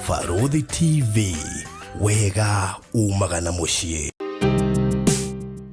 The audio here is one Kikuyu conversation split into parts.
Barũthi TV, wega umaga na mũciĩ.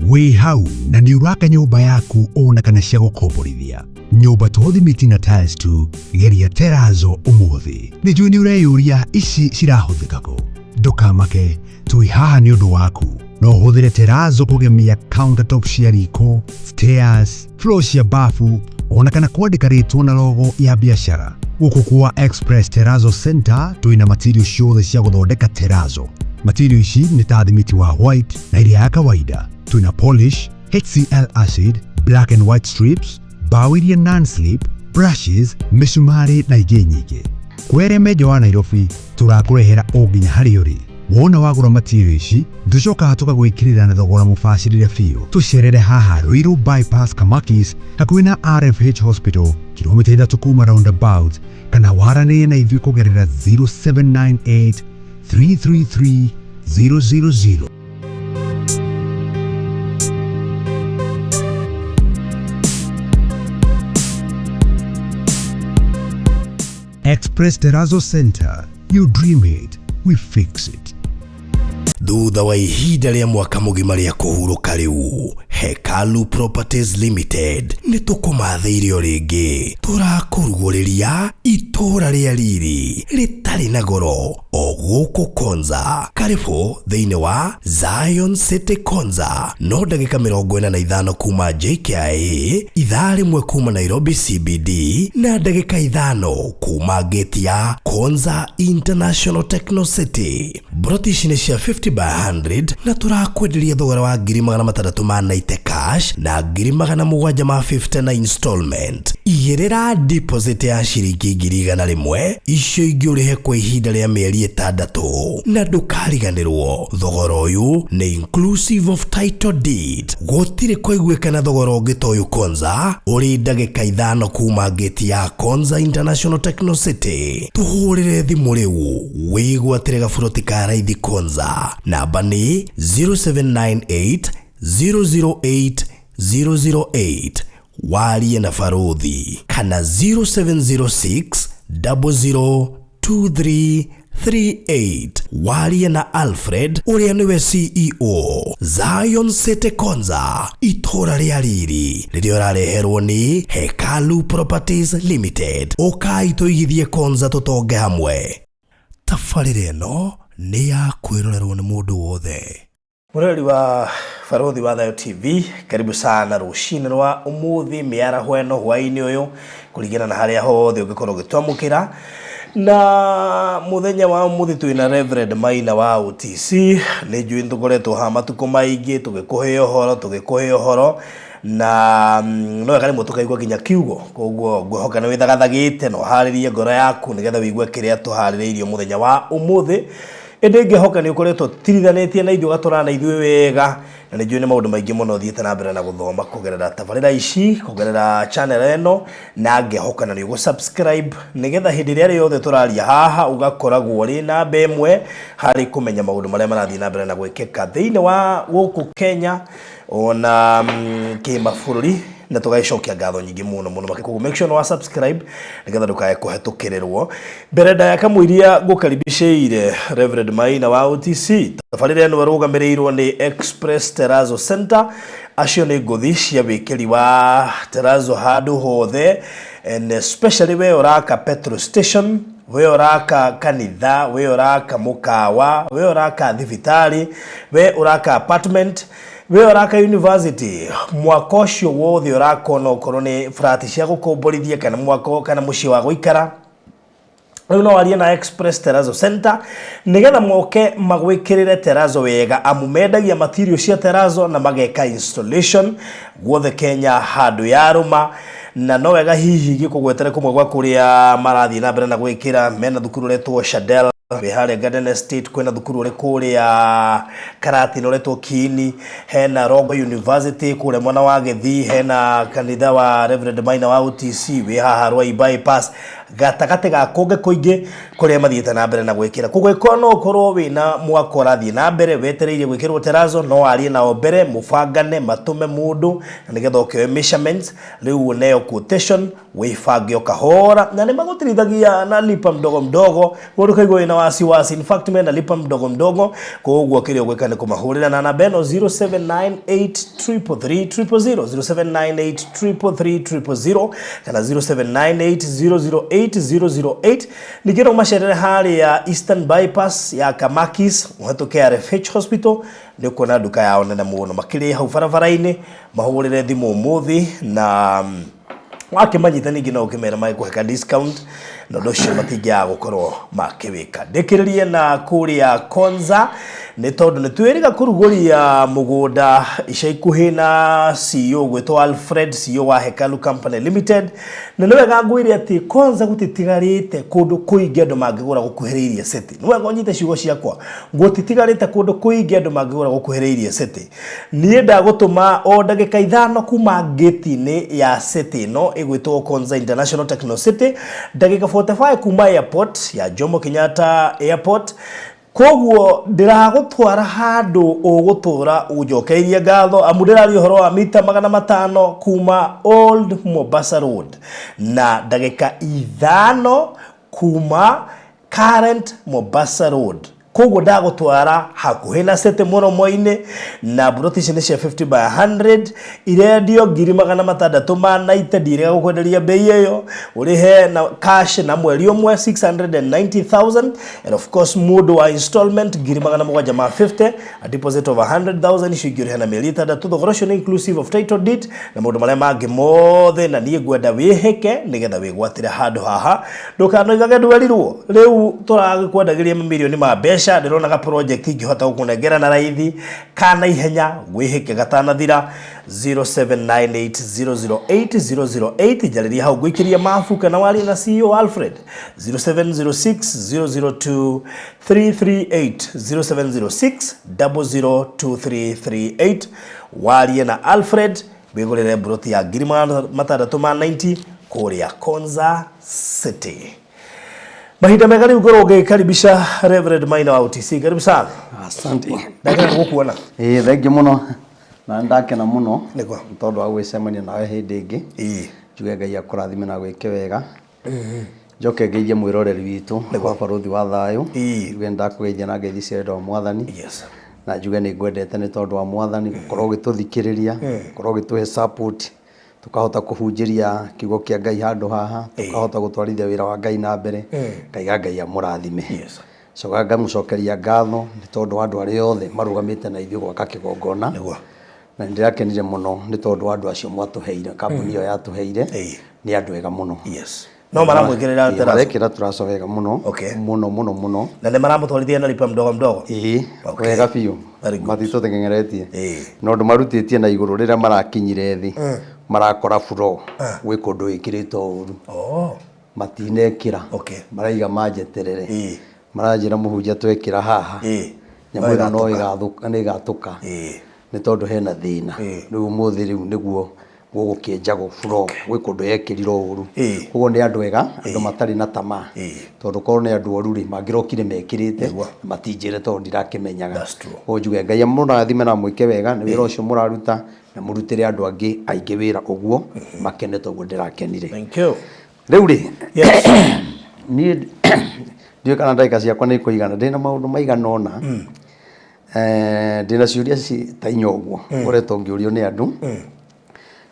Wĩ hau na nĩ ũraka nyũmba yaku ona kana cia gũkomborithia nyũmba to thimiti na tiles tu, geria terazo ũmũthĩ. Nĩ njũĩ nĩ ũreyũria ici cirahũthĩka kũ. Ndũkamake, twĩ haha nĩ ũndũ waku. No ũhũthĩre terazo kũgemia countertop cia riko, stairs, floor cia bafu ona kana kwandĩka rĩtwa na logo ya biacara. Gũkũ kwa Express Terrazzo Center twĩna material ciothe cia gũthondeka terazo. Material ici nĩ ta thimiti wa white na ĩrĩa ya kawaida. Twĩna polish, HCl acid, black and white strips, mbaũ iria non-slip, brushes, mĩcumarĩ na ingĩ nyingĩ. Kwĩ arĩa me nja wa Nairobi tũrakũrehera o nginya harĩa ũrĩ. Wona wagũra material ici tũcokaga tũkagwĩkĩrĩra na thogora mũbacĩrĩre biũ. Tũcerere haha Ruiru Bypass Kamakis hakuhĩ na RFH Hospital kilomita 3 kuma roundabout, kana waranĩrie na ithuĩ kũgerera 0798 333 000. Express Terrazzo Center. You dream it, we fix it. Thutha wa ihinda rĩa mwaka mũgima rĩa kũhurũka, rĩu Hekalu Properties Limited nĩ tũkũmathĩire o rĩngĩ. Tũrakũrugũrĩria itũũra rĩa riri rĩtarĩ na goro o gũkũ Konza. Karibu thĩinĩ wa Zion City Konza, no ndagĩka 45 kuma JKIA, ithaa 1 kuma Nairobi CBD na ndagĩka 5 kuma gate ya Konza International Techno City. Mburoti ici nĩ cia 50 by 100 na tũrakwenderia thogora wa 690,000 cash na 750,000 na installment. Igĩrĩra deposit ya ciringi 100,000, icio ingĩ ũrĩhe kwa ihinda rĩa mĩeri 6, na ndũkariganĩrwo thogora ũyũ nĩ inclusive of title deed. Gũtirĩ kũiguĩkana thogora ũngĩ ta ũyũ Konza, ũrĩ ndagĩka 5 kuma gate ya Konza International Techno City. Tũhũrĩre thimũ rĩu wĩgwatĩre gaburoti ka raithi Konza. Namba nĩ 0798 008 008, warie na Barũthi, kana 0706 002338, warie na Alfred ũrĩa nĩwe CEO. Zion City Konza, itũũra rĩa riri rĩrĩa ũrareherwo nĩ Hekalu Properties Limited. Ũkai tũigithie Konza, tũtonge hamwe. Tabarĩra ĩno nĩ ya kwĩrorerwo nĩ mũndũ wothe. Mũrori wa Barũthi wa Thayo TV, karibu sana rũcinĩ rwa ũmũthĩ, mĩaraho ĩno, hwaĩ-inĩ ũyũ, kũringana na harĩa hothe ũngĩkorwo ũgĩtwamũkĩra. Na mũthenya wa ũmũthĩ twĩna Reverend Maina wa OTC. Nĩ njũĩ nĩ tũkoretwo haha matukũ maingĩ tũgĩkũhe ũhoro, tũgĩkũhe ũhoro, na no wega rĩmwe tũkaigua nginya kiugo. Koguo ngwĩhoka nĩ wĩthagathagĩte na ũharĩrie ngoro yaku nĩgetha wĩigue kĩrĩa tũharĩrĩirie mũthenya wa ũmũthĩ. Ĩndĩ ngĩhoka nĩ ũkoretwo tirithanĩtie na ithuĩ, ũgatũrana na ithuĩ wega, na nĩ njũĩ nĩ maũndũ maingĩ mũno ũthiĩte na mbere na gũthoma kũgerera tabarĩra ici, kũgerera channel ĩno, na ngĩhoka na nĩ ũgũ subscribe nĩgetha hĩndĩ ĩrĩa rĩothe tũraria haha ũgakoragwo ũrĩ namba 1 harĩ kũmenya maũndũ marĩa marathiĩ na mbere na gwĩkĩka thĩinĩ wa gũkũ Kenya ona kĩmabũrũri, na tũgagĩcokia ngatho nyingĩ mũno mũno makĩria. Koguo make sure nĩ wa subscribe nĩgetha ndũkae kũhetũkĩrĩrwo. Mbere ndaya kamũiria ngũkaribicĩire Reverend Maina wa OTC. Tabarĩra ĩno ĩrũgamĩrĩirwo nĩ Express Terrazzo Center. Acio nĩ ngũthi cia wĩkĩri wa terrazzo handũ hothe, and especially we ũraka petrol station, we ũraka kanitha, we ũraka mũkawa, we ũraka thibitarĩ, we ũraka apartment, we ũraka university, mwaka ũcio wothe ũraka, ona okorwo nĩ flat cia gũkomborithia kana mwako kana mũciĩ wa gũikara, rĩu no warie na Express Terrazzo Center nĩgetha moke magwĩkĩrĩre terrazzo wega, amu mendagia material cia terrazzo na mageka installation guothe Kenya handũ yarũma. Na no wega hihi gĩkũgwetere kũmwe gwa kũrĩa marathiĩ na mbere na gwĩkĩra. Mena thukuru ũretwo Shadel wĩ harĩa Garden Estate, kwĩna thukuru ũrĩ kũrĩa Karatina ũretwo Kiini, hena Rongo University kũrĩa mwena wa Gĩthii, hena kanitha wa Reverend Maina wa OTC wĩ haha Ruai Bypass. Gatagatĩ ga kũngĩ kũingĩ kũrĩa mathiĩte na mbere na gwĩkĩra. Koguo ĩkorwo no ũkorwo wĩna mwako ũrathiĩ na mbere wetereire gwĩkĩrwo terazo, no warie nao mbere mũbangane matũme mũndũ na nĩgetha ũkĩoe measurements, rĩu ũneo quotation wĩbange o kahora, na nĩ magũtirithagia na lipa mdogo mdogo, mũndũ kaigua wĩna wasiwasi. In fact mena lipa mdogo mdogo, koguo kĩrĩa ũgwĩka nĩ kũmahũrĩra na namba ĩno 0798333000, 0798333000 kana 0798008008. Ningĩ no macerere harĩa Eastern Bypass ya Kamakis, ũhetũke RFH Hospital, nĩ ũkuona nduka yao nene mũno makĩrĩ hau barabara-inĩ. Mahũrĩre thimũ ũmũthĩ na wakĩmanyita, ningĩ no ũkĩmera magĩkũhe ka discount, na ũndũ ũcio matingĩaga gũkorwo makĩwĩka. Ndĩkĩrĩrie na kũrĩa Konza, nĩ tondũ nĩ twĩrĩga kũrugũria mũgũnda ica ikuhĩ na CEO gwĩtwo Alfred, CEO wa Hekalu Company Limited. Na nĩ wega ngwĩre atĩ Konza gũtitigarĩte kũndũ kũingĩ andũ mangĩgũra gũkuhĩrĩirie city. Nĩ wega ũnyite ciugo ciakwa, gũtitigarĩte kũndũ kũingĩ andũ mangĩgũra gũkuhĩrĩirie city. Niĩ ndagũtũma o ndagĩka 5 kuma ngĩti-inĩ ya city ĩno ĩgwĩtwo Konza International Techno City, ndagĩka 45 kuma airport ya Jomo Kenyatta Airport. Koguo ndĩragũtwara handũ ũgũtũra ũnjokeirie ngatho, amu ndĩraria ũhoro wa mita 500 kuma Old Mombasa Road na ndagĩka 5 kuma current Mombasa Road. Koguo ndagũtwara hakuhĩ na city mũromo-inĩ, na mburoti ici nĩ cia 50 by 100, irendio 690,000. Ndirega gũkwenderia bei ĩyo, ũrĩhe na cash na mweri ũmwe 690,000, and of course mũndũ wa installment 750,000, a deposit of 100,000, icio ingĩ ũrĩhe na mĩeri 6. Thogora ũcio nĩ inclusive of title deed na maũndũ marĩa mangĩ mothe. Na niĩ ngwenda wĩhĩke nĩgetha wĩgwatĩre handũ haha, ndũkanoigage ndwerirwo. Rĩu tũragĩkwendagĩria mamirioni ma mbeca, ndĩronaga project ingĩhota gũkũnengera na raithi kana ihenya. Wĩhĩke gatanathira. 0798008008, njarĩria hau ngũikĩria mabu, kana warie na CEO Alfred 0706 002 338, 0706 002338. Warie na Alfred wĩgũrĩre mburoti ya 690,000 kũrĩa Konza City. Mahinda mega rĩu ngorwo ngĩkaribisha Reverend Maina wa OTC. Karibu sana. Asante. Ndakena gũkuona. Ĩĩ, thengiũ mũno na nĩndakena mũno Nĩguo. nĩ tondũ wa gwĩcemania nawe hĩndĩ ĩngĩ. Njuge Ngai akũrathime na gwĩke wega. Njoke ngeithie mwĩroreri witũ wa Barũthi wa Thayũ. Njuge nĩndakũgeithia na ngeithi cia wendo wa Mwathani. Na njuge nĩ ngwendete nĩ tondũ wa Mwathani gũkorwo ũgĩtũthikĩrĩria, gũkorwo ũgĩtũhe support, tũkahota kũhunjĩria kiugo kĩa Ngai handũ haha, tũkahota gũtwarithia wĩra wa Ngai na mbere. Ngaiga Ngai amũrathime. Coka ngamũcokeria ngatho nĩ tondũ wa andũ arĩa othe marũgamĩte na ithuĩ gwaka kĩgongona. Na nĩ ndĩrakenire mũno nĩ tondũ wa andũ acio mwatũheire, kambuni ĩyo yatũheire, nĩ andũ ega mũno. No maramwĩkĩrĩra Ĩĩ, terazo? Marekĩra turaco wega mũno. Mũno mũno mũno. Na nĩ maramũtwarithia na lipa mdogo mdogo? Ĩĩ. Wega biũ. Very good. Matitũteng'eretie. Na ũndũ marutĩtie na igũrũ, rĩrĩa marakinyire thĩ marakora floor gwĩ kũndũ ĩkĩrĩtwo ũru. Matinekĩra. Maraiga manjeterere. Maranjĩra, "Mũhunjia, twekĩra haha nyamũ ĩno no ĩgathũka, nĩ ĩgatũka nĩ tondũ hena thĩna." Rĩu ũmũthĩ rĩu nĩguo gũgũkĩenjagwo floor, gwĩ kũndũ yekĩrirwo ũru. Koguo nĩ andũ ega, andũ matarĩ na tamaa, tondũ korwo nĩ andũ oru rĩ, mangĩrokire mekĩrĩte na matinjĩre tondũ ndirakĩmenyaga. That's true. Koguo njuge Ngai amũrathime na amwĩke wega nĩ wĩra ũcio mũraruta, na mũrutĩre andũ angĩ aingĩ wĩra ũguo makene toguo ndĩrakenire. Thank you. Rĩu rĩ, niĩ ndiũĩ kana ndagĩka ciakwa nĩ ikũigana, ndĩna maũndũ maigana ũna. Ndĩna ciũria ta inya ũguo ngoretwo ngĩũrio nĩ andũ,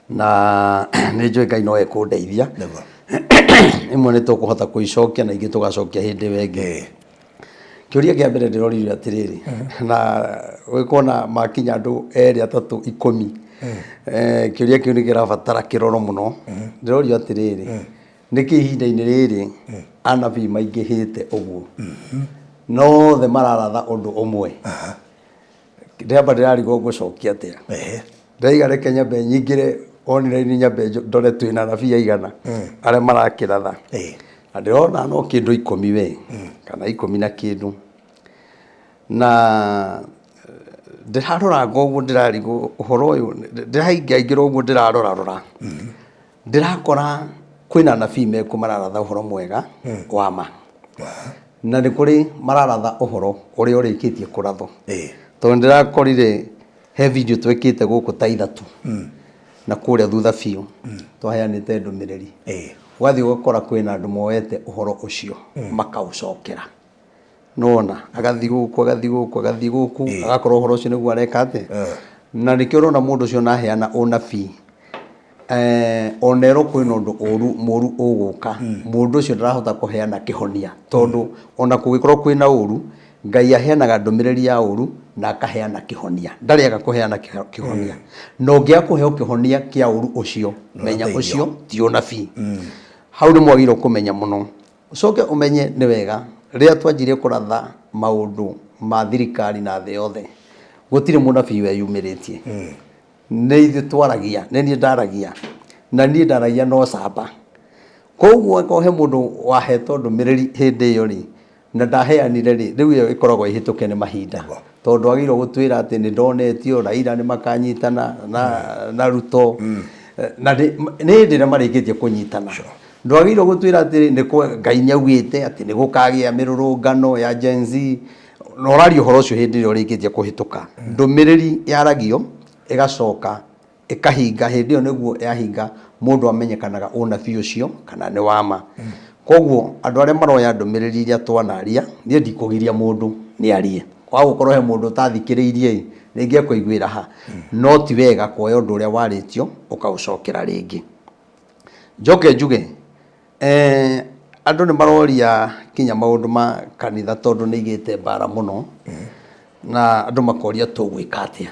na nĩ njũĩ Ngai no ekũndeithia. Imwe nĩ tũkũhota kũicokia na ingĩ tũgacokia hĩndĩ ĩyo ĩngĩ. Kĩũria kĩa mbere ndĩroririo atĩrĩrĩ, na gwĩkona makinya andũ erĩ atatũ 10, kĩũria kĩu nĩ kĩrabatara kĩroro mũno. Ndĩrorio atĩrĩrĩ, nĩkĩ ihinda-inĩ rĩrĩ anabii maingĩhĩte ũguo, no othe mararatha ũndũ ũmwe? Ndĩramba ndĩrarigwo ngũcokia atĩa. Ndaiga reke nyambe nyingĩre online, nyambe ndore twĩna anabii aigana arĩa marakĩratha, na ndĩrona no kĩndũ 10 we kana 10 na kĩndũ. Na ndĩraroranga ũguo, ndĩrarigwo ũhoro ũyũ, ndĩraingaingĩra ũguo, ndĩrarora rora, ndĩrakora Kwĩna anabii mekuo mararatha ũhoro mwega wa ma, na nĩ kũrĩ mararatha ũhoro ũrĩa ũrĩkĩtie kũrathwo. Tondũ ndĩrakorire he video twĩkĩte gũkũ ta 3 na kũrĩa thutha biũ twaheanĩte ndũmĩrĩri. Ũgathiĩ ũgakora kwĩna andũ moete ũhoro ũcio makaũcokera. Nĩwona agathiĩ gũkũ, agathiĩ gũkũ, agathiĩ gũkũ, agakorwo ũhoro ũcio nĩguo areka atĩa. Na nĩkĩo ũrona mũndũ ũcio onaheana ũnabii, ona erwo kwĩna ũndũ ũru mũru ũgũka, mũndũ ũcio ndarahota kũheana kĩhonia, tondũ ona kũngĩkorwo kwĩna ũru, Ngai aheanaga ndũmĩrĩri ya ũru na akaheana kĩhonia. Ndarĩ aga kũheana kĩhonia. Na ũngĩaga kũheo kĩhonia kĩa ũru ũcio, menya ũcio ti ũnabii. Hau nĩ mwagĩrĩirwo kũmenya mũno. Ũcoke ũmenye nĩ wega, rĩrĩa twanjirie kũratha maũndũ ma thirikari na thĩ yothe, gũtirĩ mũnabii weyumĩrĩtie. Nĩ ithuĩ twaragia, nĩ niĩ ndaragia, na niĩ ndaragia na ũcamba. Koguo angĩkorwo he mũndũ wahetwo ndũmĩrĩri hĩndĩ ĩyo rĩ, na ndaheanire rĩ, rĩu ĩyo ĩkoragwo ĩhĩtũke nĩ mahinda. Tondũ agĩrĩirwo gũtwĩra atĩ nĩ ndonetio Raila nĩ makanyitana na Ruto. Na nĩ hĩndĩ ĩrĩa marĩkĩtie kũnyitana. Ndwagĩrĩirwo gũtwĩra atĩ nĩ Ngai nĩ augĩte atĩ nĩ gũkagĩa mĩrũrũngano ya Gen Z. Na ũraria ũhoro ũcio hĩndĩ ĩrĩa ũrĩkĩtie kũhĩtũka. Ndũmĩrĩri yaragio ĩgacoka ĩkahinga, hĩndĩ ĩyo nĩguo yahinga mũndũ amenyekanaga ũnabii ũcio kana nĩ wa ma. Koguo andũ arĩa maroya ndũmĩrĩri iria twanaria, niĩ ndikũgiria mũndũ nĩ arie. Kwaga gũkorwo he mũndũ ũtathikĩrĩirie ĩ, rĩngĩ ekũiguĩra ha. No ti wega kuoya ũndũ ũrĩa warĩtio ũkaũcokera rĩngĩ. Njoke njuge, andũ nĩ maroria kinya maũndũ ma kanitha tondũ nĩ igĩte mbara mũno, na andũ makoria tũgwĩka atĩa.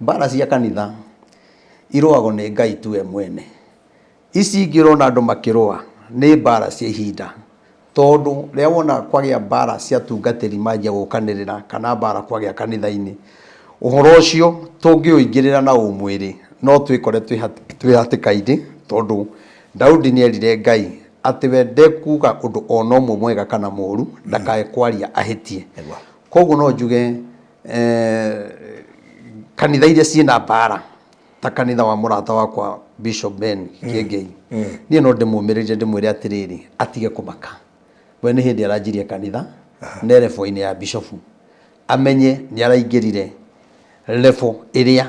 Mbara cia kanitha irũagwo nĩ Ngai tu we mwene. Ici ingĩ ũrona andũ makĩrũa nĩ mbara cia ihinda, tondũ rĩrĩa wona kwagĩa mbara cia atungatĩri manjia gũkanĩrĩra kana mbara kwagĩa kanitha-inĩ, ũhoro ũcio tũngĩũingĩrĩra na ũmwĩrĩ no twĩkore twĩ hatĩka-inĩ, tondũ Daudi nĩ erire Ngai atĩ we ndekuga ũndũ o na ũmwe mwega kana mũũru ndakae kwaria ahĩtie. Koguo no njuge kanitha iria ciĩna mbara ta kanitha wa mũrata wakwa Bishop Ben Kĩengei, niĩ no ndĩmũmĩrĩrie ndĩmwĩre atĩrĩrĩ, atige kũmaka. We nĩ hĩndĩ aranjirie kanitha ne level-inĩ ya bishofu, amenye nĩ araingĩrire level ĩrĩa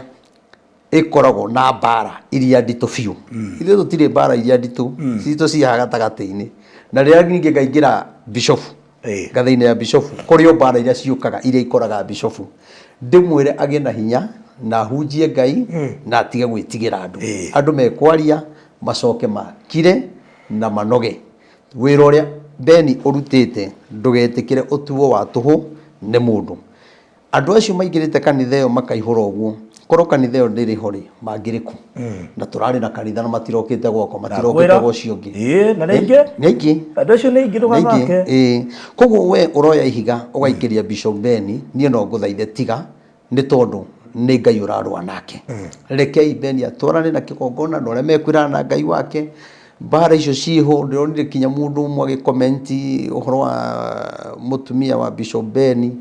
ĩkoragwo na mbara iria nditũ biũ. Ithuĩ tũtirĩ mbara iria nditũ, citũ ciĩ haha gatagatĩ-inĩ. Na rĩrĩa ningĩ ngaingĩra bishofu, ngathĩ-inĩ ya bishofu, kũrĩ o mbara iria ciũkaga iria ikoraga bishofu, ndĩmwĩre agĩe na hinya na ahunjie Ngai na atige gwĩtigĩra andũ. Andũ mekwaria macoke makire na manoge. Wĩra ũrĩa Beni ũrutĩte ndũgetĩkĩre ũtuo wa tũhũ nĩ mũndũ. Andũ acio maingĩrĩte kanitha ĩyo makaihũra ũguo, korwo kanitha ĩyo ndĩrĩ ho rĩ, mangĩrĩ kũ? Na tũrarĩ na kanitha na matirokĩte gwakwa, matirokĩte Ndakwĩra. gwa ũcio ũngĩ. Ĩĩ, na nĩ aingĩ. Nĩ aingĩ. Andũ acio nĩ aingĩ Nĩ aingĩ, ndũgathake. ĩĩ. Koguo we ũroya ihiga ũgaikĩria Bishop Beni, niĩ no ngũthaithe tiga, nĩ tondũ nĩ Ngai ũrarũa nake. Rekei Beni atwarane na kĩgongona na ũrĩa mekwĩrana na Ngai wake. Mbara icio ciĩho, ndĩronire kinya mũndũ ũmwe agĩkomenti ũhoro wa mũtumia wa Bishop Beni,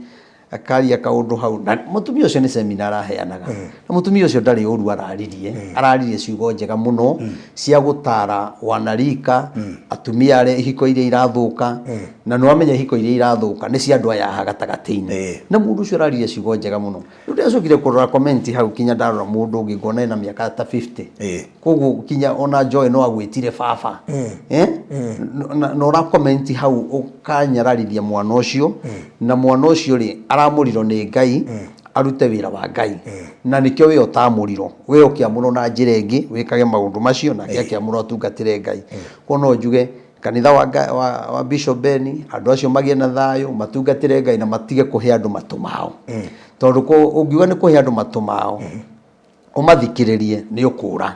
akaria kaũndũ hau, na mũtumia ũcio nĩ seminar araheanaga, na mũtumia ũcio ndarĩ ũru araririe, araririe ciugo njega mũno cia gũtara wanarika, atumia arĩa ihiko iria irathũka, na nĩ wamenya ihiko iria irathũka nĩ cia andũ aya haha gatagatĩ-inĩ, na mũndũ ũcio araririe ciugo njega mũno. Rĩu ndĩracokire kũrora comment hau kinya ndarora mũndũ ũngĩ ngona ena mĩaka ta 50. Koguo kinya ona Joy no agwĩtire baba. Eh? Na ũra comment hau ũkanyararithia mwana ũcio, na mwana ũcio rĩ aramũrirwo nĩ Ngai arute wĩra wa Ngai. Na nĩkĩo we ũtamũrirwo, we ũkĩamũrwo na njĩra ĩngĩ wĩkage maũndũ macio, nake akĩamũrwo atungatĩre Ngai. Koguo no njuge kanitha wa Bishop Beni, andũ acio magĩe na thayũ, matungatĩre Ngai na matige kũhe andũ matũ mao. Tondũ ũngiuga nĩ kũhe andũ matũ mao, ũmathikĩrĩrie nĩ ũkũra.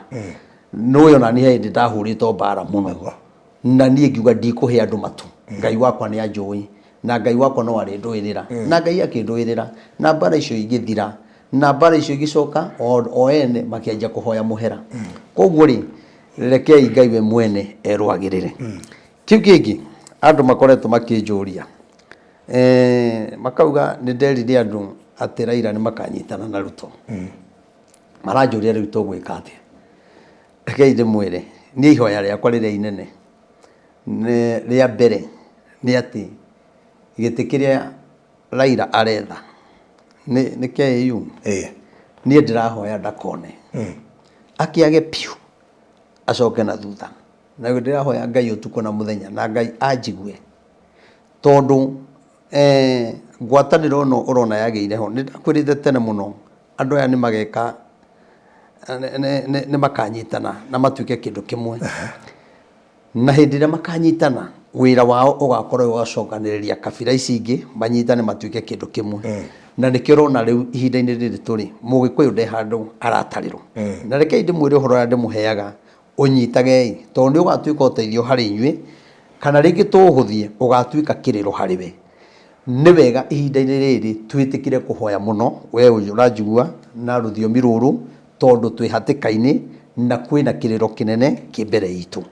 Nĩũĩ ona niĩ he hĩndĩ ndahũrĩtwo mbara mũno. Na niĩ ngiuga ndikũhe andũ matũ. Ngai wakwa nĩ anjũĩ. Na Ngai wakwa no arĩndũĩrĩra. Na Ngai akĩndũĩrĩra. Na mbara icio igĩthira. Na mbara icio igĩcoka o ene makĩanjia kũhoya mũhera. Koguo rĩ, rekei Ngai we mwene erũagĩrĩre. Kĩu kĩngĩ andũ makoretwo makĩnjũria, makauga nĩ nderire andũ atĩ Raila nĩ makanyitana na Ruto. Maranjũria rĩu tũgwĩka atĩa? Rekei ndĩmwĩre, Niĩ ihoya rĩakwa rĩrĩa inene nĩ rĩa mbere nĩ atĩ gĩtĩ kĩrĩa Raila aretha nĩ KAU. Niĩ ndĩrahoya ndakone, akĩage piũ, acoke na thutha. Na ndĩrahoya Ngai ũtukũ na mũthenya na Ngai anjigue, tondũ ngwatanĩro ĩno ũrona yagĩire ho, nĩ ndakwĩrĩte tene mũno andũ aya nĩ mageka, nĩ makanyitana na matuĩke kĩndũ kĩmwe. Na hĩndĩ ĩrĩa makanyitana, wĩra wao ũgakorwo wĩ wa gũcokanĩrĩria kabira ici ingĩ manyitane matuĩke kĩndũ kĩmwe. Na nĩkĩo ũrona rĩu ihinda-inĩ rĩrĩ tũrĩ, Mũgĩkũyũ nde handũ aratarĩrwo. Na rekei ndĩmwĩre ũhoro ũrĩa ndĩmũheaga, ũnyitagei, tondũ nĩ ũgatuĩka ũteithio harĩ inyuĩ, kana rĩngĩ tũũhũthie, ũgatuĩka kĩrĩro harĩ we. Nĩ wega ihinda-inĩ rĩrĩ twĩtĩkĩre kũhoya mũno, we ũranjigua na rũthiomi rũrũ, tondũ twĩ hatĩka-inĩ na kwĩna kĩrĩro kĩnene kĩ mbere itũ.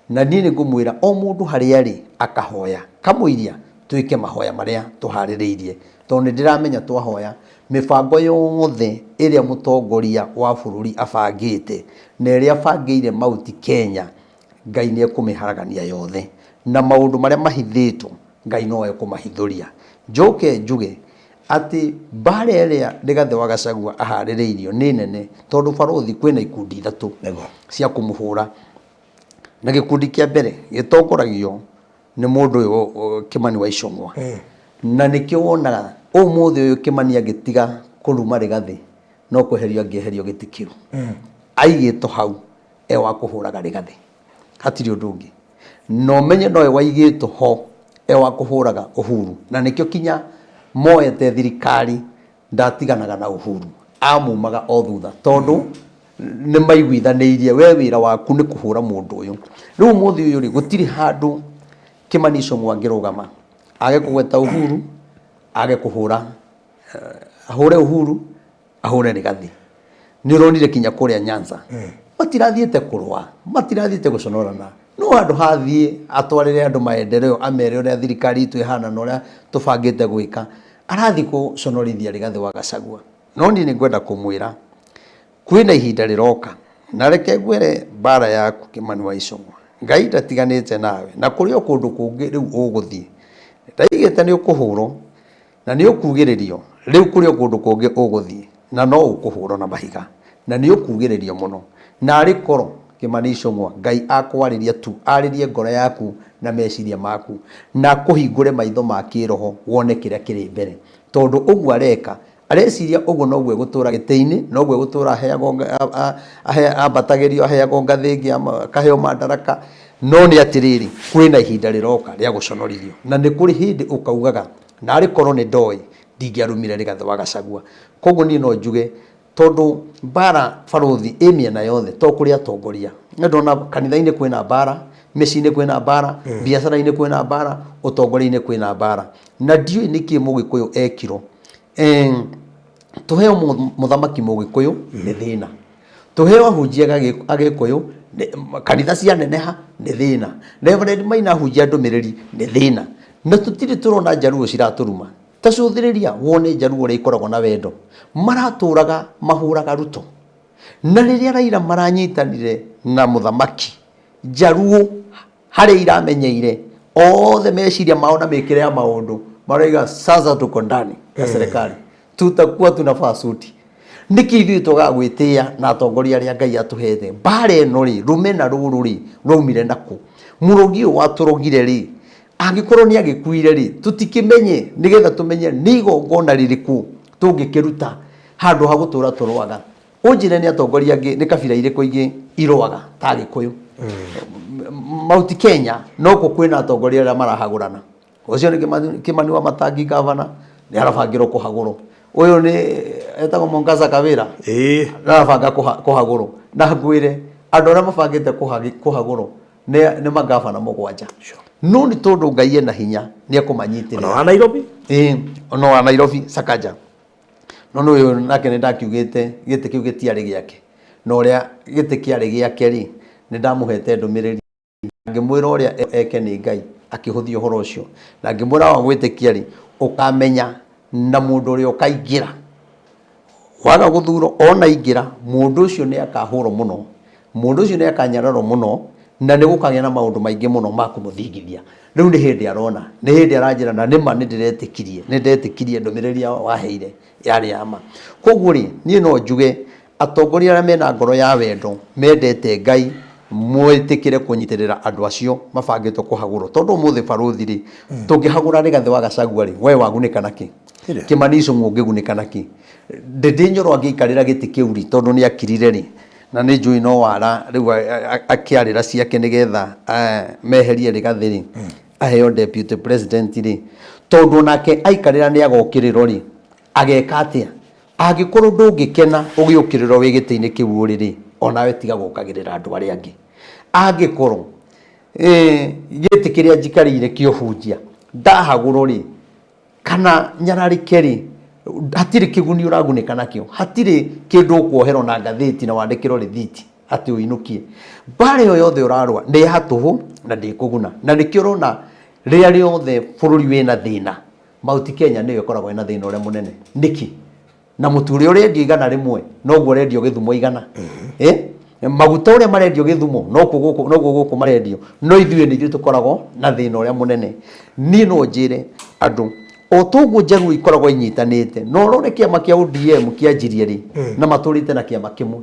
Na niĩ nĩ ngũmwĩra o mũndũ harĩa arĩ akahoya kamũiria twĩke mahoya marĩa tũharĩrĩirie, tondũ nĩ ndĩramenya twahoya mĩbango yothe ĩrĩa mũtongoria wa bũrũri abangĩte na ĩrĩa abangĩire Mount Kenya, Ngai nĩ ekũmĩharagania yothe, na maũndũ marĩa mahithĩtwo Ngai no ekũmahithũria. Njoke njuge atĩ mbara ĩrĩa Rigathĩ wa Gachagua aharĩrĩirio nĩ nene, tondũ barũthi kwĩna ikundi ithatũ cia kũmũhũra. Na gĩkundi kĩa mbere gĩtongoragio nĩ mũndũ ũyũ Kĩmani wa Ichung'wa. Na nĩkĩo wonaga ũmũthĩ ũyũ Kĩmani angĩtiga kũruma Rigathĩ no kweherio angĩeherio gĩtĩ kĩu. Aigĩtwo hau e wa kũhũraga Rigathĩ, hatirĩ ũndũ ũngĩ. Na ũmenye nowe waigĩtwo ho e wa kũhũraga Uhuru, na nĩkĩo kinya moete thirikari ndatiganaga na Uhuru, amumaga o thutha, tondũ nĩ maiguithanĩirie we wĩra waku nĩ kũhũra mũndũ ũyũ. Rĩu ũmũthĩ ũyũ rĩ, gũtirĩ handũ Kĩmani Ichung'wa angĩrũgama age kũgweta Uhuru, age kũhũra, ahũre Uhuru, ahũre Rigathi. Nĩ ũronire kinya kũrĩa Nyanza matirathiĩte kũrũa, matirathiĩte gũconorana, no handũ hathiĩ atwarĩre andũ maendeleo, amere ũrĩa thirikari itũ ĩhana na ũrĩa tũbangĩte gwĩka, arathiĩ gũconorithia Rigathi wa Gachagua. No niĩ nĩ ngwenda kũmwĩra kwĩna ihinda rĩroka, na reke ngwĩre mbara yaku Kĩmani wa Ichung'wa, Ngai ndatiganĩte nawe, na kũrĩ o kũndũ kũngĩ rĩu ũgũthiĩ. Ndaigĩte nĩ ũkũhũrwo na nĩ ũkugĩrĩrio, rĩu kũrĩ o kũndũ kũngĩ ũgũthiĩ na no ũkũhũrwo na mahiga na nĩ ũkugĩrĩrio mũno. Naarĩ korwo Kĩmani Ichung'wa Ngai akwarĩria tu, arĩrie ngoro yaku na meciria maku, na akũhingũre maitho ma kĩroho wone kĩrĩa kĩrĩ mbere. Tondũ ũguo areka, areciria ũguo noguo egũtũra gĩtĩ-inĩ, noguo egũtũra aheagwo, ambatagĩrio, aheagwo ngathĩ ĩngĩ, akaheo mandaraka. No nĩ atĩrĩrĩ, kwĩna ihinda rĩroka rĩa gũconorithio, na nĩ kũrĩ hĩndĩ ũkaugaga naarĩ korwo nĩ ndoĩ ndingĩarumire Rigathĩ wa Gachagua. Koguo niĩ no njuge tondũ mbara barũthi ĩ mĩena yothe, to kũrĩ atongoria. Nĩ ndona kanitha-inĩ kwĩna mbara, mĩciĩ-inĩ kwĩna mbara, biacara-inĩ kwĩna mbara, ũtongoria-inĩ kwĩna mbara. Na ndiũĩ nĩkĩ Mũgĩkũyũ ekirwo. Tũheo mũthamaki Mũgĩkũyũ nĩ thĩna. Tũheo ahunjia Agĩkũyũ, kanitha cianeneha nĩ thĩna. Reverend Maina ahunjia ndũmĩrĩri nĩ thĩna. Na tũtirĩ tũrona Njaruo ciratũruma. Ta cũthĩrĩria wone Njaruo ũrĩa ikoragwo na wendo. Maratũraga mahũraga Ruto. Na rĩrĩa Raila maranyitanire na mũthamaki, Njaruo harĩa iramenyeire othe meciria mao na mĩkĩre ya maũndũ maraiga sasa tuko ndani ya serikali, tutakuwa tunavaa suti. Nĩkĩ ithuĩ twagaga gwĩtĩĩa na atongoria arĩa Ngai atũhete? Mbara ĩno rĩ, rũmena rũrũ rĩ, rwaumire nakũ? Mũrogi ũyũ watũrogire rĩ, angĩkorwo nĩ agĩkuire rĩ, tũtikĩmenye nĩgetha tũmenye nĩ igongona rĩrĩkũ tũngĩkĩruta handũ ha gũtũra tũrũaga. Ũnjĩre nĩ atongoria angĩ nĩ kabira irĩkũ ingĩ irũaga ta Agĩkũyũ? Mount Kenya nokuo kwĩna atongoria arĩa marahagũrana. Ũcio nĩ Kĩmani wa Matangi gavana nĩ arabangĩrwo kũhagũrwo. Ũyũ nĩ etagwo Mwangaza Kawĩra arabanga kũhagũrwo. Na ngwĩre andũ arĩa mabangĩte kũhagũrwo nĩ magavana 7. No nĩ tondũ Ngai ena hinya nĩ ekũmanyitĩrĩra. Ona wa Nairobi? Ĩĩ, ona wa Nairobi Sakaja. No nĩ ũyũ nake nĩ ndakiugĩte gĩtĩ kĩu gĩtiarĩ gĩake. Na ũrĩa gĩtĩ kĩarĩ gĩake rĩ, nĩ ndamũhete ndũmĩrĩri. Ngĩmwĩra ũrĩa eke nĩ Ngai, akĩhũthia ũhoro ũcio. Na ngĩmwĩra wa gwĩtĩkia rĩ, ũkamenya na mũndũ ũrĩa ũkaingĩra. Waga gũthurwo ona aingĩra, mũndũ ũcio nĩ akahũrwo mũno. Mũndũ ũcio nĩ akanyararwo mũno, Na nĩ gũkagĩa na maũndũ maingĩ mũno ma kũmũthingithia. Rĩu nĩ hĩndĩ arona, nĩ hĩndĩ aranjĩra na nĩma nĩ ndĩretĩkirie, nĩ ndetĩkirie ndũmĩrĩri ya waheire yarĩ ya ma. Koguo rĩ, niĩ no njuge atongoria arĩa mena ngoro ya wendo, mendete Ngai, mwĩtĩkĩre kũnyitĩrĩra andũ acio mabangĩtwo kũhagũrwo. Tondũ ũmũthĩ barũthi rĩ, tũngĩhagũra Rigathĩ wa Gachagua rĩ, we wagunĩka nakĩ? Kĩmani Ichung'wa ũngĩgunĩka nakĩ? Ndĩndĩ Nyoro angĩikarĩra gĩtĩ kĩu rĩ, tondũ nĩ akirire rĩ, na nĩ njũĩ no wara rĩu akĩarĩra ciake nĩgetha meherie Rigathĩ rĩ, aheo deputy president rĩ, tondũ onake aikarĩra nĩ agokĩrĩrwo rĩ, ageka atĩa? Angĩkorwo ndũngĩkena ũgĩũkĩrĩrwo wĩ gĩtĩ-inĩ kĩu ũrĩ rĩ, onawe tiga gũkagĩrĩra andũ arĩa angĩ. Angĩkorwo gĩtĩ kĩrĩa njikarĩire kĩa ũhunjia ndahagũrwo rĩ, kana nyararĩke rĩ, hatirĩ kĩguni ũragunĩka nakĩo, hatirĩ kĩndũ ũkuoherwo na ngathĩti na wandĩkĩrwo rĩthiti atĩ ũinũkie. Mbara ĩyo yothe ũrarũa nĩ ya tũhũ na ndĩkũguna. Na nĩkĩo ũrona rĩrĩa rĩothe bũrũri wĩna thĩna, Mount Kenya nĩyo ĩkoragwo ĩna thĩna ũrĩa mũnene. Nĩkĩ? Na mũtu ũrĩa ũrendio 100 noguo ũrendio Gĩthumo 100. Eh? Maguta ũrĩa marendio Gĩthumo nokuo gũkũ noguo gũkũ marendio. No ithuĩ nĩ ithuĩ tũkoragwo na thĩna ũrĩa mũnene. Niĩ no njĩre andũ o toguo Njaruo ikoragwo inyitanĩte na ũrore kĩama kĩa ODM kĩanjirie rĩ na matũrĩte na kĩama kĩmwe.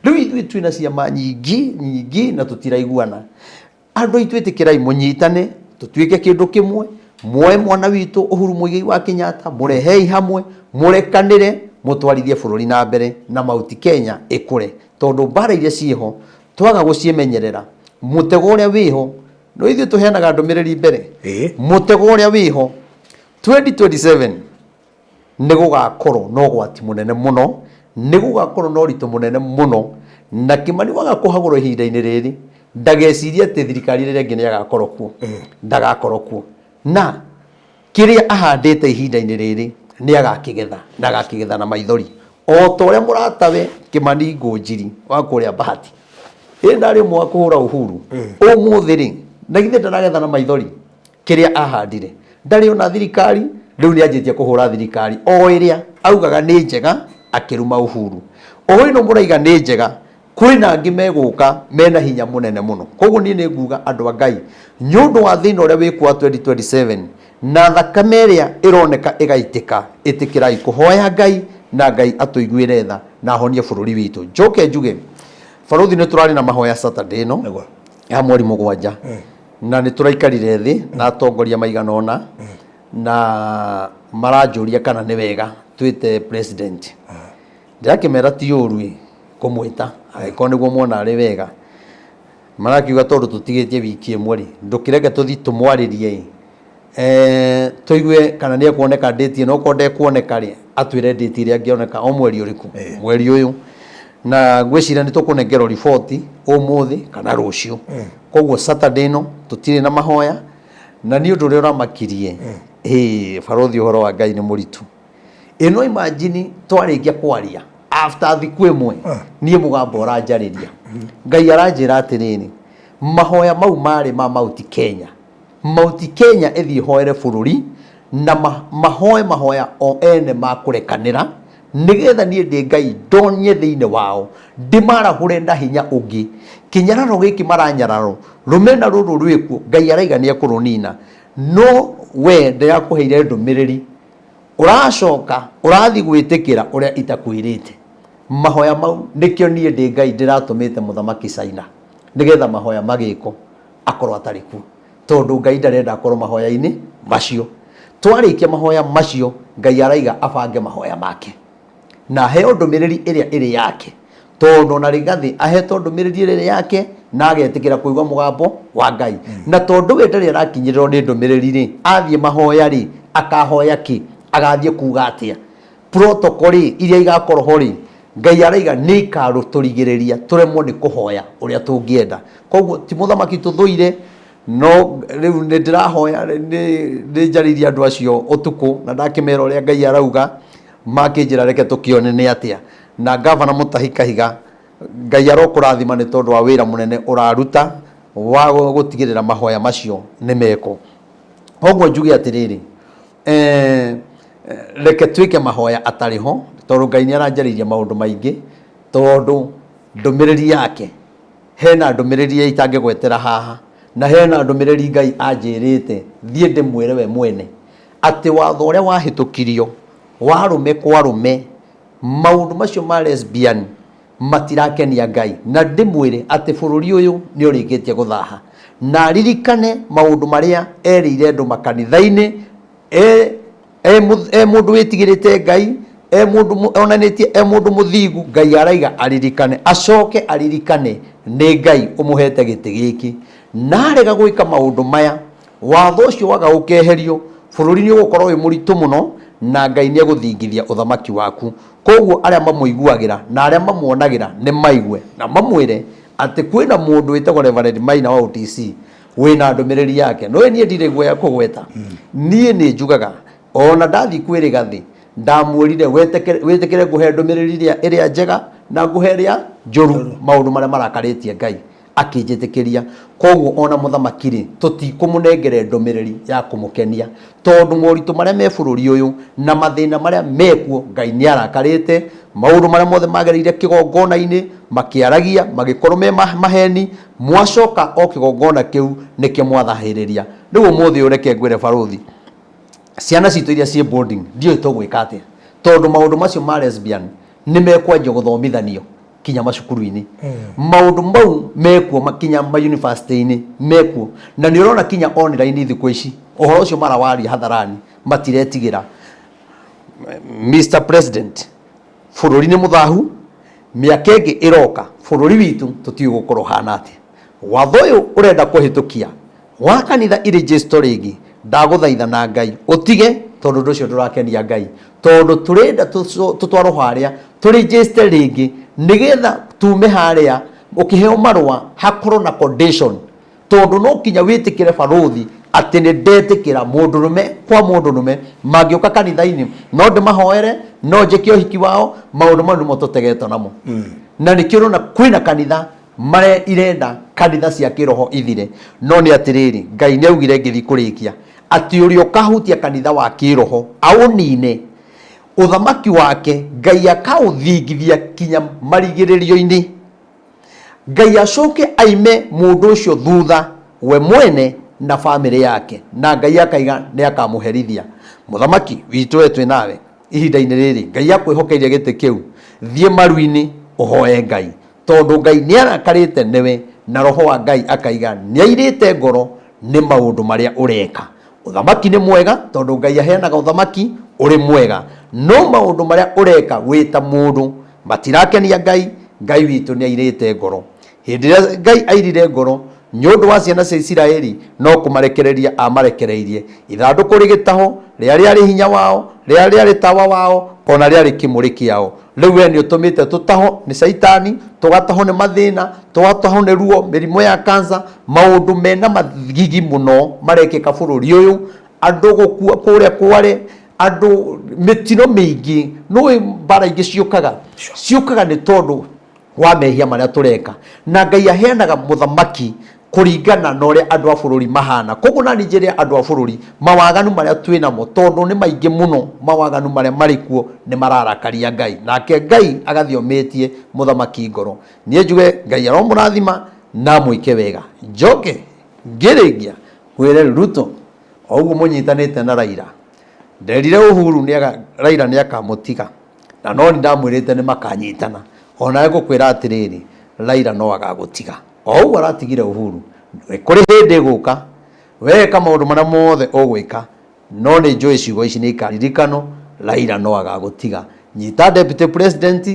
Rĩu ithuĩ twĩna ciama nyingĩ nyingĩ na tũtiraiguana. Andũ aitũ ĩtĩkĩrai mũnyitane tũtuĩke kĩndũ kĩmwe, muoe mwana witũ Uhuru Muigai wa Kenyatta mũrehei hamwe, mũrekanĩre mũtwarithie bũrũri na mbere na Mount Kenya ĩkũre, tondũ mbara iria ciĩho twaga gũciĩmenyerera, mũtego ũrĩa wĩho, no ithuĩ tũheanaga ndũmĩrĩri mbere, mũtego ũrĩa wĩho 2027 Nĩ gũgakorwo na ũgwati mũnene mũno, nĩ gũgakorwo na ũritũ mũnene mũno, na Kĩmani waga kũhagũrwo ihinda-inĩ rĩrĩ, ndagecirie atĩ thirikari ĩrĩa ĩngĩ nĩ agakorwo kuo, ndagakorwo kuo. Na kĩrĩa ahandĩte ihinda-inĩ rĩrĩ nĩ agakĩgetha, na agakĩgetha na maithori. O ta ũrĩa mũratawe Kĩmani Ngũnjiri wa kũrĩa Bahati, ĩ ndarĩ ũmwe wa kũhũra Uhuru, ũmũthĩ rĩ, na githĩ ndaragetha na maithori? Kĩrĩa ahandire ndarĩ ona thirikari, rĩu nĩ anjĩtie kũhũra thirikari o ĩrĩa augaga nĩ njega akĩruma Uhuru. O ĩno mũraiga nĩ njega, kwĩna angĩ megũka mena hinya mũnene mũno. Koguo niĩ nĩ nguga andũ a Ngai, nĩ ũndũ wa thĩna ũrĩa wĩkuo wa 2027 na thakame ĩrĩa ĩroneka ĩgaitĩka, ĩtĩkĩrai kũhoya Ngai na Ngai atũiguĩre tha na ahonie bũrũri witũ. Njoke njuge, barũthi nĩ tũrarĩ na mahoya Saturday ĩno ya mweri 7. Na nĩ tũraikarire thĩ na atongoria maigana ũna na maranjũria kana nĩ wega twĩte president. Ndĩrakĩmera ti ũru ĩ kũmwĩta angĩkorwo nĩguo muona arĩ wega. Marakiuga tondũ tũtigĩtie wiki ĩmwe rĩ, ndũkĩreke tũthiĩ tũmwarĩrie ĩ, tũigue kana nĩ ekuoneka date ĩno, okorwo ndekuoneka rĩ, atwĩre date ĩrĩa angĩoneka o mweri ũrĩkũ, mweri ũyũ. Na ngwĩciria nĩ tũkũnengerwo riboti ũmũthĩ kana rũciũ. Koguo Saturday ĩno tũtirĩ na mahoya, na niĩ ũndũ ũrĩa ũramakirie, ĩ barũthi ũhoro wa Ngai nĩ mũritũ. Ĩ no imagine twarĩkia kwaria after thikũ ĩmwe niĩ mũgambo ũranjarĩria. Ngai aranjĩra atĩrĩrĩ, mahoya mau marĩ ma Mount Kenya. Mount Kenya ĩthiĩ ĩhoere bũrũri na mahoe mahoya o ene ma kũrekanĩra, nĩgetha niĩ ndĩ Ngai ndonye thĩinĩ wao, ndĩmarahũre na hinya ũngĩ. Kĩnyararo gĩkĩ maranyararwo, rũmena rũrũ rwĩkuo, Ngai araiga nĩekũrũnina. No wee ndĩrakũheire ndũmĩrĩri, ũracoka ũrathiĩ gwĩtĩkĩra ũrĩa itakwĩrĩte. Mahoya mau, nĩkĩo niĩ ndĩ Ngai ndĩratũmĩte mũthamaki Caina, nĩgetha mahoya magĩkwo. Akorwo atarĩ kuo, tondũ Ngai ndarenda akorwo mahoya-inĩ macio. Twarĩkia mahoya macio, Ngai araiga abange mahoya make na aheo ndũmĩrĩri ĩrĩa ĩrĩ yake, tondũ ona Rigathĩ ahetwo ndũmĩrĩri ĩrĩa ĩrĩ yake na agetĩkĩra kũigua mũgambo wa Ngai. Na tondũ we ndarĩ arakinyĩrĩrwo nĩ ndũmĩrĩri rĩ, athiĩ mahoya rĩ, akahoya kĩ? Agathiĩ kuga atĩa? Protocol rĩ, iria igakorwo ho rĩ, Ngai araiga nĩ ikarũtũrigĩrĩria tũremwo nĩ kũhoya ũrĩa tũngĩenda. Koguo ti mũthamaki tũthũire, no rĩu nĩ ndĩrahoya, nĩ njarĩirie andũ acio ũtukũ na ndakĩmera ũrĩa Ngai arauga, makĩnjĩra reke tũkĩone nĩ atĩa. Na ngavana Mutahi Kahiga, Ngai arokũrathima nĩ tondũ wa wĩra mũnene ũraruta wa gũtigĩrĩra mahoya macio nĩ mekwo. Koguo njuge atĩrĩrĩ, reke twĩke mahoya atarĩ ho, tondũ Ngai nĩ aranjarĩirie maũndũ maingĩ, tondũ ndũmĩrĩri yake Hena ndũmĩrĩri ĩrĩa itangĩgwetera haha, na hena ndũmĩrĩri Ngai anjĩrĩte thiĩ ndĩmwĩre we mwene atĩ watho ũrĩa wahĩtũkirio wa arũme kwa arũme, maũndũ macio ma lesbian matirakenia Ngai, na ndĩmwĩre atĩ bũrũri ũyũ nĩ ũrĩkĩtie gũthaha, na aririkane maũndũ marĩa erĩire andũ makanitha-inĩ e e mũ- e mũndũ wĩtigĩrĩte Ngai, e mũndũ onanĩtie e mũndũ mũthingu. Ngai araiga aririkane, acoke aririkane nĩ Ngai ũmũhete gĩtĩ gĩkĩ, na arega gwĩka maũndũ maya, watho ũcio waga ũkeherio, bũrũri nĩ ũgũkorwo wĩ mũritũ mũno, na Ngai nĩ egũthingithia ũthamaki waku. Koguo arĩa mamũiguagĩra na arĩa mamuonagĩra nĩ maigue na mamwĩre atĩ kwĩna mũndũ wĩtagwo Reverend Maina wa OTC wĩna ndũmĩrĩri yake. Nĩũĩ niĩ ndirĩ guoya kũgweta, niĩ nĩ njugaga ona ndathiĩ kwĩ Rigathĩ ndamwĩrire wĩtĩkĩre ngũhe ndũmĩrĩri ĩrĩa njega na ngũhe ĩrĩa njũru, maũndũ marĩa marakarĩtie Ngai akĩnjĩtĩkĩria. Koguo ona mũthamaki rĩ, tũtikũmũnengere ndũmĩrĩri ya kũmũkenia, tondũ moritũ marĩa me bũrũri ũyũ na mathĩna marĩa mekuo, Ngai nĩ arakarĩte. Maũndũ marĩa mothe magereire kĩgongona-inĩ makĩaragia magĩkorwo me maheni, mwacoka o kĩgongona kĩu nĩkĩo mwathahĩrĩria. Rĩu ũmũthĩ ũyũ reke ngwĩre barũthi, ciana citũ iria ciĩ boarding ndiũĩ tũgwĩka atĩa, tondũ maũndũ macio ma lesbian nĩ mekwanjia gũthomithanio kinya macukuru-inĩ. Maũndũ mau mekuo kinya ma university-inĩ mekuo, na nĩ ũrona kinya online thikũ ici ũhoro ũcio marawaria hadharani, matiretigĩra. Mr President, bũrũri nĩ mũthahu, mĩaka ĩngĩ ĩroka bũrũri witũ tũtiũĩ gũkorwo hana atĩa. Watho ũyũ ũrenda kũhĩtũkia wa kanitha irĩnjĩcito rĩngĩ, ndagũthaitha na Ngai ũtige, tondũ ũndũ ũcio ndũrakenia Ngai, tondũ tũrenda tũtwarwo harĩa tũrĩnjĩcite rĩngĩ nĩgetha tume harĩa ũkĩheo marũa hakorwo na condition, tondũ no kinya wĩtĩkĩre barũthi atĩ nĩ ndetĩkĩra mũndũrũme kwa mũndũrũme mangĩũka kanitha-inĩ no ndĩmahoere, no njĩke ũhiki wao. Maũndũ mau nĩmo tũtegetwo namo, na nĩkĩo ũrona kwĩna kanitha mare irenda kanitha cia kĩroho ithire. No nĩ atĩrĩrĩ, Ngai nĩ augire ngĩthiĩ kũrĩkia atĩ ũrĩa ũkahutia kanitha wa kĩroho aũnine, ũthamaki wake Ngai akaũthingithia kinya marigĩrĩrio-inĩ. Ngai acoke aime mũndũ ũcio thutha we mwene na bamĩrĩ yake, na Ngai akaiga nĩ akamũherithia. Mũthamaki witũ, we twĩ nawe ihinda-inĩ rĩrĩ, Ngai akwĩhokeire gĩtĩ kĩu, thiĩ maru-inĩ ũhoe Ngai, tondũ Ngai nĩ arakarĩte nĩwe, na roho wa Ngai akaiga nĩ airĩte ngoro nĩ maũndũ marĩa ũreka. Ũthamaki nĩ mwega, tondũ Ngai aheanaga ũthamaki ũrĩ mwega, no maũndũ marĩa ũreka wĩ ta mũndũ matirakenia Ngai. Ngai witũ nĩ airĩte ngoro. Hĩndĩ ĩrĩa Ngai airire ngoro nĩ ũndũ wa ciana cia Isiraeli, no kũmarekereria amarekereirie. Ithandũkũ rĩgĩtahwo, rĩa rĩarĩ hinya wao, rĩa rĩarĩ tawa wao, ona rĩarĩ kĩmũrĩ kĩao. Rĩu we nĩ ũtũmĩte tũtahwo nĩ Caitani, tũgatahwo nĩ mathĩna, tũgatahwo nĩ ruo, mĩrimũ ya kansa, maũndũ mena magigi mũno marekĩka bũrũri ũyũ, andũ gũkua kũrĩa kware, andũ mĩtino mĩingĩ. Nĩũĩ mbara ingĩ ciũkaga ciũkaga nĩ tondũ wa mehia marĩa tũreka, na Ngai aheanaga mũthamaki kũringana na ũrĩa andũ a bũrũri mahana. Koguo nani njĩre andũ a bũrũri mawaganu marĩa twĩ namo, tondũ nĩ maingĩ mũno, mawaganu marĩa marĩ kuo nĩ mararakaria Ngai, nake Ngai agathiĩ omĩtie mũthamaki ngoro. Niĩ njuge Ngai aromũrathima na amwĩke wega. Njoke ngĩrĩkia ngwĩre Ruto, o ũguo mũnyitanĩte na Raila, nderire Uhuru Raila nĩ akamũtiga, na no nĩ ndamwĩrĩte nĩ makanyitana. Onawe ngũkwĩra atĩrĩrĩ, Raila no agagũtiga o ũguo aratigire Uhuru. Kũrĩ hĩndĩ ĩgũka weka maũndũ marĩa mothe ũgwĩka, no nĩ njũĩ ciugo ici nĩ ikaririkano, Raila no agagũtiga. Nyita deputy president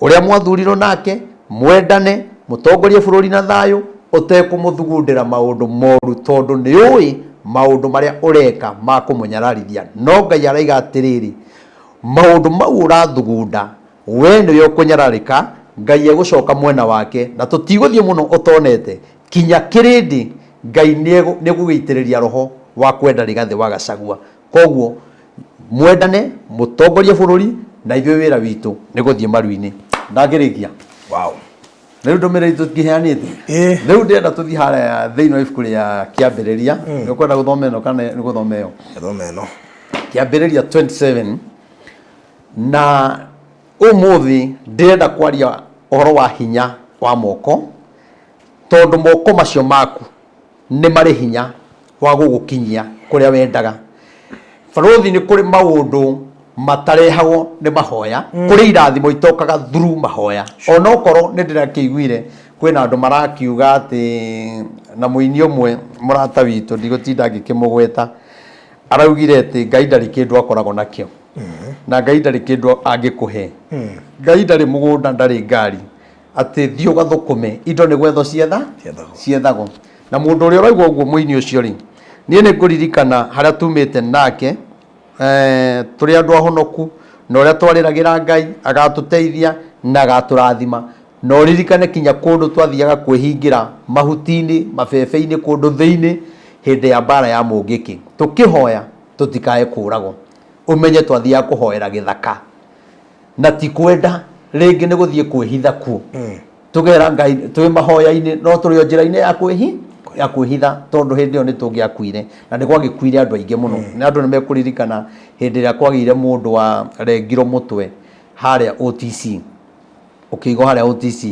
ũrĩa mwathurirwo nake, mwendane, mũtongorie bũrũri na thayũ, ũtekũmũthugundĩra maũndũ moru, tondũ nĩ ũĩ maũndũ marĩa ũreka ma kũmũnyararithia. No Ngai araiga atĩrĩrĩ, maũndũ mau ũrathugunda we nĩwe ũkũnyararĩka, Ngai egũcoka mwena wake, na tũtigũthiĩ mũno ũtonete kinya kĩrĩndĩ. Ngai nĩ egũgĩitĩrĩria roho wa kwenda Rigathĩ wa Gachagua. Koguo mwendane, mũtongorie bũrũri, na ithuĩ wĩra witũ nĩ gũthiĩ maru-inĩ. Ndangĩrĩkia. Wow. Rĩu ndũmĩrĩri tũkĩheanĩte. Rĩu ndĩrenda tũthiĩ harĩa thĩinĩ wa ibuku rĩa Kĩambĩrĩria. Nĩ ũkwenda gũthoma ĩno kana nĩ gũthoma ĩyo? Thoma ĩno. Kĩambĩrĩria 27, na ũmũthĩ ndĩrenda kwaria ũhoro wa hinya wa moko. Tondũ moko macio maku nĩ marĩ hinya wa gũgũkinyia kũrĩa wendaga. Barũthi, nĩ kũrĩ maũndũ matarehagwo nĩ mahoya. Kũrĩ irathimo itokaga through mahoya. Onokorwo nĩ ndĩrakĩiguire kwĩna andũ marakiuga atĩ, na mũini ũmwe mũrata witũ, ndigũtinda ngĩkĩmũgweta, araugire atĩ Ngai ndarĩ kĩndũ akoragwo nakĩo, na Ngai ndarĩ kĩndũ angĩkũhe, Ngai ndarĩ mũgũnda, ndarĩ ngari, atĩ thiĩ ũgathũkũme, indo nĩ gwethwo cietha Ciethagwo. Ciethagwo. Na mũndũ ũrĩa ũraigua ũguo, mũini ũcio rĩ, niĩ nĩ ngũririkana harĩa tumĩte nake, tũrĩ andũ ahonoku, na ũrĩa twarĩragĩra Ngai agatũteithia na agatũrathima. Na ũririkane kinya kũndũ twathiaga kwĩhingĩra mahuti-inĩ, mabebe-inĩ, kũndũ thĩinĩ hĩndĩ ya mbara ya mũngĩkĩ, tũkĩhoya tũtikae kũragwo. Ũmenye twathiaga kũhoera gĩthaka na ti kwenda rĩngĩ, nĩ gũthiĩ kwĩhitha kuo, tũgera Ngai twĩ mahoya-inĩ, no tũrĩ o njĩra-inĩ ya kwĩhitha, tondũ hĩndĩ ĩyo nĩ tũngĩakuire, na nĩ gwagĩkuire andũ aingĩ mũno. Na andũ nĩ mekũririkana hĩndĩ ĩrĩa kwagĩire mũndũ wa rengirwo mũtwe harĩa OTC, ũkĩigwo harĩa OTC.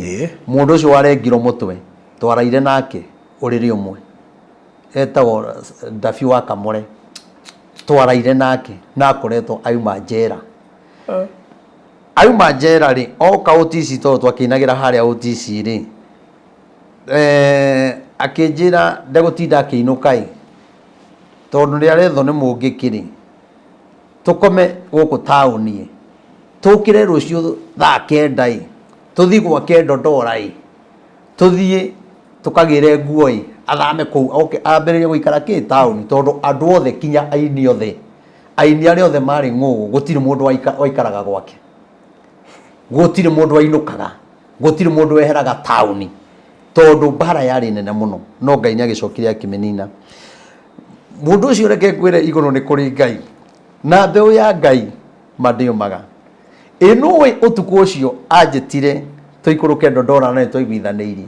Mũndũ ũcio warengirwo mũtwe twaraire nake ũrĩrĩ ũmwe, etagwo Dabi wa Kamore. Twaraire nake na akoretwo auma njera. Auma njera rĩ, oka OTC, tondũ twakĩinagĩra harĩa OTC rĩ, akĩnjĩra ndegũtinda akĩinũka ĩ, tondũ nĩ arethwo nĩ mũngĩkĩ rĩ, tũkome gũkũ taũni ĩ, tũkĩre rũciũ thaa 9 ĩ, tũthiĩ gwake Ndondora ĩ, tũthiĩ tũkagĩre nguo ĩ, athame kũu oke ambĩrĩrie gũikara kĩ taũni, tondũ andũ othe, kinya aini othe, aini arĩa othe marĩ ng'ũgũ, gũtirĩ mũndũ waikaraga gwake, gũtirĩ mũndũ wainũkaga, gũtirĩ mũndũ weheraga taũni, tondũ mbara yarĩ nene mũno. No Ngai nĩ agĩcokire akĩmĩnina. Mũndũ ũcio, reke ngwĩre, igũrũ nĩ kũrĩ Ngai, na mbeũ ya Ngai mandĩũmaga. Ĩ nũĩ ũtukũ ũcio anjĩtire tũikũrũke Ndondora, na nĩ twaiguithanĩirie.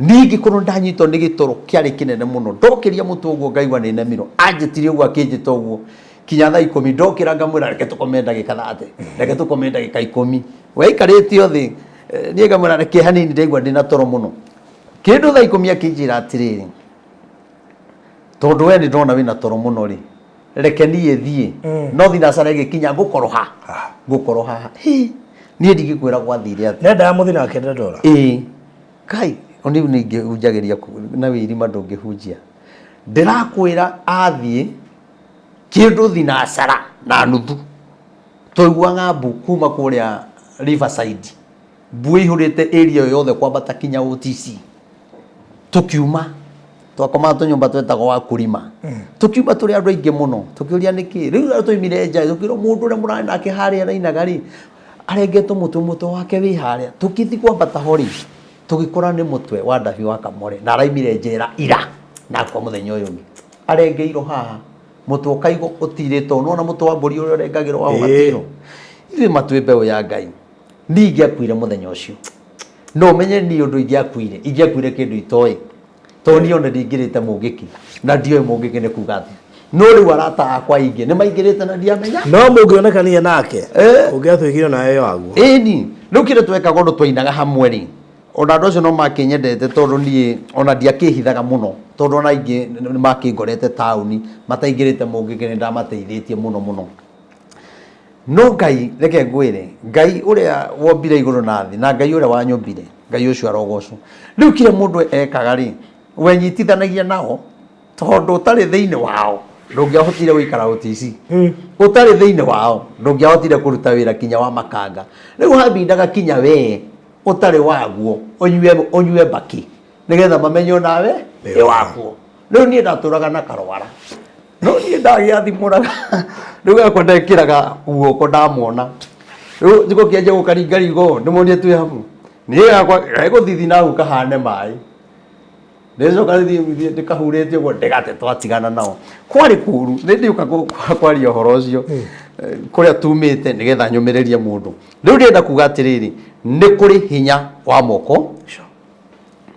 Niĩ ngĩkorwo ndanyitwo nĩ gĩtoro kĩarĩ kĩnene mũno, ndokĩria mũtwe ũguo ngaigua nĩ nemirwo. Anjĩtire ũguo, akĩnjĩta ũguo kinya thaa 10, ndokĩra ngamwĩra, "Reke tũkome ndagĩka 30, reke tũkome ndagĩka 10." Weikarĩte o thĩ, niĩ ngamwĩra, "Reke hanini, ndaigua ndĩna toro mũno." Kĩndũ thaa 10 akĩnjĩra atĩrĩrĩ, "Tondũ we nĩ ndona wĩna toro mũno rĩ, reke niĩ thiĩ, no thinacara ĩgĩkinya ngũkorwo ngũkorwo haha." Hĩ, niĩ ndingĩkwĩra gwathire atĩa. Nendaga mũthi nake Ndondora. Ĩĩ, kai oni nĩ ingĩhunjagĩria na wĩirima ndũngĩhunjia. Ndĩrakwĩra, athiĩ kĩndũ thinacara na nuthu, twaiguaga mbu kuma kũrĩa Riverside, mbu ĩihũrĩte area ĩyo yothe kwambata kinya OTC. Tũkiuma, twakomaga tũnyũmba twetagwo wa kũrima, tũkiuma tũrĩ andũ aingĩ mũno, tũkĩũria nĩkĩ. Rĩu rĩrĩa twaimire nja, tũkĩrwo mũndũ ũrĩa mũrarĩ nake harĩa arainaga rĩ, arengetwo mũtwe, mũtwe wake wĩ harĩa. Tũkĩthiĩ kwambata ho rĩ, tũgĩkora nĩ mũtwe wa Dabi wa Kamore, na araimire njera ira na akua mũthenya ũyũ ũngĩ. Arengeirwo haha mũtwe ũkaigwo ũtirĩtwo, nĩwona mũtwe wa mbũri ũrĩa ũrengagĩrwo wa ũgatirwo. Ithuĩ matwĩ mbeũ ya Ngai, niĩ ingĩakuire mũthenya ũcio, no ũmenye niĩ ũndũ ingĩakuire, ingĩakuire kĩndũ itoĩ, tondũ niĩ ona ndingĩrĩte mũngĩki na ndioĩ mũngĩki nĩ kuga atĩa. No rĩu arata akwa aingĩ nĩ maingĩrĩte na ndiamenya. No mũngĩonekanire nake, ũngĩatuĩkire nawe waguo. Ĩni, rĩu kĩrĩa twekaga, ũndũ twainaga hamwe rĩ, ona andũ acio no makĩnyendete, tondũ niĩ ona ndiakĩhithaga mũno, tondũ ona aingĩ nĩ makĩngorete taũni mataingĩrĩte mũngĩkĩ, nĩ ndamateithĩtie mũno mũno. No Ngai, reke ngwĩre, Ngai ũrĩa wombire igũrũ na thĩ, na Ngai ũrĩa wanyũmbire, Ngai ũcio arogocwo. Rĩu kĩrĩa mũndũ ekaga rĩ, wenyitithanagia nao, tondũ ũtarĩ thĩinĩ wao ndũngĩahotire gũikara OTC, ũtarĩ thĩinĩ wao ndũngĩahotire kũruta wĩra kinya wa makanga. Rĩu hambindaga kinya wee ũtarĩ waguo ũnyue, ũnyue mbaki nĩgetha mamenye onawe wĩ wakuo. Rĩu niĩ ndatũraga na karwara, no niĩ ndagĩathimũraga. Rĩu gakwa ndekĩraga guoko ndamona, rĩu thikũ kĩanjia gũkaringaringa ũũ ndĩmonie twĩ hamwe. Niĩ gakwa gegũthithina hau kahane maĩ, ndĩcoka thiĩ ndĩkahurĩtie ũguo ndĩgate. Twatigana nao kwarĩ kũru. Nĩ ndiũka kwaria ũhoro ũcio, kũrĩa tumĩte, nĩgetha nyũmĩrĩrie mũndũ. Rĩu ndĩrenda kuga atĩrĩrĩ, nĩ kũrĩ hinya wa moko,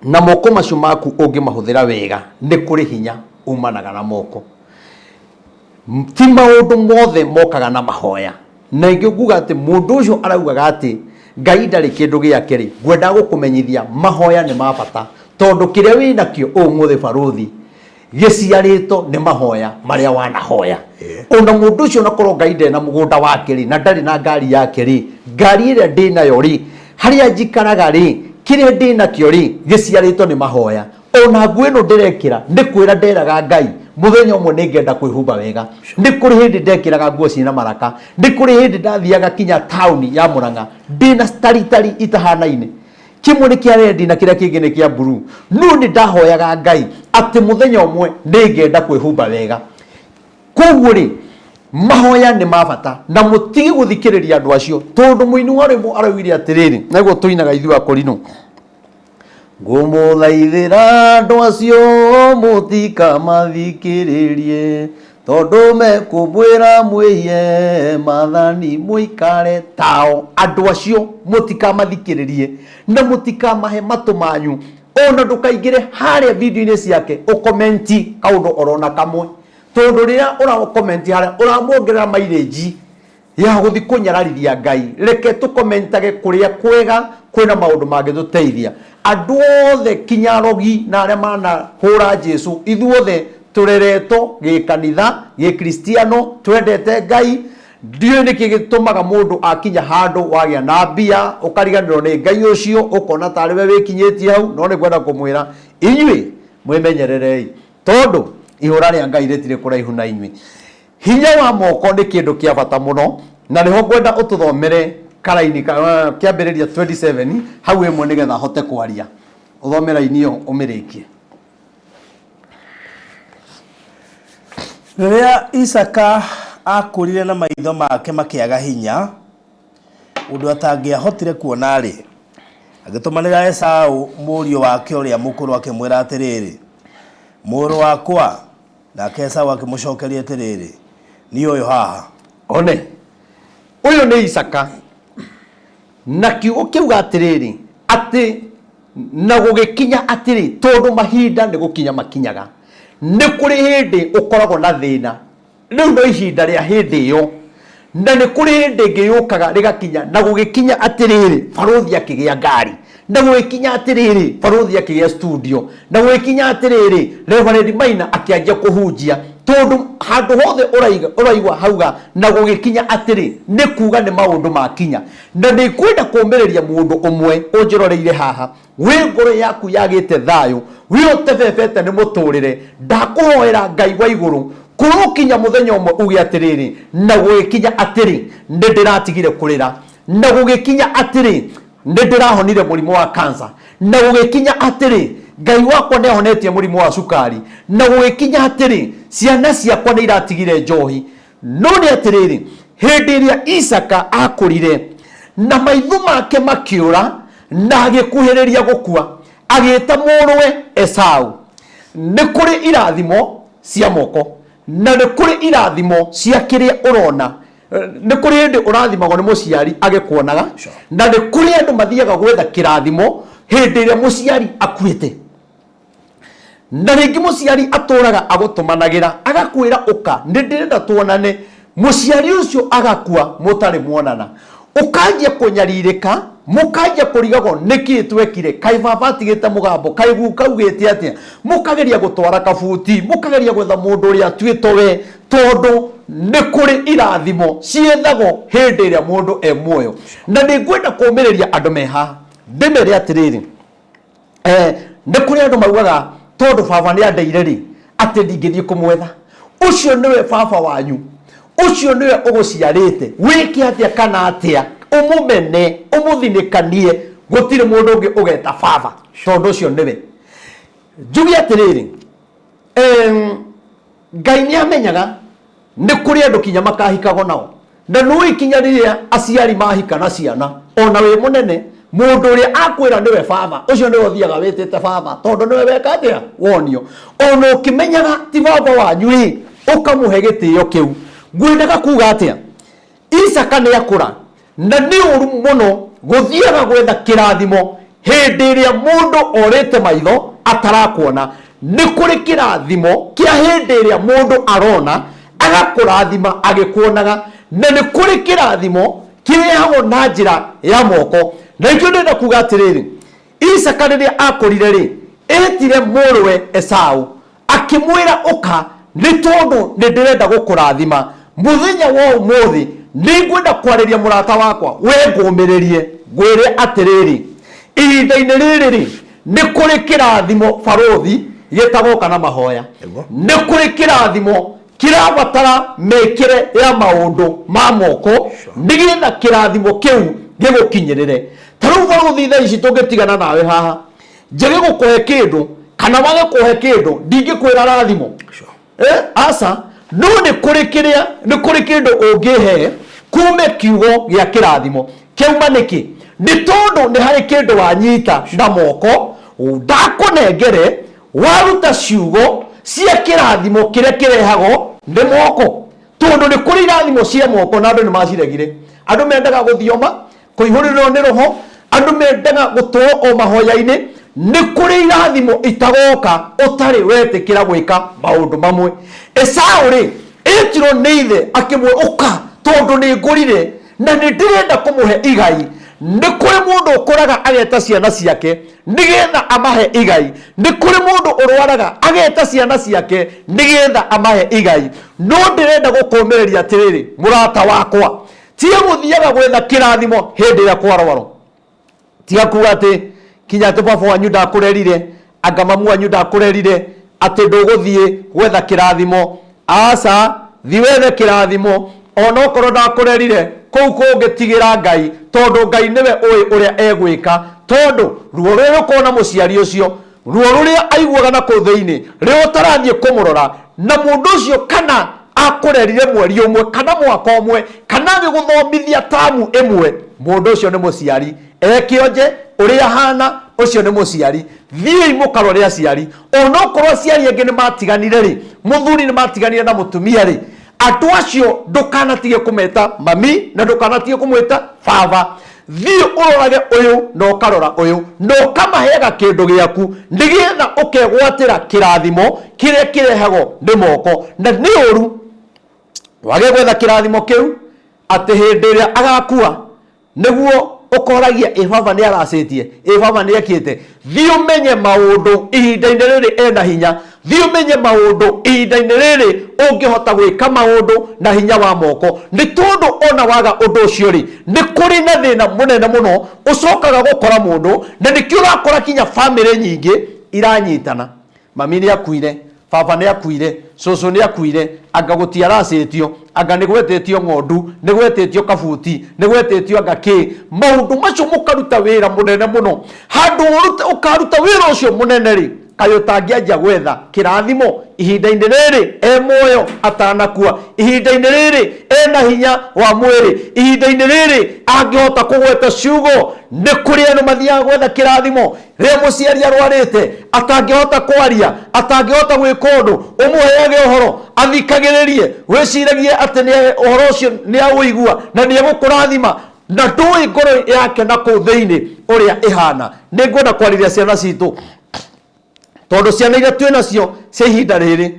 na moko macio maku ũngĩmahũthĩra wega, nĩ kũrĩ hinya umanaga na moko. Ti maũndũ mothe mokaga na mahoya. Na ingĩ nguga atĩ mũndũ ũcio araugaga atĩ Ngai ndarĩ kĩndũ gĩake rĩ, ngwendaga gũkũmenyithia mahoya nĩ ma bata. Tondũ kĩrĩa wĩ nakĩo ũmũthĩ barũthi gĩciarĩtwo nĩ mahoya marĩa wanahoya. Ona mũndũ ũcio onakorwo Ngai ndarĩ na mũgũnda wake rĩ, na ndarĩ na ngari yake rĩ, ngari ĩrĩa ndĩ nayo rĩ, harĩa njikaraga rĩ, kĩrĩa ndĩ nakĩo rĩ, gĩciarĩtwo nĩ mahoya. Ona nguo ĩno ndĩrekĩra nĩ kwĩra nderaga Ngai mũthenya ũmwe nĩ ngenda kwĩhumba wega. Nĩ kũrĩ hĩndĩ ndekĩraga nguo ciĩna maraka, nĩ kũrĩ hĩndĩ ndathiaga kinya taũni ya Mũrang'a ndĩna taritari itahanaine, kĩmwe nĩ kĩa rendi na kĩrĩa kĩngĩ nĩ kĩa mburuu. No nĩ ndahoyaga Ngai atĩ mũthenya ũmwe nĩ ngenda kwĩhumba wega. Koguo rĩ, mahoya nĩ ma bata na mũtige gũthikĩrĩria andũ acio, tondũ mũini wa rwĩmbo araugire atĩrĩrĩ, naguo tũinaga ithuĩ akũrinũ, ngũmũthaithĩra andũ acio mũtikamathikĩrĩrie, tondũ mekũmwĩra mwĩhie maathani mũikare tao. Andũ acio mũtikamathikĩrĩrie na mũtikamahe matũ manyu. Ona ndũkaingĩre harĩa video-inĩ ciake ũkomenti kaũndũ orona kamwe, tondũ rĩrĩa ũrakomenti harĩa ũramuongerera mileage ya gũthi kũnyararithia Ngai. Reke tũkomentage kũrĩa kwega kwĩna maũndũ mangĩtũteithia. Andũ othe kinya arogi na arĩa manahũra Jesu, ithuothe tũreretwo gĩkanitha gĩkristiano, twendete Ngai. Ndiũĩ nĩkĩ gĩtũmaga mũndũ akinya handũ wagĩa na mbia ũkariganĩrwo nĩ Ngai ũcio, ũkona tarĩ we wĩkinyĩtie hau. No nĩ ngwenda kũmwĩra inyuĩ mwĩmenyererei, tondũ ihũra rĩa Ngai rĩtirĩ kũraihu na inyuĩ. Hinya wa moko nĩ kĩndũ kĩa bata mũno, na nĩho ngwenda ũtũthomere karaini kĩambĩrĩria 27 hau ĩmwe nĩgetha hote kwaria. Ũthome raini ĩyo ũmĩrĩkie. Rĩrĩa Isaaka aakũrire na maitho make makĩaga hinya, ũndũ atangĩahotire kuona-rĩ, agĩtũmanĩra Esaũ mũriũ wake ũrĩa mũkũrũ akĩmwĩra atĩrĩrĩ, Mũrũ wakwa. Nake Esaũ akĩmũcokeria atĩrĩrĩ, Niĩ ũyũ haha. One, ũyũ nĩ Isaaka. Na kiugo kĩuga atĩrĩrĩ, atĩ na gũgĩkinya atĩrĩ, tondũ mahinda nĩ gũkinya makinyaga, nĩ kũrĩ hĩndĩ ũkoragwo na thĩna. Rĩu no ihinda rĩa hĩndĩ ĩyo, na nĩ kũrĩ hĩndĩ ĩngĩ yũkaga rĩgakinya. Na gũgĩkinya atĩrĩrĩ, barũthi akĩgĩa ngari. Na gũgĩkinya atĩrĩrĩ, barũthi akĩgĩa studio. Na gũgĩkinya atĩrĩrĩ, Reverend Maina akĩanjia kũhunjia. Tondũ handũ hothe ũraigua hauga na gũgĩkinya atĩrĩ, nĩ kuga nĩ maũndũ makinya. Na nĩ ngwenda kũũmĩrĩria mũndũ ũmwe ũnjĩroreire haha, wĩ ngoro yaku yagĩte thayũ, wĩ ũtebebete nĩ mũtũrĩre, ndakũhoera Ngai wa igũrũ kũrũkinya mũthenya ũmwe uge atĩrĩrĩ, na gũgĩkinya atĩrĩ, nĩ ndĩratigire kũrĩra. Na gũgĩkinya atĩrĩ, nĩ ndĩrahonire mũrimũ wa cancer. Na gũgĩkinya atĩrĩ, Ngai wakwa nĩ ahonetie mũrimũ wa cukari. Na gũgĩkinya atĩrĩ, ciana ciakwa nĩ iratigire njohi. No nĩ atĩrĩrĩ, hĩndĩ ĩrĩa Isaaka akũrire na maitho make makĩũra na agĩkuhĩrĩria gũkua, agĩĩta mũrũwe Esau. Nĩ kũrĩ irathimo cia moko na nĩ kũrĩ irathimo cia kĩrĩa ũrona. Nĩ kũrĩ hĩndĩ ũrathimagwo nĩ mũciari agĩkuonaga, na nĩ kũrĩ andũ mathiaga gwetha kĩrathimo hĩndĩ ĩrĩa mũciari akuĩte. Na rĩngĩ mũciari atũraga agũtũmanagĩra agakwĩra ũka, nĩ ndĩrenda tuonane. Mũciari ũcio agakua mũtarĩ muonana, ũkanjia kũnyarirĩka, mũkanjia kũrigagwo nĩkĩ twekire, kaĩ baba atigĩte mũgambo, kaĩ guka augĩte atĩa, mũkageria gũtwara kabuti, mũkageria gwetha mũndũ ũrĩa atuĩtwo we, tondũ nĩ kũrĩ irathimo ciethagwo hĩndĩ ĩrĩa mũndũ e muoyo. Na nĩ ngwenda kũũmĩrĩria andũ me haha, ndĩmere atĩrĩrĩ, nĩ kũrĩ andũ maugaga tondũ baba nĩ andeire rĩ, atĩ ndingĩthiĩ kũmwetha. Ũcio nĩwe baba wanyu, ũcio nĩwe ũgũciarĩte, wĩke atĩa kana atĩa, ũmũmene, ũmũthinĩkanie, gũtirĩ mũndũ ũngĩ ũgeta baba, tondũ ũcio nĩwe. Njuge atĩrĩrĩ, Ngai nĩ amenyaga nĩ kũrĩ andũ kinya makahikagwo nao, na nũĩ kinya rĩrĩa aciari mahika na ciana, ona wĩ mũnene, mũndũ ũrĩa akwĩra nĩwe baba, ũcio nĩwe ũthiaga wĩtĩte baba, tondũ nĩwe weka atĩa, wonio. Ona ũkĩmenyaga ti baba wanyu rĩ, ũkamũhe gĩtĩo kĩu. Ngwendaga kuga atĩa? Isaka nĩ akũra, na nĩ ũru mũno gũthiaga gwetha kĩrathimo hĩndĩ ĩrĩa mũndũ orĩte maitho atarakuona. Nĩ kũrĩ kĩrathimo kĩa hĩndĩ ĩrĩa mũndũ arona agakũrathima agĩkuonaga, na nĩ kũrĩ kĩrathimo kĩrehagwo na njĩra ya moko. Na nĩkĩo ndĩrenda kuga atĩrĩrĩ, Isaka rĩrĩa akũrire rĩ, Etire mũrũwe Esau akĩmwĩra ũka, nĩ tondũ nĩ ndĩrenda gũkũrathima mũthenya wa ũmũthĩ. Nĩ ngwenda kwarĩria mũrata wakwa, we ngũmĩrĩrie ngwĩre atĩrĩrĩ, ihinda-inĩ rĩrĩ rĩ, nĩ kũrĩ kĩrathimo barũthi gĩtagoka na mahoya. Nĩ kũrĩ kĩrathimo kĩrabatara mĩkĩre ya maũndũ ma moko nĩgetha kĩrathimo kĩu gĩgũkinyĩrĩre. Ta rĩu barũthi, thaa ici tũngĩtigana nawe haha, njage gũkũhe kĩndũ kana wage kũhe kĩndũ, ndingĩkwĩra rathimo. Aca, no nĩ kũrĩ kĩrĩa, nĩ kũrĩ kĩndũ ũngĩhe kume kiugo gĩa kĩrathimo kĩauma. Nĩkĩ? Nĩ tondũ nĩ harĩ kĩndũ wanyita na moko ndakũnengere, waruta ciugo cia kĩrathimo kĩrĩa kĩrehagwo nĩ moko, tondũ nĩ kũrĩ irathimo cia moko na andũ nĩ maciregire. Andũ mendaga gũthioma kũihũrĩrwo nĩ roho, andũ mendaga gũtũrwo o mahoya-inĩ. Nĩ kũrĩ irathimo itagoka ũtarĩ wetĩkĩra gwĩka maũndũ mamwe. Esau rĩ, etirwo nĩ ithe akĩmwe ũka tondũ nĩ ngũrire na nĩ ndĩrenda kũmũhe igai. Nĩ kũrĩ mũndũ ũkũraga ageta ciana ciake nĩgetha amahe igai. Nĩ kũrĩ mũndũ ũrwaraga ageta ciana ciake nĩgetha amahe igai. No ndĩrenda gũkũmĩrĩria atĩrĩrĩ, mũrata wakwa, tiga gũthiaga gwetha kĩrathimo hĩndĩ ĩrĩa kwarwarwo. Tiga kuga atĩ kinya atĩ baba wanyu ndakũrerire, anga mamu wanyu ndakũrerire, atĩ ndũgũthiĩ gwetha kĩrathimo. Aca, thi wethe kĩrathimo onokorwo ndakũrerire. Kũu kũngĩtigĩra Ngai, tondũ Ngai nĩwe ũĩ ũrĩa egwĩka, tondũ ruo rũrĩa rũkorwo na mũciari ũcio, ruo rũrĩa aiguaga na kũu thĩinĩ rĩrĩa ũtarathiĩ kũmũrora na mũndũ ũcio, kana akũrerire mweri ũmwe kana mwaka ũmwe kana agĩgũthomithia tamu ĩmwe, mũndũ ũcio nĩ mũciari. Ekĩonje ũrĩa ahana, ũcio nĩ mũciari. Thiĩi mũkarore aciari. Onokorwo aciari angĩ nĩ matiganire rĩ, mũthuri nĩ matiganire na mũtumia rĩ, andũ acio ndũkanatige kũmeta mami na ndũkanatige kũmwĩta baba. Thiĩ ũrorage ũyũ na ũkarora ũyũ na ũkamaheaga kĩndũ gĩaku nĩgetha ũkegwatĩra kĩrathimo kĩrĩa kĩrehagwo nĩ moko. Na nĩ ũru wage gwetha kĩrathimo kĩu atĩ hĩndĩ ĩrĩa agakua nĩguo ũkoragia, ĩ baba nĩ aracĩtie, ĩ baba nĩ ekĩte. Thiĩ ũmenye maũndũ ihinda-inĩ rĩrĩ ena hinya. Thiĩ ũmenye maũndũ ihinda-inĩ rĩrĩ ũngĩhota gwĩka maũndũ na hinya wa moko, nĩ tondũ ona waga ũndũ ũcio rĩ, nĩ kũrĩ na thĩna mũnene mũno ũcokaga gũkora mũndũ. Na nĩkĩo ũrakora kinya bamĩrĩ nyingĩ iranyitana, mami nĩ akuire, baba nĩ akuire, cũcũ nĩ akuire, anga gũtiaracĩtio, anga nĩ gwetĩtio ng'ondu, nĩ gwetĩtio kabuti, nĩ gwetĩtio anga kĩ. Maũndũ macio mũkaruta wĩra mũnene mũno. Handũ ũkaruta wĩra ũcio mũnene rĩ, kaĩ ũtangĩanjia gwetha kĩrathimo ihinda-inĩ rĩrĩ e muoyo atanakua, ihinda-inĩ rĩrĩ ena hinya wa mwĩrĩ, ihinda-inĩ rĩrĩ angĩhota kũgweta ciugo? Nĩ kũrĩ andũ mathiaga gwetha kĩrathimo rĩrĩa mũciari arwarĩte, atangĩhota kwaria, atangĩhota gwĩka ũndũ. Ũmũheage ũhoro athikagĩrĩrie, wĩciragie atĩ nĩ ũhoro ũcio nĩ aũigua na nĩ egũkũrathima, na ndũĩ ngoro yake na kũu thĩinĩ ũrĩa ĩhana. Nĩ ngwenda kwarĩria ciana citũ, tondũ ciana iria twĩ nacio cia ihinda rĩrĩ,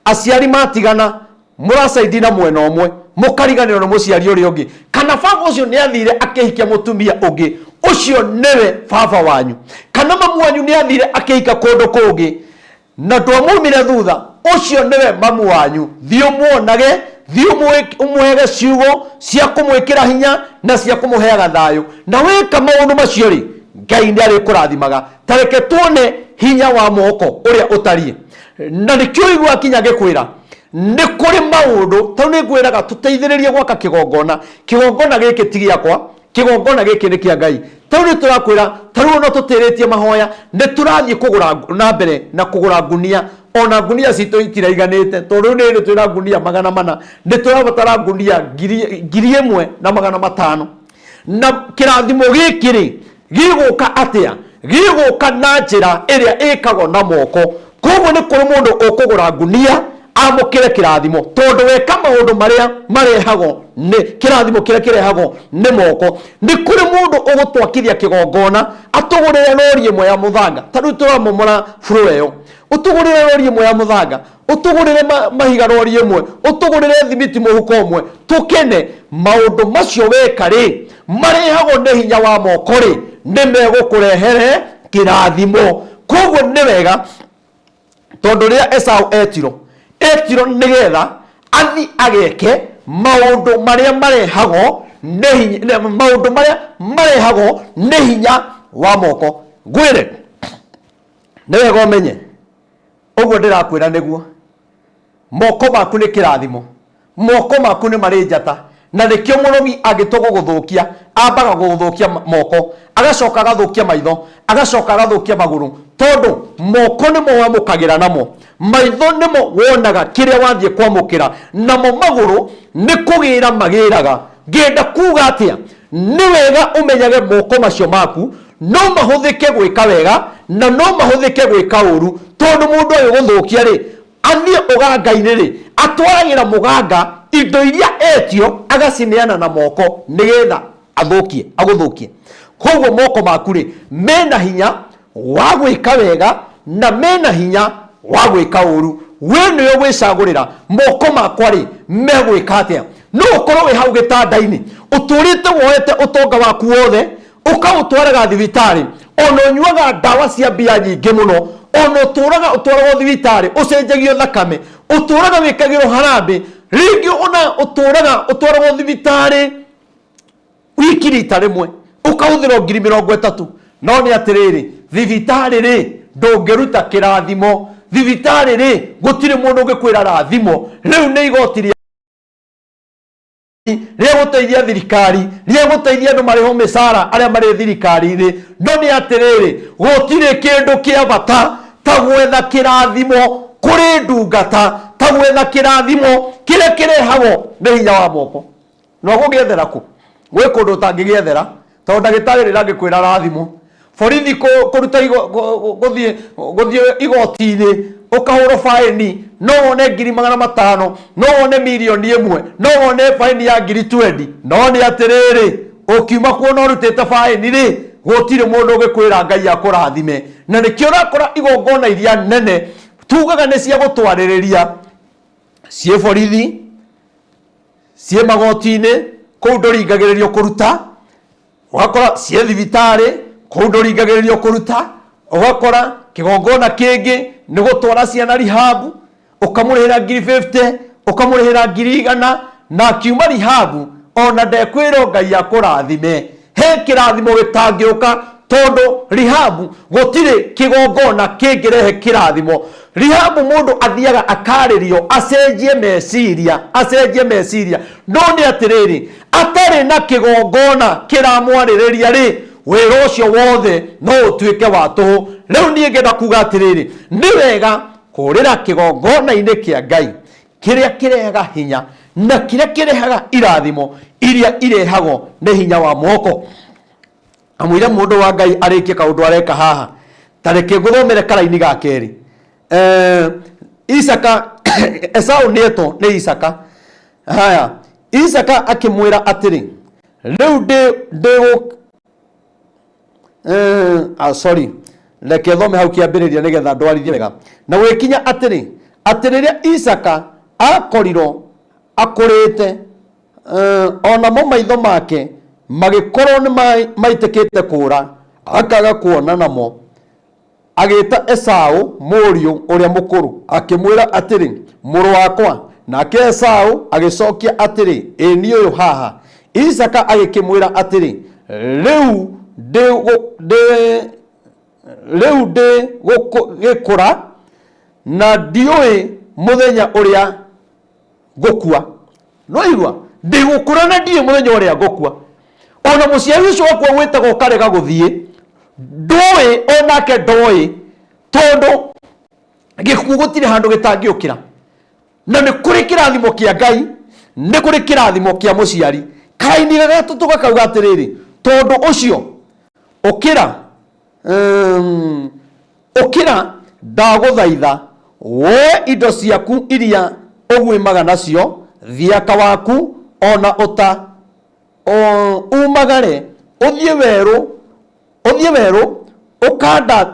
aciari matigana, mũracaidi na mwena ũmwe, mũkariganĩrwo nĩ mũciari ũrĩa ũngĩ, kana baba ũcio nĩ athire akĩhikia mũtumia ũngĩ, ũcio nĩwe baba wanyu, kana mamu wanyu nĩ athire akĩhika kũndũ kũngĩ na ndwamumire thutha, ũcio nĩwe mamu wanyu. Thiĩ ũmuonage, thiĩ ũmũhege ciugo cia kũmwĩkĩra hinya na cia kũmũheaga thayũ. Na wĩka maũndũ macio rĩ, Ngai nĩ arĩkũrathimaga. Ta reke tuone hinya wa moko ũrĩa ũtariĩ. Na nĩkĩo igua kinya ngĩkwĩra nĩ kũrĩ maũndũ tondũ nĩ ngwĩraga tũteithĩrĩrie gwaka kĩgongona. Kĩgongona gĩkĩ ti gĩakwa, kĩgongona gĩkĩ nĩ kĩa Ngai. Tarĩu nĩ tũrakwĩra, tarĩu ona tũtĩrĩtie mahoya, nĩ tũrathiĩ kũgũra na mbere na kũgũra ngunia. Ona ngunia citũ itiraiganĩte, tondũ rĩu nĩ twĩna ngunia 400, nĩ tũrabatara ngunia 1500. Na kĩrathimo gĩkĩ rĩ, gĩgũka atĩa? Gĩgũka na njĩra ĩrĩa ĩkagwo na moko. Koguo nĩ kũrĩ mũndũ ũkũgũra ngunia amũkĩre kĩrathimo, tondũ weka maũndũ marĩa marehagwo nĩ kĩrathimo kĩrĩa kĩrehagwo nĩ moko. Nĩ kũrĩ mũndũ ũgũtwakithia kĩgongona, atũgũrĩre rori ĩmwe ya mũthanga. Ta rĩu tũramomora floor ĩyo, ũtũgũrĩre rori ĩmwe ya mũthanga, ũtũgũrĩre mahiga rori ĩmwe, ũtũgũrĩre thimiti mũhuko ũmwe, tũkene. Maũndũ macio weka rĩ, marehagwo nĩ hinya wa moko rĩ, nĩ megũkũrehere kĩrathimo. Koguo nĩ wega tondũ rĩrĩa Esau etirwo, etirwo nĩgetha athi ageke maũndũ marĩa marehagwo nĩ hinya, maũndũ marĩa marehagwo nĩ hinya wa moko. Ngwĩre nĩ wega ũmenye ũguo ndĩrakwĩra nĩguo moko maku nĩ kĩrathimo, moko maku nĩ marĩ njata, na nĩkĩo mũrogi angĩtua gũgũthũkia ambaga gũgũthũkia moko, agacoka agathũkia maitho, agacoka agathũkia magũrũ, tondũ moko nĩmo wamũkagĩra namo, maitho nĩmo wonaga kĩrĩa wathiĩ kwamũkĩra, namo magũrũ nĩ kũgĩra magĩraga. Ngĩenda kuga atĩa? Nĩ wega ũmenyage moko macio maku no mahũthĩke gwĩka wega na no mahũthĩke gwĩka ũru, tondũ mũndũ agĩgũthũkia rĩ, athiĩ ũganga-inĩ rĩ, atwaragĩra mũganga indo iria etio agacineana na moko nĩgetha athũkie, agũthũkie. Koguo moko maku rĩ, mena hinya wa gwĩka wega na mena hinya wa gwĩka ũru. We nĩwe ũgwĩcagũrĩra moko makwa rĩ, megwĩka atĩa. No ũkorwo wĩ hau gĩtanda-inĩ ũtũrĩte woete ũtonga waku wothe ũkaũtwaraga thibitarĩ, ona ũnyuaga ndawa cia mbia nyingĩ mũno, ona ũtũraga ũtwaragwo thibitarĩ ũcenjagio thakame, ũtũraga wĩkagĩrwo harambĩ, rĩngĩ ona ũtũraga ũtwaragwo thibitarĩ wiki rita rĩmwe ũkahũthĩrwo 30,000. No nĩ atĩrĩrĩ, thibitarĩ rĩ ndũngĩruta kĩrathimo, thibitarĩ rĩ gũtirĩ mũndũ ũngĩkwĩra rathimo. Rĩu nĩ igoti rĩa rĩa gũteithia thirikari, rĩa gũteithia andũ marĩhwo mĩcara arĩa marĩ thirikari-inĩ. No nĩ atĩrĩrĩ, gũtirĩ kĩndũ kĩa bata ta gwetha kĩrathimo kũrĩ ndungata, ta gwetha kĩrathimo kĩrĩa kĩrehagwo nĩ hinya wa moko. Na ũgũgĩethera kũ? Gwĩ kũndũ ũtangĩgĩethera, tondũ ndagĩtarĩ rĩrĩa angĩkwĩra rathimo, borithi kũruta gũthiĩ gũthiĩ igoti-inĩ ũkahũrwo baĩni, no wone 500,000, no wone 1 mirioni, no wone baĩni ya 20,000. No nĩ atĩrĩrĩ, ũkiuma kuo na ũrutĩte baĩni rĩ, gũtirĩ mũndũ ũngĩkwĩra Ngai akũrathime. Na nĩkĩo ũrakora igongona iria nene tugaga nĩ cia gũtwarĩrĩria, ciĩ borithi, ciĩ magoti-inĩ, kũu ndũringagĩrĩrio kũruta, ũgakora ciĩ thibitarĩ, kũu ndũringagĩrĩrio kũruta, ũgakora kĩgongona kĩngĩ nĩ gũtwara ciana rehab, ũkamũrĩhĩra 50,000, ũkamũrĩhĩra 100,000, na akiuma rehab ona ndekwĩrwo Ngai akũrathime. He kĩrathimo gĩtangĩũka, tondũ rehab gũtirĩ kĩgongona kĩngĩrehe kĩrathimo. Rehab mũndũ athiaga akarĩrio acenjie meciria, acenjie meciria. No nĩ atĩrĩrĩ, atarĩ na kĩgongona kĩramwarĩrĩria rĩ, wĩra ũcio wothe no ũtuĩke wa tũhũ. Rĩu niĩ ngenda kuga atĩrĩrĩ, nĩ wega kũrĩra kĩgongona-inĩ kĩa Ngai kĩrĩa kĩrehaga hinya na kĩrĩa kĩrehaga irathimo iria irehagwo nĩ hinya wa moko. Amwĩre mũndũ wa Ngai arĩkie kaũndũ areka haha, ta reke ngũthomere karaini ga kerĩ. Isaka, Esau nĩetwo nĩ Isaka. Haya, Isaka akĩmwĩra atĩrĩ, rĩu ndĩ ndĩ sorry, reke thome hau kĩambĩrĩria nĩgetha ndwarithie wega. Na gũgĩkinya atĩrĩ, atĩ rĩrĩa Isaka akorirwo akũrĩte, o namo maitho make magĩkorwo nĩ maitĩkĩte kũũra, akaga kuona namo, agĩĩta Esau mũriũ ũrĩa mũkũrũ, akĩmwĩra atĩrĩ, mũrũ wakwa. Nake Esau agĩcokia atĩrĩ, ĩ niĩ ũyũ haha. Isaka agĩkĩmwĩra atĩrĩ, rĩu ndĩ gĩkũra na ndiũĩ mũthenya ũrĩa ngũkua. No igua, ndĩ gũkũra na ndiũĩ mũthenya ũrĩa ngũkua. Ona mũciari ũcio waku agwĩtaga ũkarega gũthiĩ, ndũĩ onake ndoĩ, tondũ gĩkuũ gũtirĩ handũ gĩtangĩũkĩra. Na nĩ kũrĩ kĩrathimo kĩa Ngai, nĩ kũrĩ kĩrathimo kĩa mũciari. Karaini ga gatatũ gakauga atĩrĩrĩ, tondũ ũcio ũkĩra, ũkĩra ndagũthaitha, woe indo ciaku iria ũguĩmaga nacio, thiaka waku ona ũta, umagare ũthiĩ werũ, ũthiĩ werũ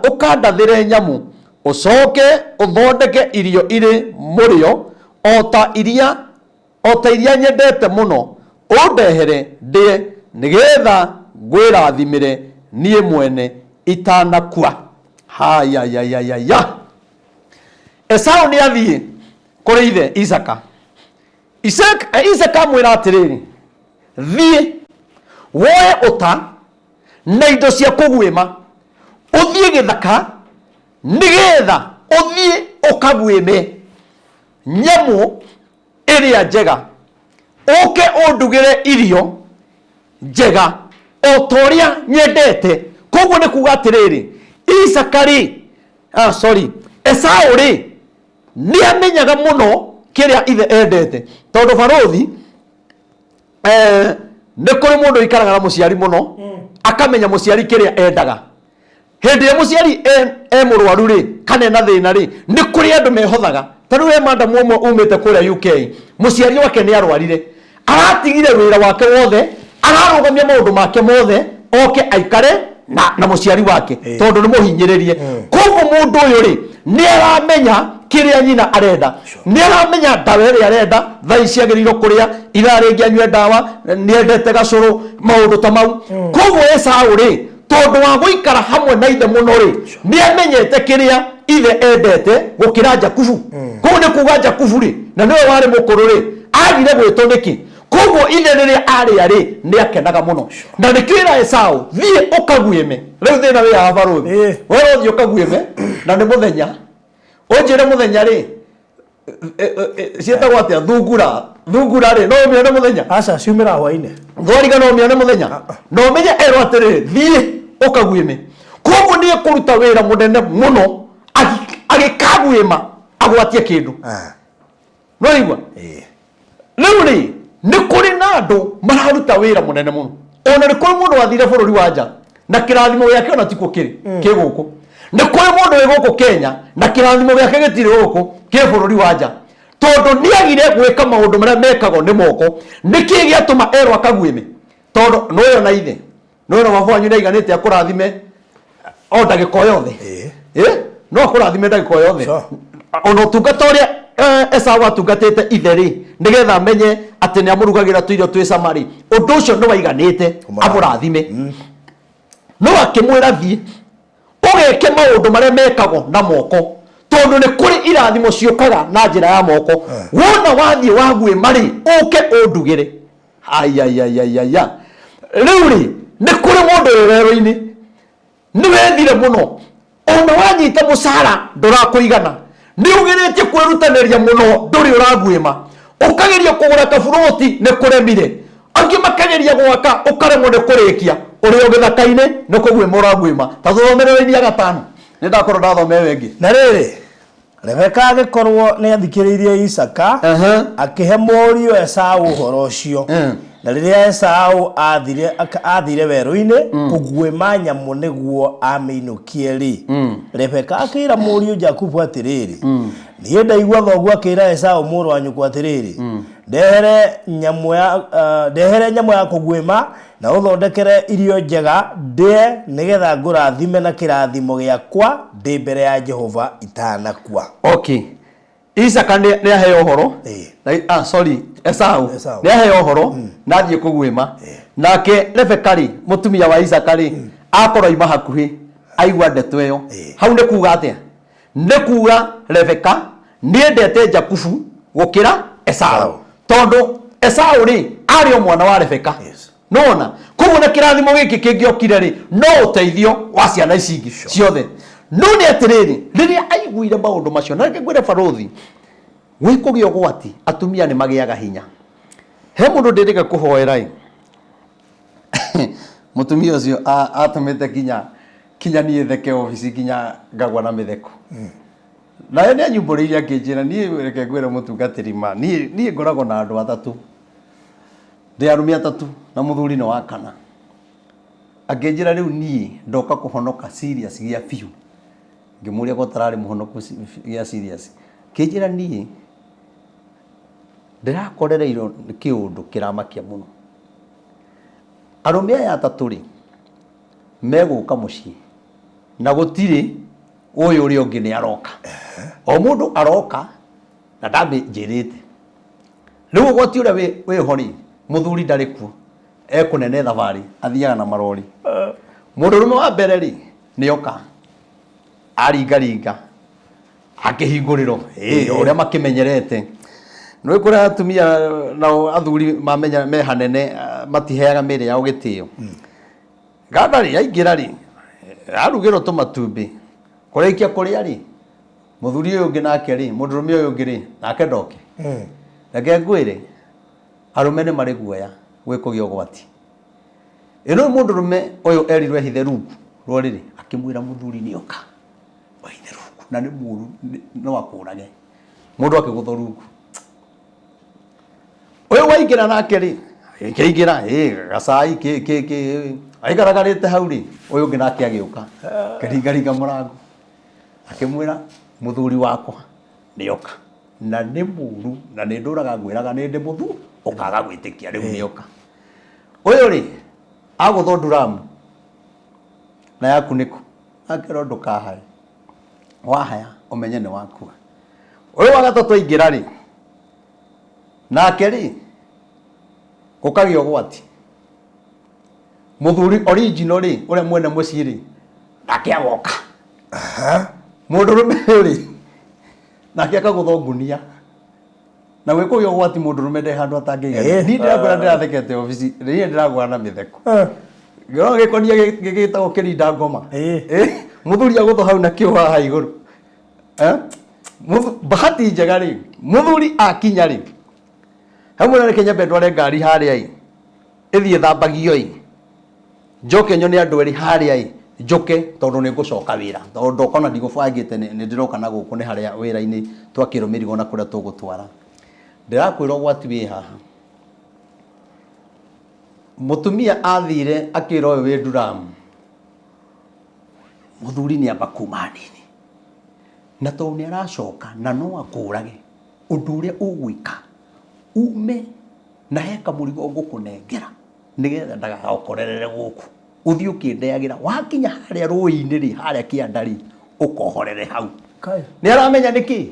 ũkandathĩre nyamũ, ũcoke ũthondeke irio irĩ mũrĩo o ta iria nyendete mũno, ũndehere ndĩe, nĩgetha ngwĩrathimĩre niĩ mwene itanakua. Hayayayaya, Esau nĩ athiĩ kũrĩ ithe Isaka. Isaka amwĩra atĩrĩrĩ, thiĩ woe ũta na indo cia kũguĩma, ũthiĩ gĩthaka nĩgetha ũthiĩ ũkaguĩme nyamũ ĩrĩa njega, ũke ũndugĩre irio njega o ta ũrĩa nyendete. Koguo nĩ kuga atĩrĩrĩ, Isaka rĩ, ah, sorry, Esau rĩ, nĩ amenyaga mũno kĩrĩa ithe endete, tondũ barũthi nĩ kũrĩ mũndũ ũikaraga na mũciari mũno, akamenya mũciari kĩrĩa endaga. Hĩndĩ ĩrĩa mũciari e mũrwaru rĩ, kana ena thĩna rĩ, nĩ kũrĩ andũ mehothaga. Ta rĩu he madamu ũmwe umĩte kũrĩa UK, mũciari wake nĩ arwarire, aratigire wĩra wake wothe, ararũgamia maũndũ make mothe, oke aikare na mũciari wake, tondũ nĩ mũhinyĩrĩrie. Koguo mũndũ ũyũ rĩ, nĩ aramenya kĩrĩa nyina arenda, nĩ aramenya ndawa ĩrĩa arenda, thaa ici agĩrĩirwo kũrĩa, ithaa rĩngĩ anyue ndawa, nĩ endete gacũrũ, maũndũ ta mau. Koguo Esau rĩ, tondũ wa gũikara hamwe na ithe mũno rĩ, nĩ amenyete kĩrĩa ithe endete gũkĩra Jakubu. Koguo nĩ kuga Jakubu rĩ, na nĩwe warĩ mũkũrũ rĩ, agire gwĩtwo nĩkĩ? Koguo ithe rĩrĩa arĩa rĩ, nĩ akenaga mũno. Na nĩkĩo ĩra Esau, thiĩ ũkaguĩme. Rĩu thĩna wĩ haha barũthi. We ũthiĩ ũkaguĩme, na nĩ mũthenya. Ũnjĩre mũthenya rĩ, ciĩtagwo atĩa? Thungura. Thungura rĩ, no ũmĩone mũthenya? Aca, ciumĩra hwainĩ. Thwariga no ũmĩone mũthenya? Na ũmenye erwo atĩrĩrĩ, thiĩ ũkaguĩme. Koguo nĩ ekũruta wĩra mũnene mũno agĩkaguĩma agwatie kĩndũ. No igua? Rĩu rĩ, nĩ kũrĩ na andũ mararuta wĩra mũnene mũno. Ona nĩ kũrĩ mũndũ wathire bũrũri wa nja na kĩrathimo gĩake ona tikuo kĩrĩ, kĩ gũkũ. Nĩ kũrĩ mũndũ wĩ gũkũ Kenya na kĩrathimo gĩake gĩtirĩ gũkũ, kĩ bũrũri wa nja. Tondũ nĩagire gwĩka maũndũ marĩa mekagwo nĩ moko. Nĩkĩ gĩatũma erwo akaguĩme? Tondũ nĩũĩ ona ithe, nĩũĩ ona baba wanyu nĩaiganĩte akũrathime o ndagĩka o yothe. No akũrathime ndagĩka o yothe. Ona ũtungata ũrĩa Esau atungatĩte ithe rĩ, nĩgetha amenye atĩ nĩ amũrugagĩra tũirio twĩ cama rĩ, ũndũ ũcio nĩ waiganĩte amũrathime. No akĩmwĩra thiĩ ũgeke maũndũ marĩa mekagwo na moko, tondũ nĩ kũrĩ irathimo ciũkaga na njĩra ya moko. Wona wathiĩ waguĩma rĩ, ũke ũndugĩre. Ayayayaya. Rĩu rĩ, nĩ kũrĩ mũndũ wĩ werũ-inĩ, nĩ wethire mũno, ona wanyita mũcara ndũrakũigana, nĩ ũgeretie kwĩrutanĩria mũno, ndũrĩ ũraguĩma, ũkageria kũgũra kaburoti nĩ kũremire, angĩ makageria gwaka ũkaremwo nĩ kũrĩkia, ũrĩ o gĩthaka-inĩ nĩ kũguĩma ũraguĩma. Ta tũthomere raini ya gatano, nĩ ndakorwo ndathoma ĩyo ĩngĩ. Na rĩrĩ, Rebeka agĩkorwo nĩathikĩrĩirie Isaaka, akĩhe mũriũ Esau ũhoro ũcio. Na rĩrĩa Esau aathire werũ-inĩ kũguĩma nyamũ nĩguo amĩinũkie-rĩ, Rebeka akĩĩra mũriũ Jakubu atĩrĩrĩ, Niĩ ndaigua thoguo akĩĩra Esau mũrũ wa nyũkwa atĩrĩrĩ, 'Ndehere nyamũ ya kũguĩma Na ũthondekere irio njega ndĩe, nĩgetha ngũrathime na kĩrathimo gĩakwa ndĩ mbere ya Jehova itanakua. Okay. Isaka nĩ aheo ũhoro. Na, ah, sorry, Esau Esau. nĩ aheo ũhoro na athiĩ kũguĩma. Nake Rebeka rĩ, mũtumia wa Isaka rĩ, akorwo aima hakuhĩ aigua ndeto ĩyo. Hau nĩ kuga atĩa? Nĩ kuga Rebeka nĩendete Jakubu gũkĩra Esau. Tondũ Esau rĩ, arĩ o mwana wa Rebeka. Nĩwona? Koguo na kĩrathimo gĩkĩ kĩngĩokire rĩ, no ũteithio wa ciana ici ingĩ ciothe. No nĩ atĩrĩrĩ, rĩrĩa aiguire maũndũ macio, na reke ngwĩre barũthi, gwĩ kũgĩa ũgwati, atumia nĩ magĩaga hinya. He mũndũ ndĩrĩga kũhoera ĩ, mũtumia ũcio atũmĩte kinya niĩ theke obici nginya ngagwa na mĩtheko. Nawe nĩ anyumbũrĩire akĩnjĩra, niĩ reke ngwĩre mũtungatĩri ma, niĩ ngoragwo na andũ atatũ. Ndĩ arũme atatũ na mũthuri nĩ wa kana. Akĩnjĩra rĩu niĩ ndoka kũhonoka serious gĩa biũ. Ngĩmũria ko ũtararĩ mũhonoku gĩa serious. Akĩnjĩra niĩ ndĩrakorereirwo nĩ kĩũndũ kĩramakia mũno. Arũme aya atatũ rĩ, megũka mũciĩ na gũtirĩ ũyũ ũrĩa ũngĩ nĩ aroka. O mũndũ aroka na ndamĩnjĩrĩte. Rĩu ũgwati ũrĩa wĩho rĩ, mũthuri ndarĩ kuo, ekũnene thabarĩ, athiaga na marori. Mũndũrũme wa mbere rĩ, nĩ oka. Aringaringa akĩhingũrĩrwo, ĩ ũrĩa makĩmenyerete nĩ kũrĩa atumia nao athuri mamenya me hanene, ah, matiheaga mĩĩrĩ yao gĩtĩo. Ganda rĩ, aingĩra rĩ, arugĩrwo tũmatumbĩ, kũrĩkia kũrĩa rĩ, mũthuri ũyũ ũngĩ nake rĩ, mũndũrũme ũyũ ũngĩ rĩ, nake ndoke. Reke ngwĩre, arũme nĩ marĩ guoya gwĩ kũgĩa ũgwati. Ĩno mũndũrũme ũyũ erirwo ehithe rungu rwa ũrĩrĩ, akĩmwĩra mũthuri nĩ oka, wehithe rungu na nĩ mũru, no akũrage. Mũndũ akĩgũthwo rungu. Ũyũ waingĩra nake rĩ, akĩingĩra, ĩ gacai kĩ kĩ kĩ, aikaragarĩte hau rĩ, ũyũ ũngĩ nake agĩũka, akĩringaringa mũrango, akĩmwĩra mũthuri wakwa nĩ oka na nĩ mũru na nĩ ndũraga ngwĩraga nĩ ndĩ mũthu ũkaga gwĩtĩkia, rĩu nĩ oka. Ũyũ rĩ, agũthwo nduramu na yaku nĩkũ? Akerwo ndũkahae, wahaya ũmenye nĩ wakua. Ũyũ wa gatatũ aingĩra rĩ, nake rĩ, gũkagĩa ũgwati. Mũthuri original rĩ, ũrĩa mwene mũciĩ rĩ, nake agoka. Mũndũrũme ũyũ rĩ, nake akagũthwo ngunia. Na gwĩ kũgĩa ũgwati mũndũrũme nde handũ atangĩigana. Niĩ ndĩrakwĩra ndĩrathekete obici, niĩ ndĩragũra na mĩtheko. Ngĩrora gĩkonia gĩtagwo kĩrinda ngoma. Mũthuri agũthwo hau na kĩo haha igũrũ. Eh? Bahati njega rĩ, mũthuri akinya rĩ, hamwe na reke nyambe ndware ngari harĩa ĩ, ĩthiĩ ĩthambagio ĩ, njoke nyone andũ erĩ harĩa ĩ, njũke tondũ nĩ ngũcoka wĩra, tondũ ndoka ona ndigũbangĩte, nĩ ndĩroka na gũkũ nĩ harĩa wĩra-inĩ twakĩrwo mĩrigo na kũrĩa tũgũtwara. Ndĩrakwĩra ũgwati wĩ haha. Mũtumia athire akĩra ũyũ wĩ nduramu, mũthuri nĩ amba kuma hanini, na tondũ nĩ aracoka na no akũrage, ũndũ ũrĩa ũgwĩka ume na he kamũrigo ngũkũnengera nĩgetha ndagagũkorerere gũkũ, ũthiĩ ũkĩndeagĩra, wakinya harĩa rũĩ-inĩ rĩ, harĩa kĩanda rĩ, ũkohorere hau. Kai. Nĩ aramenya nĩkĩ?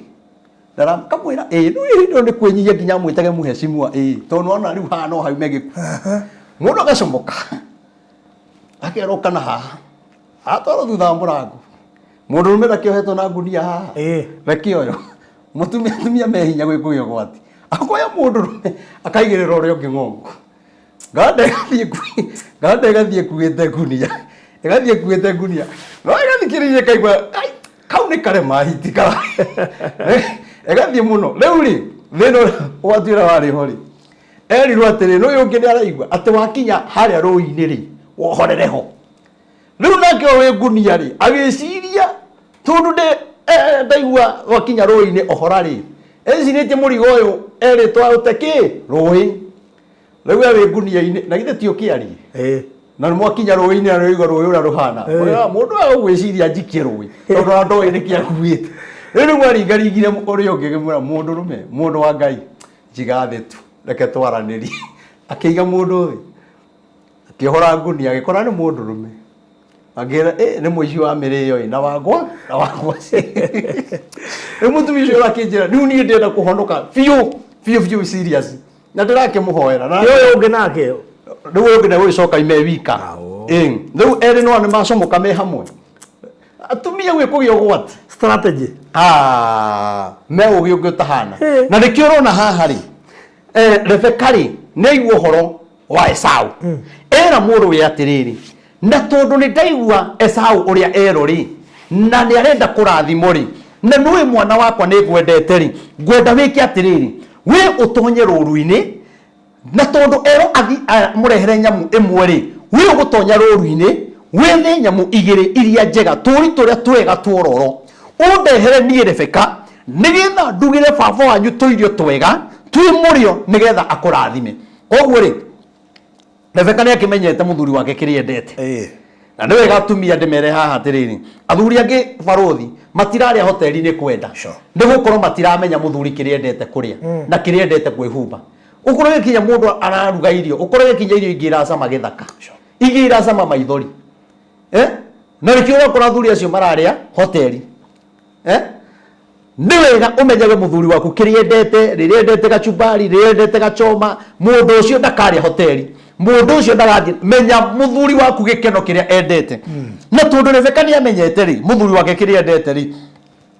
Kamwĩra ĩĩ, rĩu hĩndĩ ĩyo nĩ kwĩnyihia nginya amwĩtage mũhecimua ĩĩ, tondũ nĩwona rĩu haha no haume gĩkuũ. Mũndũ agacomoka akerwo kana haha, atwarwo thutha wa mũrango, mũndũrũme ndakĩohetwo na ngunia haha, reke ũyũ mũtumia, atumia me hinya gwĩ kũgĩa ũgwati, akoya mũndũrũme akaigĩrĩra ũrĩa ũngĩ ng'ongo, nganda ĩgathiĩ nganda ĩgathiĩ ĩkuĩte ngunia, ĩgathiĩ ĩkuĩte ngunia, no ĩgathikĩrĩria ĩkaigua "Ai, kau nĩ karema hiti kara ĩgathiĩ mũno." Rĩu rĩ, thĩna ũrĩa ũgwati ũrĩa warĩ ho rĩ, erirwo atĩrĩ, n'ũyũ ũngĩ nĩ araigua atĩ wakinya harĩa rũĩ-inĩ rĩ, wohorere ho. Rĩu nake ũyũ wĩ ngunia rĩ, agĩciria tondũ ndĩ ndaigua wakinya rũĩ-inĩ ohora rĩ, ecirĩtie mũrigo ũyũ erĩtwo aũte kĩ rũĩ. Rĩu we wĩ ngunia-inĩ, na githĩ ti ũkĩarie? Na nĩ mwakinya rũĩ-inĩ na nĩũraigua rũĩ ũrĩa rũhana. Ũrĩa mũndũ ũyũ ũgwĩciria njikie rũĩ, tondũ ona ndoĩ nĩkĩ akuĩte. Rĩu nĩguo aringaringire ũrĩa ũngĩ akĩmwĩra, mũndũrũme, mũndũ wa Ngai, njiga thĩ tu, reke twaranĩrie. Akĩiga mũndũ thĩ, akĩohora ngunia, agĩkora nĩ mũndũrũme. Akĩra, ĩ nĩ mũici wa mĩrĩo ĩ, na wakwa, na wakwa. Rĩu mũtumia ũcio akĩnjĩra, rĩu niĩ ndĩrenda kũhonoka biũ, biũ biũ serious. Na ndĩrakĩmũhoera. Na ũyũ ũngĩ nake rĩu ũyũ ũngĩ ndegũgĩcoka ime wika. Ĩ, rĩu erĩ no nĩ macomoka me hamwe. Atumia gwĩ kũgĩa ũgwati. Strategy. Ah, me ũgĩ ũngĩ ũtahana. Na nĩkĩo ũrona haha rĩ, Rebeka rĩ, nĩ aigua ũhoro wa Esau. Era mũrũwe atĩrĩrĩ, na tondũ nĩ ndaigua Esau ũrĩa erwo rĩ, na nĩ arenda kũrathimwo rĩ, na nĩũĩ mwana wakwa nĩ ngwendete rĩ, ngwenda wĩke atĩrĩrĩ, we ũtonye rũru-inĩ, na tondũ erwo athi amũrehere nyamũ ĩmwe rĩ, we ũgũtonya rũru-inĩ, wethe nyamũ igĩrĩ iria njega, tũũri tũrĩa twega twororo, ũndehere niĩ Rebeka, nĩgetha ndugĩre baba wanyu tũirio twega twĩ mũrĩo, nĩgetha akũrathime. Koguo rĩ, Rebeka nĩ akĩmenyete mũthuri wake kĩrĩa endete. Na nĩ wega atumia ndĩmere haha atĩrĩrĩ, athuri angĩ barũthi matirarĩa hoteli-inĩ kwenda, nĩ gũkorwo matiramenya mũthuri kĩrĩa endete kũrĩa na kĩrĩa endete kwĩhumba. Ũkorwo gĩkinya mũndũ araruga irio, ũkorwo gĩkinya irio ingĩ iracama gĩthaka, ingĩ iracama maithori. Na nĩkĩo ũrakora athuri acio mararĩa hoteli. Nĩ wega ũmenyage mũthuri waku kĩrĩa endete, rĩrĩa endete gacumbari, rĩrĩa endete gachoma. Mũndũ ũcio ndakarĩa hoteli. Mũndũ ũcio ndagathiĩ. Menya mũthuri waku gĩkeno kĩrĩa endete. Na tondũ Rebeka nĩ amenyete rĩ, mũthuri wake kĩrĩa endete rĩ,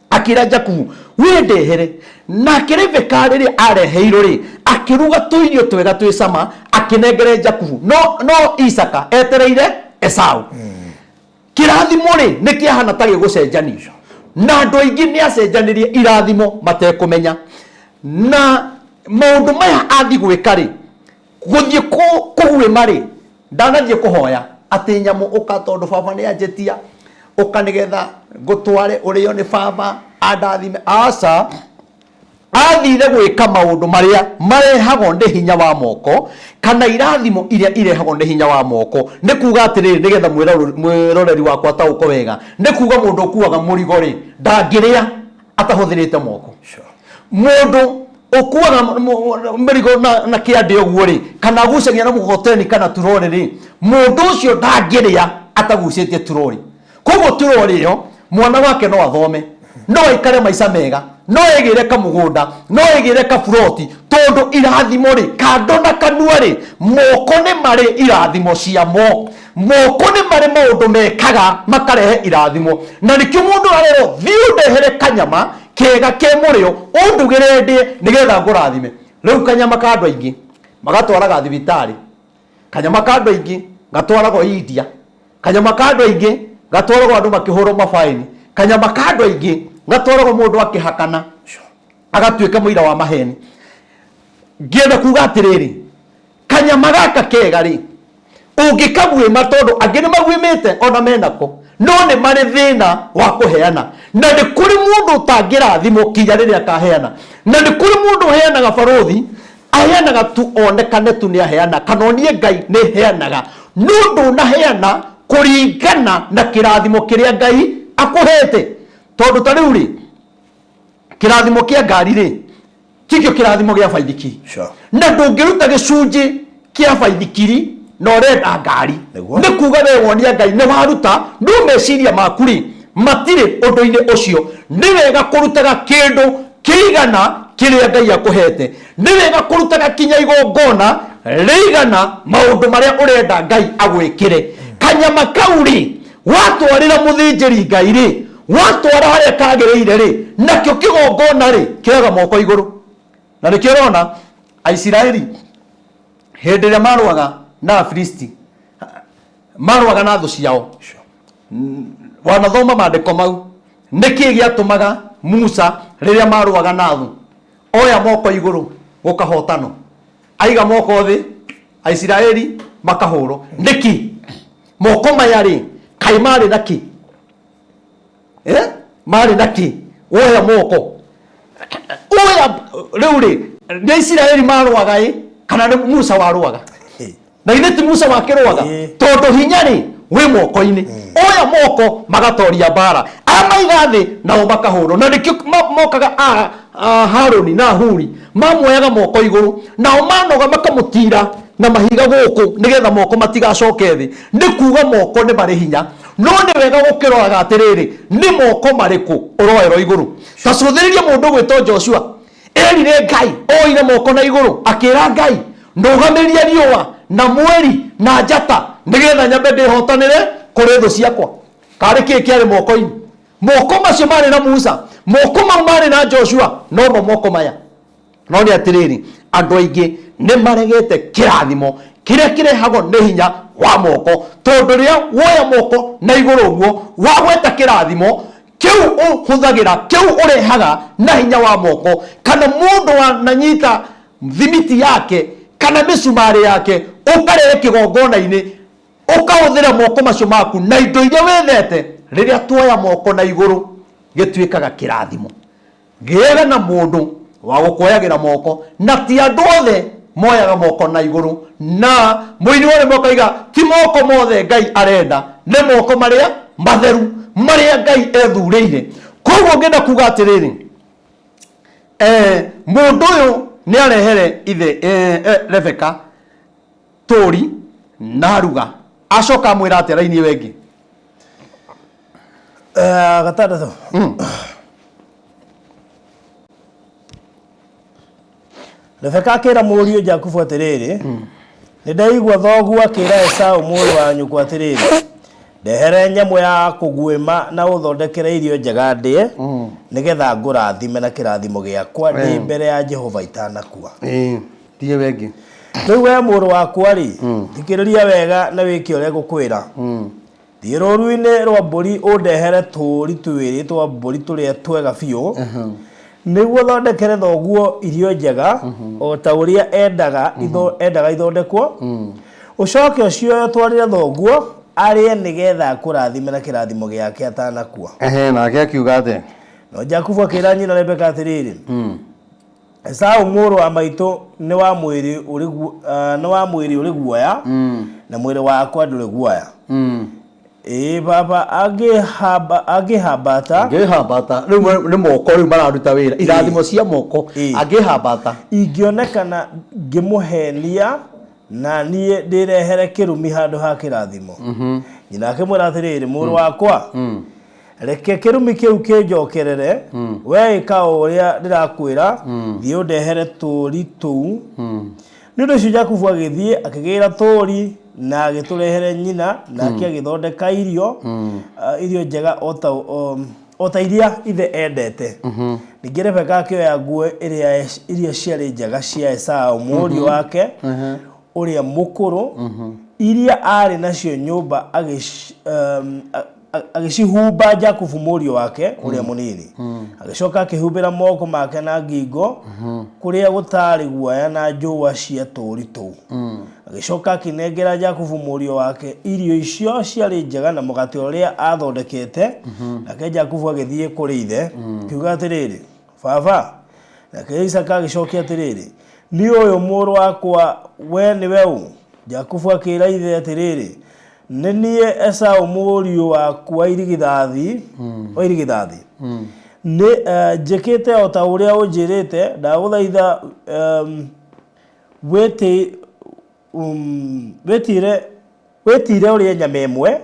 akĩra Jakubu, wĩndehere. Nake Rebeka rĩrĩa areheirwo rĩ, akĩruga tũirio twega twĩ cama, akĩnengere Jakubu. No Isaka etereire Esau. Kĩrathimo rĩ, nĩ kĩahana ta gĩgũcenjanio. Na andũ aingĩ nĩ acenjanirie irathimo matekũmenya. Na maũndũ maya athiĩ gwĩka rĩ, gũthiĩ kũguĩma rĩ, ndanathiĩ kũhoya atĩ nyamũ ũka tondũ baba nĩ anjĩtia, ũka nĩgetha ngũtware ũrĩo nĩ baba andathime. Aca, athire gwĩka maũndũ marĩa marehagwo nĩ hinya wa moko kana irathimo iria irehagwo nĩ hinya wa moko. Nĩ kuga atĩrĩrĩ, nĩgetha mwĩroreri wakwa ataũkwo wega, nĩ kuga mũndũ ũkuaga mũrigo rĩ, ndangĩrĩa atahũthĩrĩte moko. Mũndũ ũkuaga mĩrigo na kĩande ũguo rĩ, kana agucagia na mũgogoteni kana turori rĩ, mũndũ ũcio ndangĩrĩa atagucĩtie turori. Koguo turori ĩyo mwana wake no athome, no aikare maica mega, no egĩre kamũgũnda, no egĩre kaburoti, tondũ irathimo rĩ, kando na kanua rĩ, moko nĩ marĩ irathimo ciamo. Moko nĩ marĩ maũndũ mekaga makarehe irathimo. Na nĩkĩo mũndũ arerwo thiĩ ũndehere kanyama kega ke mũrĩo, ũndugĩre ndĩe nĩgetha ngũrathime. Rĩu kanyama ka andũ aingĩ magatwaraga thibitarĩ, kanyama ka andũ aingĩ gatwaragwo India, kanyama ka andũ aingĩ gatwaragwo andũ makĩhũrwo mabaini, kanyama ka andũ aingĩ gatwaragwo mũndũ akĩhakana agatuĩka mũira wa maheni. Ngĩenda kuga atĩrĩrĩ, kanyama gaka kega rĩ, ũngĩkaguĩma, tondũ angĩ nĩ maguĩmĩte ona menako, no nĩ marĩ thĩna wa kũheana. Na nĩ kũrĩ mũndũ ũtangĩrathimwo kinya rĩrĩa akaheana. Na nĩ kũrĩ mũndũ ũheanaga barũthi, aheanaga tu onekane tu nĩ aheana, kana onie Ngai nĩ heanaga, no ndũnaheana kũringana na kĩrathimo kĩrĩa Ngai akũhete. Tondũ ta rĩu rĩ, kĩrathimo kĩa ngari rĩ, tikĩo kĩrathimo gĩa baithikiri. Na ndũngĩruta gĩcunjĩ kĩa baithikiri na ũrenda ngari. Nĩ kuga we wonia Ngai nĩ waruta, no meciria maku rĩ matirĩ ũndũ-inĩ ũcio. Nĩ wega kũrutaga kĩndũ kĩigana kĩrĩa Ngai akũhete. Nĩ wega kũrutaga kinya igongona rĩigana maũndũ marĩa ũrenda Ngai agwĩkĩre. Kanyama kau rĩ, watwarĩra mũthĩnjĩri Ngai rĩ, watwara harĩa kagĩrĩire rĩ, nakĩo kĩgongona rĩ, kĩoyaga moko igũrũ. Na nĩkĩo ũrona Aisiraeli hĩndĩ ĩrĩa marũaga na Afilisti, marũaga na thũ ciao. Wanathoma maandĩko mau, nĩkĩ gĩatũmaga Musa rĩrĩa marũaga na thũ oya moko igũrũ gũkahotano, aiga moko thĩ Aisiraeli makahũrwo? Nĩkĩ? Moko maya rĩ, kaĩ marĩ na kĩ? Marĩ na kĩ? Woya moko oya rĩu rĩ, nĩ Isiraeli marũaga ĩ, kana nĩ Musa warũaga? Na githĩ ti Musa wakĩrũaga? Tondũ hinya rĩ wĩ moko-inĩ. Oya moko magatoria mbara, amaiga thĩ nao makahũrwo. Na nĩkĩo mokaga a Harũni na Huri mamuoyaga moko igũrũ, nao manoga makamũtira na mahiga gũkũ nĩgetha moko matigacoke thĩ. Nĩ kuga moko nĩ marĩ hinya, no nĩ wega gũkĩroraga atĩrĩrĩ, nĩ moko marĩkũ ũroerwo igũrũ. Ta cũthĩrĩria mũndũ ũgwĩtwo Joshua, erire Ngai, oire moko na igũrũ akĩra Ngai, ndũgamĩria riũa na mweri na njata nĩgetha nyambe ndĩhotanĩre kũrĩ thũ ciakwa. Karĩ kĩĩ kĩarĩ moko-inĩ? Moko macio marĩ na Musa, moko mau marĩ na Joshua, nomo moko maya. No nĩ atĩrĩrĩ, andũ aingĩ nĩ maregete kĩrathimo kĩrĩa kĩrehagwo nĩ hinya wa moko, tondũ rĩrĩa woya moko na igũrũ ũguo wagweta kĩrathimo kĩu ũhũthagĩra, kĩu ũrehaga na hinya wa moko, kana mũndũ wananyita thimiti yake kana mĩcumarĩ yake ũkarehe kĩgongona-inĩ, ũkahũthĩra moko macio maku na indo iria wethete, rĩrĩa tuoya moko na igũrũ gĩtuĩkaga kĩrathimo. Gĩaga na mũndũ wa gũkuoyagĩra moko, na ti andũ othe moyaga moko na igũrũ. Na mũini wa rwĩmbo akaiga ti moko mothe Ngai arenda, nĩ moko marĩa matheru, marĩa Ngai ethurĩire. Koguo ngĩenda kuga atĩrĩrĩ, mũndũ ũyũ nĩ arehere ithe Rebeka tũri na ruga, acoka amwĩra atĩa raini ĩyo ĩngĩ? Gatandatũ. Rebeka akĩra mũriũ Jakubu atĩrĩrĩ, Nĩ ndaigua thoguo akĩra Esau mũrũ wa nyũkwa atĩrĩrĩ, ndehere nyamũ ya kũguĩma na ũthondekere irio njega ndĩe, nĩgetha ngũrathime na kĩrathimo gĩakwa ndĩ mbere ya Jehova itanakua. Ĩĩ, thiĩ wengĩ. Rĩu we mũrũ wakwa rĩ, thikĩrĩria wega na wĩke ũrĩa ngũkwĩra. Thiĩ rũũru-inĩ rwa mbũri ũndehere tũũri twĩrĩ twa mbũri tũrĩa twega biũ, nĩguo thondekere thoguo irio njega o ta ũrĩa endaga itho, endaga ithondekwo. Ũcoke ũcioe ũtwarĩre thoguo arĩe nĩgetha akũrathime na kĩrathimo gĩake atanakua. Ehe, nake akiuga atĩa? No Jakubu akĩra nyina Rebeka atĩrĩrĩ, Esau mũrũ wa maitũ nĩ wa mwĩrĩ ũrĩ gu- ah, nĩ wa mwĩrĩ ũrĩ guoya na mwĩrĩ wakwa ndũrĩ guoya. Ĩĩ baba angĩhamba angĩhambata Angĩhambata rĩu nĩ moko rĩu mararuta wĩra irathimo cia moko Ĩĩ. angĩhambata ingĩonekana ngĩmũhenia na niĩ ndĩrehere kĩrumi handũ ha kĩrathimo. Nyina akĩmwĩra atĩrĩrĩ, mũrũ wakwa, reke kĩrumi kĩu kĩnjokerere, we ĩka o ũrĩa ndĩrakwĩra, thiĩ ũndehere tũũri tũu. Nĩ ũndũ ũcio Jakubu agĩthiĩ akĩgĩra tũũri na agĩtũrehere nyina, nake agĩthondeka irio, irio njega o ta o ta iria ithe endete. Ningĩ Rebeka akĩoya nguo ĩrĩa iria ciarĩ njega cia Esau mũriũ wake ũrĩa mũkũrũ, iria aarĩ nacio nyũmba agĩcihumba Jakubu mũriũ wake ũrĩa mũnini. Agĩcoka akĩhumbĩra moko make na ngingo kũrĩa gũtaarĩ guoya na njũa cia tũũri tũu. Agĩcoka akĩnengera Jakubu mũriũ wake irio icio ciarĩ njega na mũgate ũrĩa aathondekete. Nake Jakubu agĩthiĩ kũrĩ ithe, akiuga atĩrĩrĩ, Baba. Nake Isaaka agĩcokia atĩrĩrĩ, Niĩ ũyũ mũrũ wakwa, we nĩwe ũ? Jakubu akĩĩra ithe atĩrĩrĩ, Nĩ niĩ Esau mũriũ waku wa irigithathi, wa irigithathi. Nĩ njĩkĩte o ta ũrĩa ũnjĩrĩte, ndagũthaitha wĩtĩ wĩtire wĩtire ũrĩe nyama ĩmwe,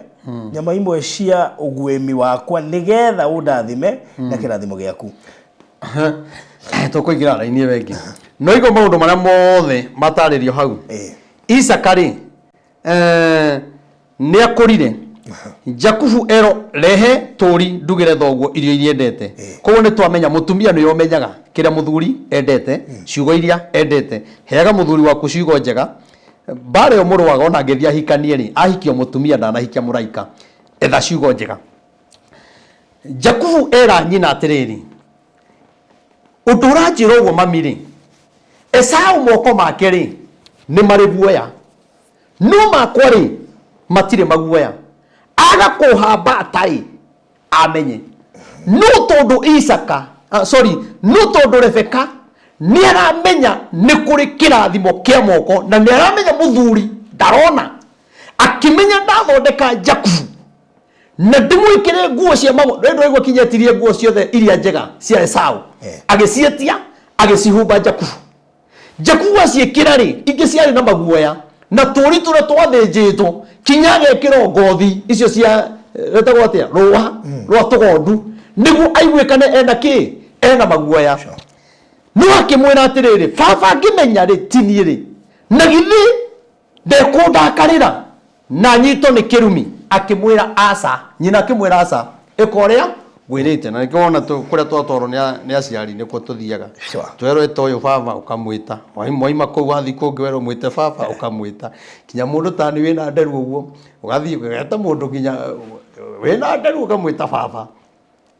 nyama imwe cia ũguĩmi wakwa nĩgetha ũndathime na kĩrathimo gĩaku. Tũkũingĩra raini ĩyo ĩngĩ. No igua maũndũ marĩa mothe matarĩrio hau. Isaka rĩ, nĩ akũrire. Jakubu erwo rehe tũri ndugĩre thoguo irio iria endete. Koguo nĩ twamenya mũtumia nĩwe ũmenyaga kĩrĩa mũthuri endete, ciugo iria endete. Heaga mũthuri waku ciugo njega. Mbara ĩyo mũrũaga ona angĩthiĩ ahikanie rĩ, ahikio mũtumia ndanahikia mũraika. Etha ciugo njega. Jakubu era nyina atĩrĩrĩ, ũndũ ũranjĩra ũguo mami rĩ, Esau moko make rĩ nĩ marĩ guoya, no makwa rĩ matirĩ maguoya. Aga kũhamba rĩ amenye. No tondũ Isaka, sorry, no tondũ Rebeka nĩ aramenya nĩ kũrĩ kĩrathimo kĩa moko na nĩ aramenya mũthuri ndarona, akĩmenya ndathondeka Jakubu na ndimwĩkĩre nguo cia mago rĩu ndũraigua kinya etirie nguo ciothe iria njega cia Esau agĩciĩtia agĩcihumba Jakubu. Jakubu aciĩkĩra rĩ, ingĩ ciarĩ na maguoya na tũũri tũrĩa twathĩnjĩtwo kinya agekĩrwo ngothi icio cia retagwo atĩa rũa rwa tũgondu nĩguo aiguĩkane ena kĩ ena maguoya. No akĩmwĩra atĩrĩrĩ, baba angĩmenya rĩ ti niĩ rĩ, na githĩ ndekũndakarĩra na nyitwo nĩ kĩrumi? Akĩmwĩra aca, nyina akĩmwĩra aca, ĩka ũrĩa ngwĩrĩte. Na nĩkĩo wona kũrĩa twatwarwo nĩ aciari nĩkuo tũthiaga. Twerwo ĩta ũyũ baba ũkamwĩta, waima kũu wathiĩ kũngĩ werwo mwĩte baba ũkamwĩta, kinya mũndũ ta niĩ wĩna nderu ũguo ũgathiĩ ũgeta mũndũ nginya wĩna nderu ũkamwĩta baba,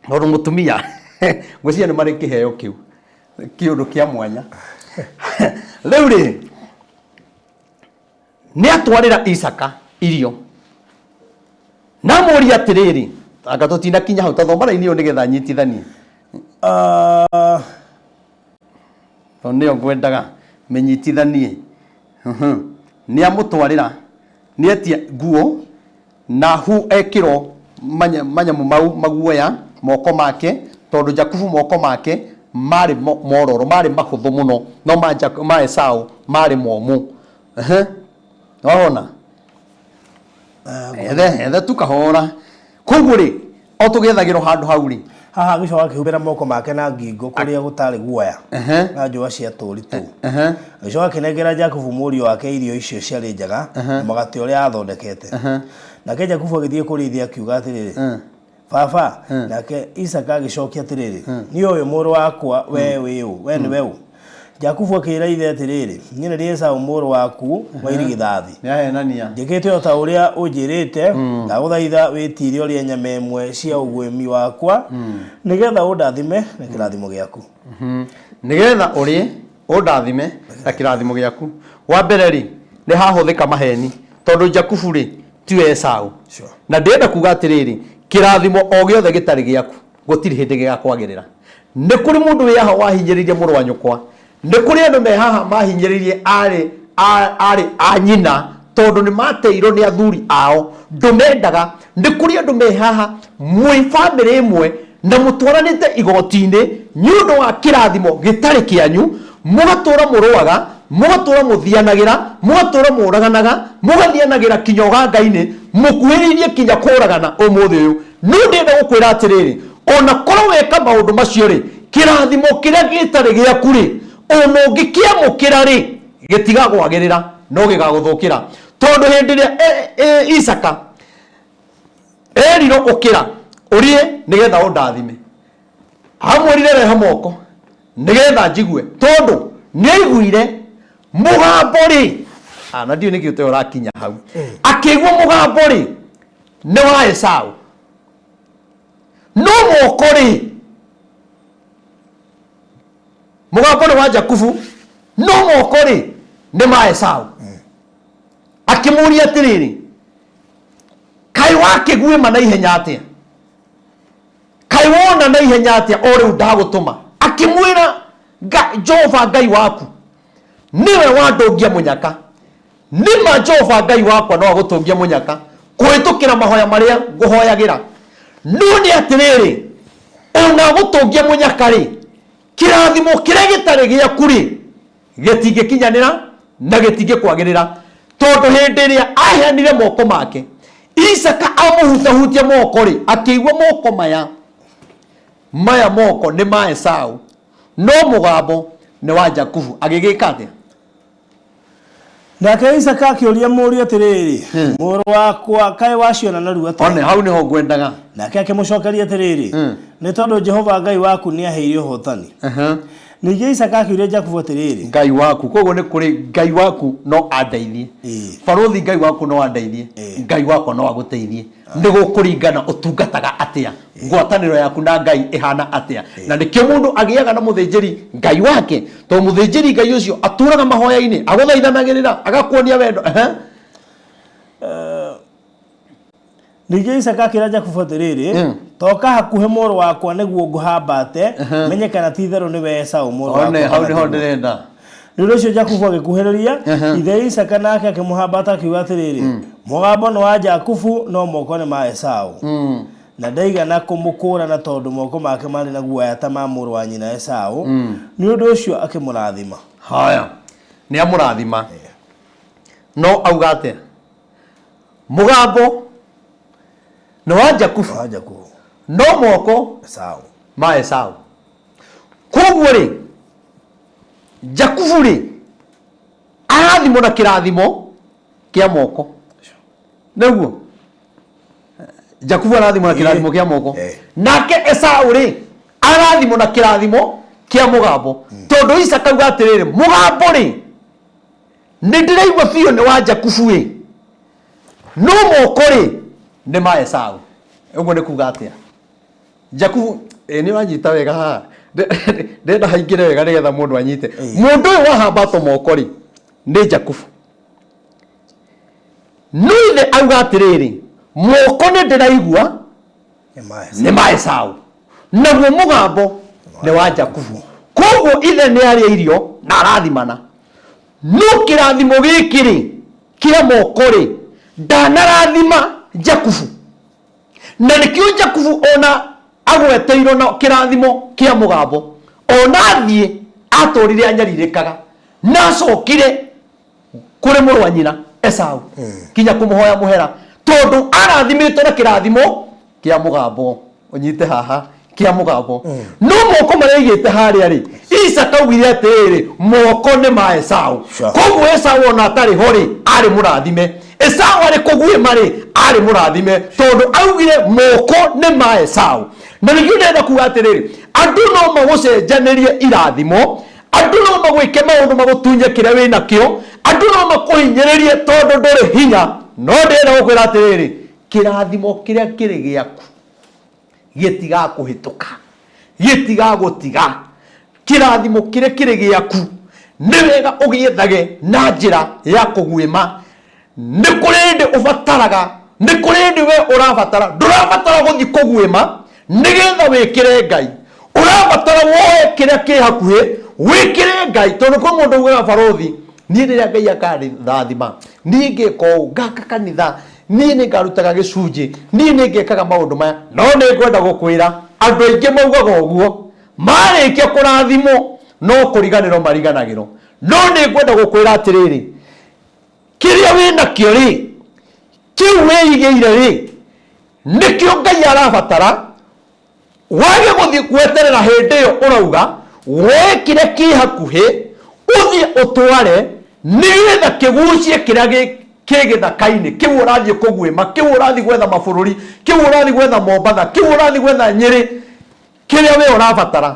tondũ mũtumia ngwĩciria nĩ marĩ kĩheo kĩu kĩũndũ kĩa mwanya. Rĩu rĩ, nĩ atwarĩra Isaka irio na amũria atĩrĩrĩ, anga tũtinakinya hau, tathoma raini ĩyo nĩgetha nyitithanie. Tondũ nĩyo ngwendaga mĩnyitithanie. Nĩ amũtwarĩra, nĩ etia nguo na hu ekĩrwo manyamũ mau maguoya moko make, tondũ Jakubu moko make marĩ mororo, marĩ mahũthũ mũno, no ma Esau marĩ momũ. Wahona? Ethe ethe tu kahora. Koguo rĩ, o tũgĩethagĩrwo handũ hau rĩ, Haha agĩcoka akĩhumbĩra moko make na ngingo kũrĩa gũtarĩ guoya na njũa cia tũũri tũu. Agĩcoka akĩnengera Jakubu mũriũ wake irio icio ciarĩ njega na mũgate ũrĩa aathondekete. Nake Jakubu agĩthiĩ kũrĩ ithe akiuga atĩrĩrĩ, Baba, nake Isaaka agĩcokia atĩrĩrĩ, Niĩ ũyũ mũrũ wakwa, wee wĩ ũ? Wee nĩwe ũ? Jakubu akĩĩra ithe atĩrĩrĩ, Niĩ nĩ niĩ Esau mũrũ waku wa irigithathi. Nĩ ahenania. Njĩkĩte o ta ũrĩa ũnjĩrĩte, ndagũthaitha wĩtiire ũrĩe nyama ĩmwe cia ũguĩmi wakwa, nĩgetha ũndathime na kĩrathimo gĩaku. Nĩgetha ũrĩe ũndathime na kĩrathimo gĩaku. Wa mbere rĩ, nĩ hahũthĩka maheni tondũ Jakubu rĩ tiwe Esau. Sure. Na ndĩrenda kuga atĩrĩrĩ, kĩrathimo o gĩothe gĩtarĩ gĩaku gũtirĩ hĩndĩ gĩgakwagĩrĩra. Nĩ kũrĩ mũndũ wĩ haha wahinyĩrĩirie mũrũ wa nyũkwa. Nĩ kũrĩ andũ me haha mahinyĩrĩirie aarĩ a aarĩ a nyina tondũ nĩ mateirwo nĩ athuri ao. Ndũmendaga. Nĩ kũrĩ andũ me haha mwĩ bamĩrĩ ĩmwe na mũtwaranĩte igoti-inĩ nĩ ũndũ wa kĩrathimo gĩtarĩ kĩanyu, mũgatũra mũrũaga, mũgatũra mũthianagĩra, mũgatũra mũraganaga, mũgathianagĩra kinya ũganga-inĩ, mũkuhĩrĩirie kinya kũragana ũmũthĩ ũyũ. No ndĩrenda gũkwĩra atĩrĩrĩ, ona korwo weka maũndũ macio rĩ, kĩrathimo kĩrĩa gĩtarĩ gĩaku rĩ, ona ũngĩkĩamũkĩra rĩ, gĩtigagwagĩrĩra, no gĩgagũthũkĩra. Tondũ hĩndĩ ĩrĩa Isaka erirwo ũkĩra ũrĩe nĩgetha ũndathime, amwĩrire rehe moko nĩgetha njigue, tondũ nĩaiguire mũgambo rĩ, ah, na ndiũĩ nĩkĩ ũtoĩ ũrakinya hau, akĩigua mũgambo rĩ nĩ wa Esau, no moko rĩ, mũgambo nĩ wa Jakubu, no moko rĩ nĩ ma Esau. Akĩmũria atĩrĩrĩ, kaĩ wakĩguĩma na ihenya atĩa? Kaĩ wona na ihenya atĩa o rĩu ndagũtũma? Akĩmwĩra, Jehova Ngai waku nĩwe wandũngia mũnyaka. Nĩma Jehova Ngai wakwa no agũtũngie mũnyaka kũhĩtũkĩra mahoya marĩa ngũhoyagĩra. No nĩ atĩrĩrĩ, ona agũtũngia mũnyaka-rĩ, kĩrathimo kĩrĩa gĩtarĩ gĩaku-rĩ, gĩtingĩkinyanĩra na gĩtingĩkwagĩrĩra. Tondũ hĩndĩ ĩrĩa aheanire moko make, Isaka amũhutahutia moko-rĩ, akĩigua moko maya, maya moko nĩ ma Esau, no mũgambo nĩ wa Jakubu. Agĩgĩka atĩa? Nake Isaaka akĩũria mũriũ atĩrĩrĩ, Mũrũ wakwa, kaĩ waciona narua atĩa? One, hau nĩho ngwendaga. Nake akĩmũcokeria atĩrĩrĩ, Nĩ tondũ Jehova Ngai waku nĩaheire ũhootani. Ningĩ Isaaka akĩũria Jakubu atĩrĩrĩ, Ngai waku, koguo nĩ kũrĩ Ngai waku no andeithie. Barũthi Ngai waku no andeithie. Ngai wakwa no agũteithie. Nĩ gũkũringana ũtungataga atĩa. Ngwatanĩro yaku na Ngai ĩhana atĩa. Na nĩkĩo mũndũ agĩaga na mũthĩnjĩri Ngai wake, tondũ mũthĩnjĩri Ngai ũcio atũraga mahoya-inĩ, agũthaithanagĩrĩra, agakuonia wendo. Ehe. Ningĩ Isaaka akĩra Jakubu atĩrĩrĩ, Toka hakuhĩ mũrũ wakwa nĩguo ngũhambate, menye kana ti-itherũ nĩwe Esau mũrũ wakwa One, hau kana nĩho tiguo. ndĩrenda. Nĩ ũndũ ũcio Jakubu agĩkuhĩrĩria ithe Isaaka nake akĩmũhambata akiuga atĩrĩrĩ, Mũgambo nĩ wa Jakubu no moko nĩ ma Esau. Na ndaigana kũmũkũũrana tondũ moko make maarĩ na guoya ta ma mũrũ wa nyina Esau, nĩ ũndũ ũcio akĩmũrathima. Haya, nĩ amũrathima. No auga atĩa? Mũgambo nĩ wa Jakubu, Wa Jakubu. no moko Esau. ma Esau. Koguo rĩ, Jakubu rĩ, arathimwo na kĩrathimo kĩa moko. Nĩguo? Jakubu arathimwo na kĩrathimo kĩa moko. Nake Esau rĩ, arathimwo na kĩrathimo kĩa mũgambo. Tondũ Isaka auga atĩrĩrĩ, mũgambo rĩ, nĩ ndĩraigua biũ nĩ wa Jakubu ĩ, no moko rĩ, nĩ ma Esau. Ũguo nĩ kuga atĩa? Jakubu, ĩ nĩ ũranyita wega haha. Ndĩrenda haingĩre wega nĩgetha mũndũ anyite. Mũndũ ũyũ wahambatwo moko rĩ, nĩ Jakubu. No ithe auga atĩrĩrĩ, moko nĩ ndĩraigua nĩ ma Esau, naguo mũgambo nĩ wa Jakubu. Koguo ithe nĩ arĩa irio na arathimana. No kĩrathimo gĩkĩ rĩ, kĩa moko rĩ, ndanarathima Jakubu. Na nĩkĩo Jakubu ona agweteirwo na kĩrathimo kĩa mũgambo, ona athiĩ atũrire anyarirĩkaga, na acokire kũrĩ mũrũ wa nyina Esau kinya kũmũhoya mũhera, tondũ arathimĩtwo na kĩrathimo kĩa mũgambo. Ũnyite haha, Kĩa mũgambo no moko marĩa aigĩte harĩa rĩ, Isaka augire atĩrĩrĩ, moko nĩ ma Esau. Koguo Esau ona atarĩ ho rĩ, arĩ mũrathime. Esau arĩ kũguĩma rĩ, arĩ mũrathime, tondũ augire moko nĩ ma Esau. Na nĩkĩo ndĩrenda kuga atĩrĩrĩ, andũ no magũcenjanĩrie irathimo, andũ no magwĩke maũndũ magũtunye kĩrĩa wĩ nakĩo, andũ no makũhinyĩrĩrie tondũ ndũrĩ hinya, no ndĩrenda gũkwĩra atĩrĩrĩ, kĩrathimo kĩrĩa kĩrĩ gĩaku gĩtigakũhĩtũka, gĩtigagũtiga. Kĩrathimo kĩrĩa kĩrĩ gĩaku nĩ wega ũgĩethage na njĩra ya kũguĩma. Nĩ kũrĩ hĩndĩ ũbataraga, nĩ kũrĩ hĩndĩ we ũrabatara, ndũrabatara gũthiĩ kũguĩma nĩgetha wĩkĩre Ngai. Ũrabatara woe kĩrĩa kĩ hakuhĩ wĩkĩre Ngai, tondũ kwĩ mũndũ ugaga barũthi, niĩ rĩrĩa Ngai akandathima, niĩ ngĩka ũũ, ngaka kanitha, niĩ nĩ ngarutaga gĩcunjĩ, niĩ nĩ ngekaga maũndũ maya. No nĩ ngwenda gũkwĩra, andũ aingĩ maugaga ũguo, marĩkia kũrathimwo no kũriganĩrwo mariganagĩrwo. No nĩ ngwenda gũkwĩra atĩrĩrĩ, kĩrĩa wĩ nakĩo rĩ, kĩu wĩigĩire rĩ, nĩkĩo Ngai arabatara. Wage gũthiĩ gweterera hĩndĩ ĩyo ũrauga woe kĩrĩa kĩ hakuhĩ ũthiĩ ũtware, nĩgetha kĩgucie kĩrĩa kĩ gĩthaka-inĩ kĩu ũrathiĩ kũguĩma, kĩu ũrathiĩ gwetha mabũrũri, kĩu ũrathiĩ gwetha Mombatha, kĩu ũrathiĩ gwetha Nyĩrĩ, kĩrĩa we ũrabatara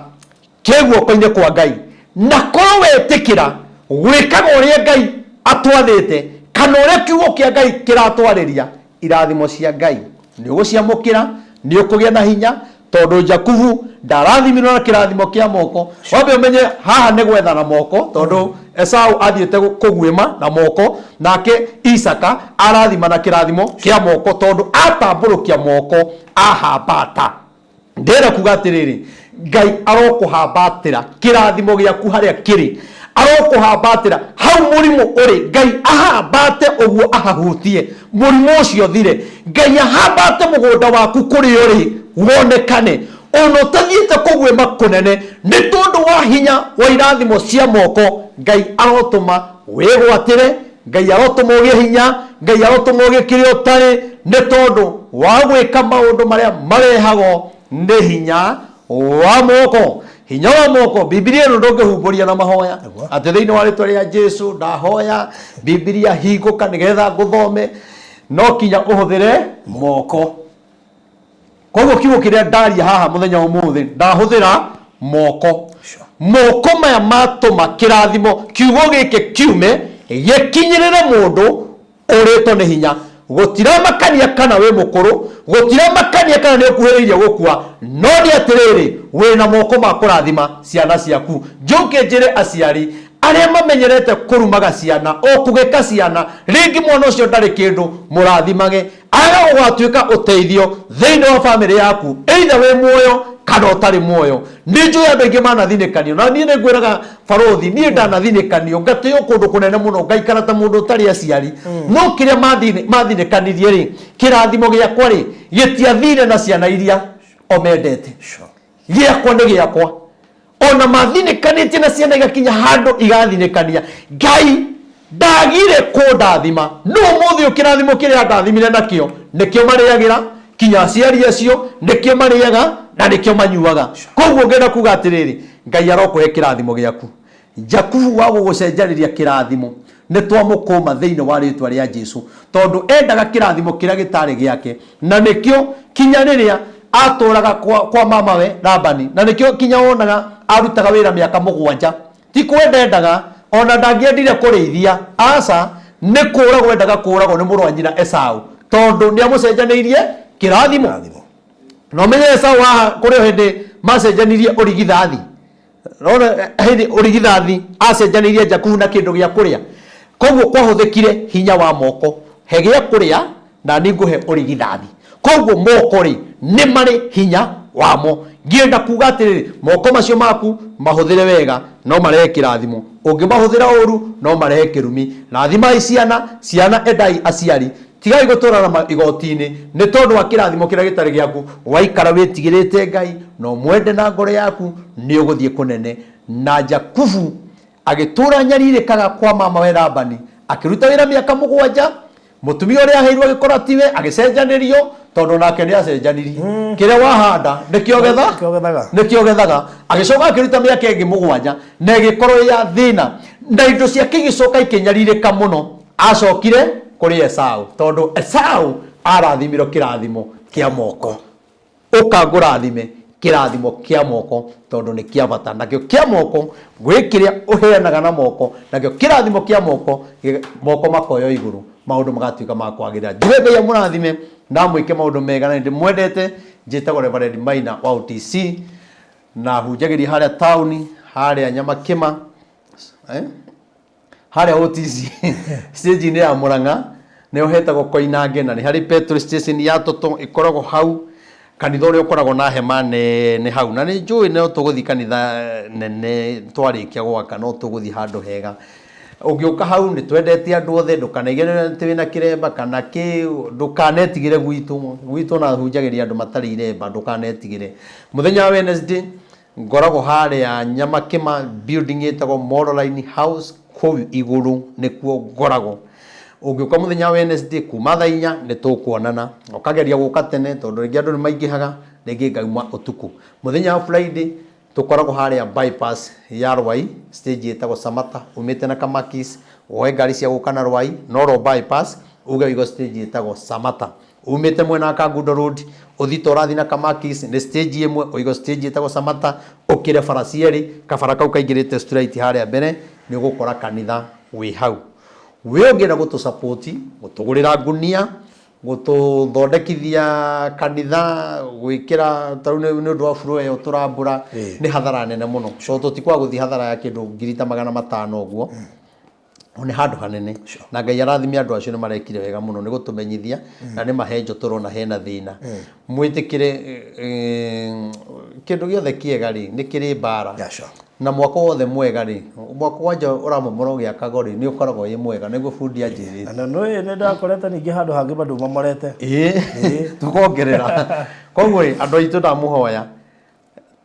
kĩ guoko-inĩ kwa Ngai. Na korwo wetĩkĩra gwĩkaga ũrĩa Ngai atwathĩte kana ũrĩa kiugo kĩa Ngai kĩratwarĩria, irathimo cia Ngai nĩ ũgũciamũkĩra, nĩ ũkũgĩa na hinya, tondũ Jakubu ndarathimirwo na kĩrathimo kĩa moko. Wambe ũmenye haha nĩ gwetha na moko, tondũ Esau athiĩte kũguĩma na moko, nake Isaka arathima na kĩrathimo kĩa moko, tondũ atambũrũkia moko ahambata. Ndĩrenda kuga atĩrĩrĩ, Ngai arokũhambatĩra kĩrathimo gĩaku harĩa kĩrĩ, arokũhambatĩra hau mũrimũ ũrĩ, Ngai ahambate ũguo ahahutie mũrimũ ũcio ũthire, Ngai ahambate mũgũnda waku kũrĩa ũrĩ wonekane, ona ũtathiĩte kũguĩma kũnene, nĩ tondũ wa hinya wa irathimo cia moko. Ngai arotũma wĩgwatĩre, Ngai arotũma ũgĩe hinya, Ngai arotũma ũgĩe kĩrĩa ũtarĩ, nĩ tondũ wa gwĩka maũndũ marĩa marehagwo nĩ hinya wa moko. Hinya wa moko, Bibilia ĩno ndũngĩhumbũria na mahoya atĩ thĩinĩ wa rĩtwa rĩa Jesu ndahoya Bibilia hingũka nĩgetha ngũthome, no kinya ũhũthĩre moko. Koguo kiugo kĩrĩa ndaria haha mũthenya wa ũmũthĩ, ndahũthĩra moko. Moko maya matũma kĩrathimo kiugo gĩkĩ kiume gĩkinyĩrĩre mũndũ ũrĩtwo nĩ hinya. Gũtiramakania kana wĩ mũkũrũ, gũtiramakania kana nĩ ũkuhĩrĩirie gũkua, no nĩ atĩrĩrĩ, wĩna moko ma kũrathima ciana ciaku. Njũke njĩre aciari arĩa mamenyerete kũrumaga ciana o kũgĩka ciana, rĩngĩ mwana ũcio ndarĩ kĩndũ, mũrathimage. Aga gũgatuĩka ũteithio thĩinĩ wa bamĩrĩ yaku, either wĩ muoyo kana ũtarĩ muoyo. Nĩ njũĩ andũ aingĩ manathinĩkanio, na niĩ nĩ ngwĩraga barũthi, niĩ ndanathinĩkanio ngatĩo kũndũ kũnene mũno, ngaikara ta mũndũ ũtarĩ aciari. No kĩrĩa mathinĩkanirie rĩ, kĩrathimo gĩakwa rĩ, gĩtiathire na ciana iria o mendete. Gĩakwa nĩ gĩakwa. Ona mathinĩkanĩtie na ciana igakinya handũ igathinĩkania, Ngai ndagire kũndathima. No ũmũthĩ ũyũ kĩrathimo kĩrĩa andathimire nakĩo nĩkĩo marĩagĩra, kinya aciari acio nĩkĩo marĩaga na nĩkĩo manyuaga. Koguo ngenda kuga atĩrĩrĩ, Ngai arokũhe kĩrathimo gĩaku. Jakubu wa gũgũcenjanĩria kĩrathimo nĩ twamũkũma thĩinĩ wa rĩtwa rĩa Jesu, tondũ endaga kĩrathimo kĩrĩa gĩtarĩ gĩake, na nĩkĩo kinya rĩrĩa atũraga kwa mamawe Labani, na nĩkĩo kinya wonaga arutaga wĩra mĩaka 7. Ti kwenda endaga, ona ndangĩendire kũrĩithia, aca, nĩ kũragwo endaga kũragwo nĩ mũrũ wa nyina Esau, tondũ nĩ amũcenjanĩirie kĩrathimo. Na ũmenye Esau haha kũrĩ o hĩndĩ macenjanirie ũrigithathi. Rora hĩndĩ ũrigithathi acenjanĩirie Jakubu na kĩndũ gĩa kũrĩa. Koguo kwahũthĩkire hinya wa moko. He gĩa kũrĩa na niĩ ngũhe ũrigithathi. Koguo moko rĩ nĩ marĩ hinya wamo. Ngĩenda kuga atĩrĩrĩ, moko macio maku mahũthĩre wega no marehe kĩrathimo. Ũngĩmahũthĩra ũru no marehe kĩrumi. Rathimai ciana, ciana endai aciari. Tigai gũtũrana igoti-inĩ nĩ tondũ wa kĩrathimo kĩrĩa gĩtarĩ gĩaku. Waikara wĩtigĩrĩte Ngai na ũmwende na ngoro yaku, nĩ ũgũthiĩ kũnene. Na Jakubu agĩtũũra anyarirĩkaga kwa mamawe Labani, akĩruta wĩra mĩaka 7. Mũtumia ũrĩa aheirwo agĩkora tiwe, agĩcenjanĩrio. Tondũ nake nĩ acenjanirie kĩrĩa wahanda nĩkĩo getha. Nĩkĩo gethaga. Nĩkĩo gethaga. Agĩcoka akĩruta mĩaka ĩngĩ 7 na ĩgĩkorwo ya thĩna na indo ciake igĩcoka ikĩnyarirĩka mũno. Acokire kũrĩ Esau tondũ Esau arathimirwo kĩrathimo kĩa moko. Ũka ngũrathime kĩrathimo kĩa moko tondũ nĩ kĩa bata. Nakĩo kĩa moko gwĩ kĩrĩa ũheanaga na moko, nakĩo kĩrathimo kĩa moko moko makoywo igũrũ, maũndũ magatuĩka ma kwagĩrĩra. Njuge Ngai amũrathime na amwĩke maũndũ mega na nĩndĩmwendete. Njĩtagwo Reverend Maina wa OTC na hunjagĩria harĩa taũni, harĩa Nyamakĩma, eh? Harĩa OTC stage-inĩ ya Murang'a nĩho hetagwo Koinange, na nĩ harĩ petrol station ya Toto ĩkoragwo hau, kanitha ũrĩa ũkoragwo na hema nene hau. Na nĩ njũĩ no tũgũthiĩ kanitha nene twarĩkia gwaka, no tũgũthiĩ handũ hega. Ũngĩũka hau nĩ twendete andũ othe, ndũkanaige atĩ wĩna kĩremba kana kĩ, ndũkanetigĩre gwitũ. Gwitũ ona hunjagĩria andũ matarĩ iremba, ndũkanetigĩre. Mũthenya wa Wednesday ngoragwo harĩa Nyamakĩma building ĩtagwo Moroline House kũu igũrũ nĩkuo ngoragwo. Ũngĩũka mũthenya wa Wednesday kuma thaa 4 nĩ tũkuonana. Ũkageria gũka tene tondũ rĩngĩ andũ nĩ maingĩhaga, rĩngĩ ngauma ũtukũ. Mũthenya wa Friday tũkoragwo harĩa bypass ya Rwai, stage ĩtagwo Samata, umĩte na Kamakis, woe ngari cia gũka na Rwai, noro bypass, uge ũigwo stage ĩtagwo Samata. Umĩte mwena wa Kangundo Road, ũthiĩ ta ũrathiĩ na Kamakis, nĩ stage ĩmwe, ũigwo stage ĩtagwo Samata, ũkĩre bara cierĩ, kabara kau kaingĩrĩte straight harĩa mbere, nĩ ũgũkora kanitha wĩ hau. We ũngĩenda gũtũ support, gũtũgũrĩra ngunia, gũtũthondekithia kanitha, gwĩkĩra ta rĩu nĩ ũndũ wa floor ĩyo tũrambũra, nĩ hathara nene mũno. So tũtikwaga gũthiĩ hathara ya kĩndũ ngiri ta 500 ũguo. Nĩ handũ hanene na Ngai arathime andũ acio, nĩ marekire wega mũno nĩ gũtũmenyithia na nĩ mahenjo tũrona hena thĩna. Mwĩtĩkĩre kĩndũ gĩothe kĩega rĩ, nĩ kĩrĩ mbara. Na mwako wothe mwega rĩ, mwako wanja ũramomora ũgĩakagwo rĩ, nĩ ũkoragwo wĩ mwega, nĩguo bundi anjĩrĩte. Na nĩ nĩ ndakorete ningĩ handũ hangĩ bado mamorete. Ĩĩ, tũkongerera. Koguo rĩ, andũ aitũ, ndamũhoya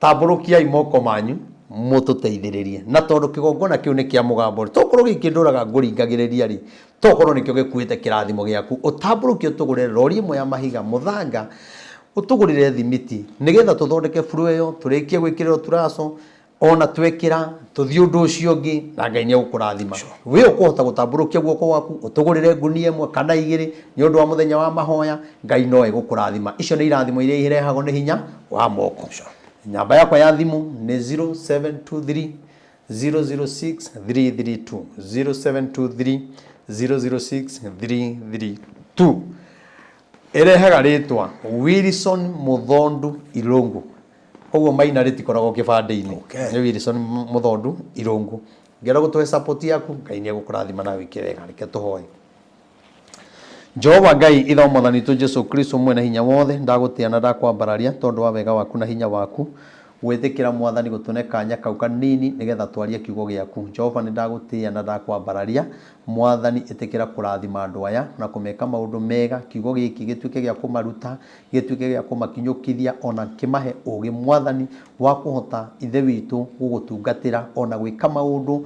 tambũrũkiai moko manyu mũtũteithĩrĩrie, na tondũ kĩgongona kĩu nĩ kĩa mũgambo rĩ, tokorwo gĩkĩ ndũraga ngũringagĩrĩria rĩ, tokorwo nĩkĩo gĩkuĩte kĩrathimo gĩaku. Ũtambũrũkie ũtũgũre rori ĩmwe ya mahiga, mũthanga, ũtũgũrĩre thimiti nĩgetha tũthondeke floor ĩyo, tũrĩkie gwĩkĩrĩrwo turaco, ona twekĩra tũthiĩ ũndũ ũcio ũngĩ, na Ngai nĩ egũkũrathima. We ũkũhota gũtambũrũkia guoko gwaku ũtũgũrĩre ngunia ĩmwe kana igĩrĩ nĩ ũndũ wa mũthenya wa mahoya, Ngai no egũkũrathima. Icio nĩ irathimo iria irehagwo nĩ hinya wa moko. Namba yakwa ya thimũ nĩ 0723 006 332, 0723 006 332. Ĩrehaga rĩtwa Wilson Mũthondu Irũngũ. Koguo Maina rĩtikoragwo kĩbandĩ-inĩ. Nĩ Wilson Mũthondu Irũngũ. Ngĩenda gũtũhe support yaku, Ngai nĩ egũkũrathima na wĩke wega. Reke tũhoe. Jehova Ngai, Ithe wa Mwathani witũ Jesu Kristo, mwene hinya wothe, ndagũtĩa na ndakwambararia tondũ wa wega waku na hinya waku gwĩtĩkĩra Mwathani gũtũne kanya kau kanini nĩgetha twarie kiugo gĩaku. Jehova, nĩ ndagũtĩa na ndakwambararia. Mwathani, ĩtĩkĩra kũrathima andũ aya na kũmeka maũndũ mega, kiugo gĩkĩ gĩtuĩke gĩa kũmaruta, gĩtuĩke gĩa kũmakinyũkithia, ona kĩmahe ũgĩ, Mwathani, wa kũhota Ithe witũ gũgũtungatĩra ona gwĩka maũndũ,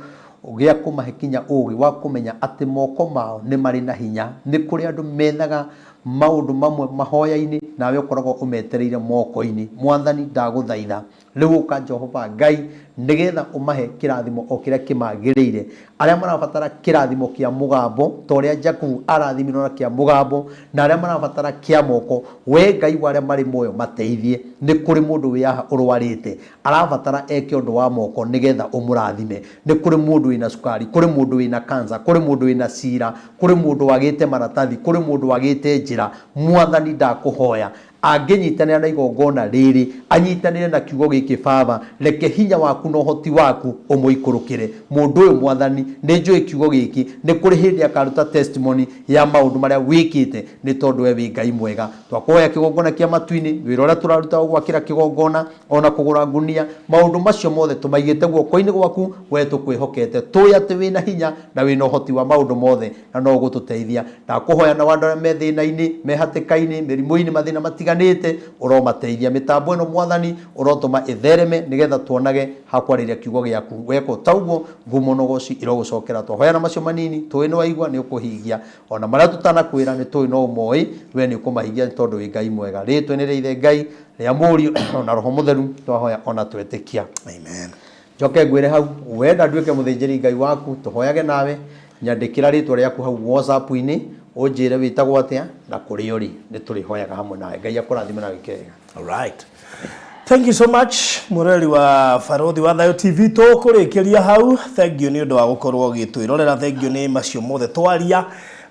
gĩa kũmahe kinya ũgĩ wa kũmenya atĩ moko mao nĩ marĩ na hinya. Nĩ kũrĩ andũ methaga maũndũ mamwe mahoya-inĩ, nawe ũkoragwo ũmetereire moko-inĩ. Mwathani, ndagũthaitha rĩu ũka Jehova Ngai, nĩgetha ũmahe kĩrathimo o kĩrĩa kĩmagĩrĩire. Arĩa marabatara kĩrathimo kĩa mũgambo ta ũrĩa Jakubu arathimirwo na kĩa mũgambo, na arĩa marabatara kĩa moko, we Ngai wa arĩa marĩ muoyo mateithie. Nĩ kũrĩ mũndũ wĩ haha ũrwarĩte, arabatara eke ũndũ wa moko nĩgetha ũmũrathime. Nĩ kũrĩ mũndũ wĩna cukari, kũrĩ mũndũ wĩna cancer, kũrĩ mũndũ wĩna cira, kũrĩ mũndũ wagĩte maratathi, kũrĩ mũndũ wagĩte njĩra. Mwathani, ndakũhoya angĩnyitanĩra na igongona rĩrĩ, anyitanĩre na kiugo gĩkĩ, Baba, reke hinya waku na ũhoti waku ũmũikũrũkĩre mũndũ ũyũ. Mwathani, nĩ njũĩ kiugo gĩkĩ nĩ kũrĩ hĩndĩ akaruta testimony ya maũndũ marĩa wĩkĩte, nĩ tondũ we wĩ Ngai mwega. Twakũhoya kĩgongona kĩa matu-inĩ, wĩra ũrĩa tũraruta wa gwakĩra kĩgongona ona kũgũra ngunia, maũndũ macio mothe tũmaigĩte guoko-inĩ gwaku. We tũkwĩhokete, tũĩ atĩ wĩna hinya na wĩna ũhoti wa maũndũ mothe na no ũgũtũteithia. Ndakũhoya na andũ arĩa me thĩna-inĩ, me hatĩka-inĩ, mĩrimũ-inĩ, mathĩna matiganĩte. Matiganĩte ũromateithia. Mĩtambo ĩno Mwathani ũrotũma ĩthereme nĩgetha tuonage hakwarĩria kiugo gĩaku. Weka ũguo ngumo na ũgoci irogũcokera. Twahoya na macio manini, tũĩ nĩ waigua, nĩ ũkũhingia ona marĩa tũtanakwĩra, nĩ tũĩ no ũmoĩ we, nĩ ũkũmahingia nĩ tondũ wĩ Ngai mwega. Rĩtwa-inĩ rĩa Ithe Ngai, rĩa Mũriũ ona Roho Mũtheru twahoya ona twetĩkia. Amen. Njoke ngwĩre hau, wenda nduĩke mũthĩnjĩri Ngai waku, tũhoyage nawe, nyandĩkĩra rĩtwa rĩaku hau WhatsApp-inĩ, ũnjĩre wĩtagwo atĩa na kũrĩa ũrĩ, nĩ tũrĩhoyaga hamwe nawe. Ngai akũrathime na wĩke wega. All right. Thank you so much, mũrori wa Barothi wa Thayo TV. Tũkũrĩkĩria hau. Thank you nĩ ũndũ wa gũkorwo ũgĩtwĩrorera. Thank you nĩ macio mothe twaria.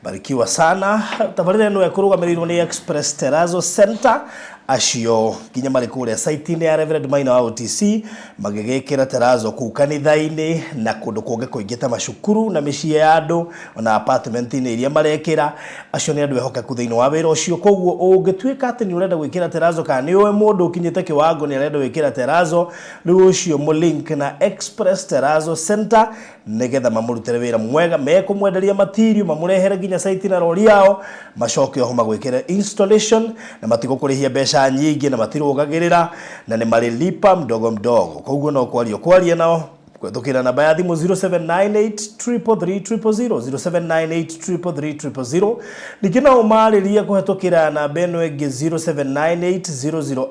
Barikiwa sana. Tabarĩra ĩno ĩkũrũgamĩrĩirwo nĩ Express Terrazzo Center, acio nginya marĩ kũrĩa site-inĩ ya Reverend Maina wa OTC magĩgĩkĩra terrazzo kũu kanitha-inĩ na kũndũ kũngĩ kũingĩ ta macukuru na mĩciĩ ya andũ, ona apartment-inĩ iria marekĩra. Acio nĩ andũ ehokeku thĩinĩ wa wĩra ũcio. Koguo ũngĩtuĩka atĩ nĩ ũrenda gwĩkĩra terrazzo, kana nĩ ũĩ mũndũ ũkinyĩte kĩwango nĩ arenda gwĩkĩra terrazzo, rĩu ũcio mũlink na Express Terrazzo Center nĩgetha mamũrutĩre wĩra mwega. Mekũmwenderia material, mamũrehere nginya site na rori yao, macoke oho magwĩkĩre installation, na matigũkũrĩhia mbeca nyingĩ, na matirũgagĩrĩra, na nĩ marĩ lipa mdogo mdogo. Koguo no kwaria kwaria nao kũhetũkĩra namba ya thimũ 0798 333 000, 0798 333 000. Ningĩ no ũmarĩrie kũhetũkĩra namba ĩno ĩngĩ, 0798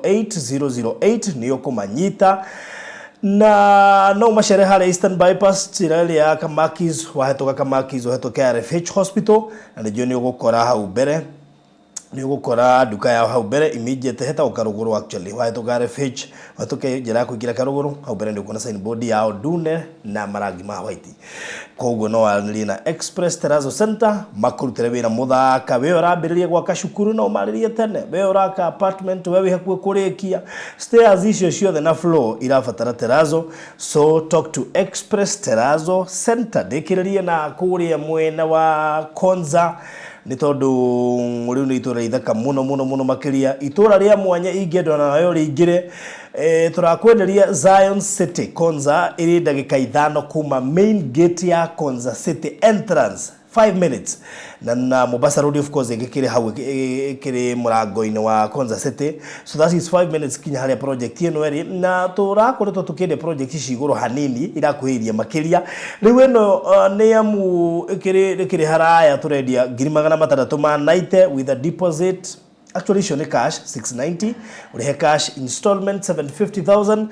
008 008, nĩ ũkũmanyita. Na no macere harĩa Eastern Bypass, njĩra ĩrĩa ya Kamakis. Wahĩtũka Kamakis, ũhetũke RFH Hospital, na nĩnjũĩ nĩ ũgũkora hau mbere, nĩ ũgũkora nduka yao hau mbere immediate, hetagwo Karũgũrũ actually. Wahĩtũka RFH, ũhetũke njĩra ya kũingĩra Karũgũrũ, hau mbere nĩ ũkuona signboard yao ndune na marangi ma white. Koguo no waranĩrie na Express Terrazzo Center makũrutĩre wĩra mũthaka. We ũrambĩrĩria gwaka cukuru, no ũmarĩrie tene. We ũraka apartment, we wĩ hakuhĩ kũrĩkia, stairs icio ciothe na floor irabatara terrazzo, so talk to Express Terrazzo Center. Ndĩkĩrĩrie na kũrĩa mwena wa Konza, nĩ tondũ rĩu nĩ itũra ithaka mũno mũno mũno makĩria, itũra rĩa mwanya ingĩenda nayo rĩingĩre. Tũrakwenderia Zion City Konza, ĩrĩ ndagĩka 5 kuma main gate ya Konza City entrance, 5 minutes, na Mombasa Road of course ĩngĩkĩrĩ hau, ĩkĩrĩ mũrango-inĩ wa Konza City, so that is 5 minutes kinya harĩa project ĩno ĩrĩ. Na tũrakoretwo tũkĩendia project ici igũrũ hanini, irakuhĩrĩria makĩria. Rĩu ĩno nĩ amu ĩkĩrĩ haraya, tũrendia 690,000 with a deposit. Actually icio nĩ cash, 690 ũrĩhe cash, installment 750,000,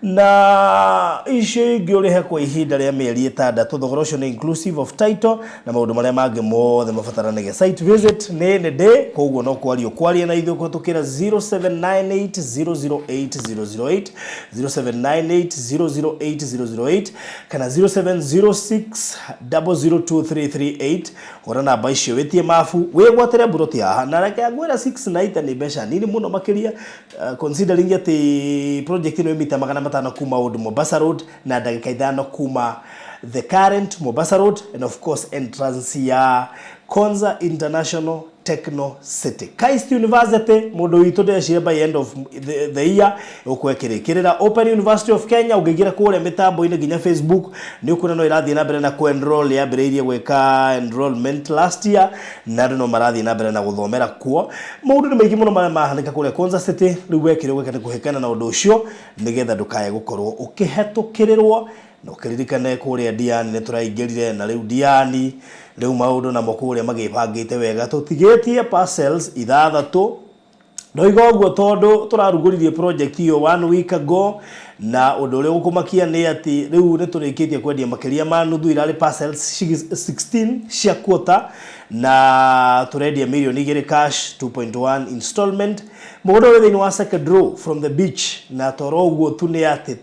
na icio ingĩ ũrĩhe kwa ihinda rĩa mĩeri 6. Thogora ũcio nĩ inclusive of title na maũndũ marĩa mangĩ mothe mabataranagia. Site visit nĩ nĩ day, koguo no kwaria kwaria na ithuĩ kũhetũkĩra 0798 008 008, 0798 008 008 kana 0706 002338. Hũra namba icio wĩtie mabu, wĩgwatĩre mburoti haha. Na reke ngwĩra, 690 nĩ mbeca nini mũno makĩria, considering atĩ project ĩno ĩ mita 500 kuma Old Mombasa Road na ndagĩka 5 kuma the current Mombasa Road, and of course entrance ya Konza International Techno City. KAIST University, mũndũ witũ ndeciria by end of the year ũkũe kĩrĩkĩrĩra. Open University of Kenya, ũngĩingĩra kũrĩa mĩtambo-inĩ nginya Facebook, nĩ ũkuona no ĩrathiĩ na mbere na kũ-enroll. Yambĩrĩirie gwĩka enrollment last year na andũ no marathiĩ na mbere na gũthomera kuo. Maũndũ nĩ maingĩ mũno marĩa mahanĩka kũrĩa Konza City. Rĩu wekĩrwo gwĩka nĩ kũhĩkana na ũndũ ũcio nĩgetha ndũkae gũkorwo ũkĩhetũkĩrĩrwo. Na ũkĩririkane kũrĩa Diani nĩ tũraingĩrire, na rĩu Diani rĩu maũndũ namo kũrĩa magĩbangĩte wega. Tũtigĩtie parcels ithathatũ. Ndoiga ũguo tondũ tũrarugũririe project ĩyo one week ago, na ũndũ ũrĩa ũgũkũmakia nĩ atĩ rĩu nĩ tũrĩkĩtie kwendia makĩria ma nuthu. Irarĩ parcels 16 cia quarter, na tũrendia mirioni 2 cash, 2.1 installment. Mũgũnda ũrĩ thĩinĩ wa second row from the beach. Na toro ũguo tu, nĩ atĩ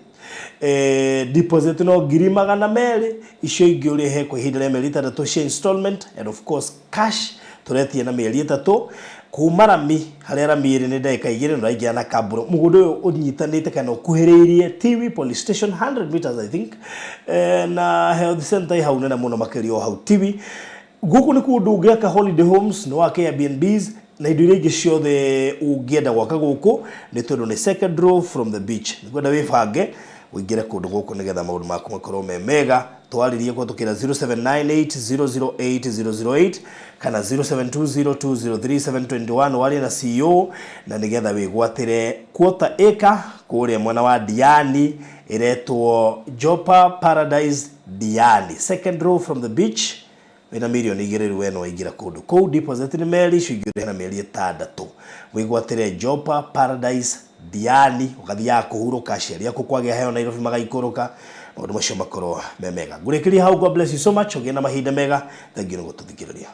deposit no 200,000, icio ingĩ ũrĩhe kwa ihinda rĩa mĩeri 6 cia installment, and of course cash tũretie na mĩeri 3. Kuma rami, harĩa rami ĩrĩ nĩ ndagĩka 2 na ũraingĩra na kambũro. Mũgũnda ũyũ ũnyitanĩte kana ũkuhĩrĩirie Tiwi Police Station, 100 meters I think, na health center ĩ hau nene mũno makĩria o hau Tiwi. Gũkũ nĩ kũndũ ũngĩaka holiday homes, nĩ wake Airbnbs na indo iria ingĩ ciothe ũngĩenda gwaka gũkũ, nĩ tondũ nĩ second row from the beach. Nĩngwenda wĩbange ũingĩre kũndũ gũkũ nĩgetha maũndũ maku makorwo me mega. Twarĩrie kũhetũkĩra 0798008008 kana 0720203721, warie na CEO na nĩgetha wĩgwatĩre quarter acre kũrĩa mwena wa Diani, ĩretwo Jopa Paradise Diani, second row from the beach. Wĩna mirioni 2 rĩu we no waingĩra kũndũ kũu. Deposit nĩ meri icio ingĩ ũrĩhe na mĩeri 6. Wĩgwatĩre Jopa Paradise Diani, ũgathiaga kũhurũka, aciari aku kwagĩa heo Nairobi magaikũrũka, maũndũ macio makorwo me mega. Ngũrĩkĩria hau. God bless you so much, ũgĩe na mahinda mega. Thank you nĩ gũtũthikĩrĩria.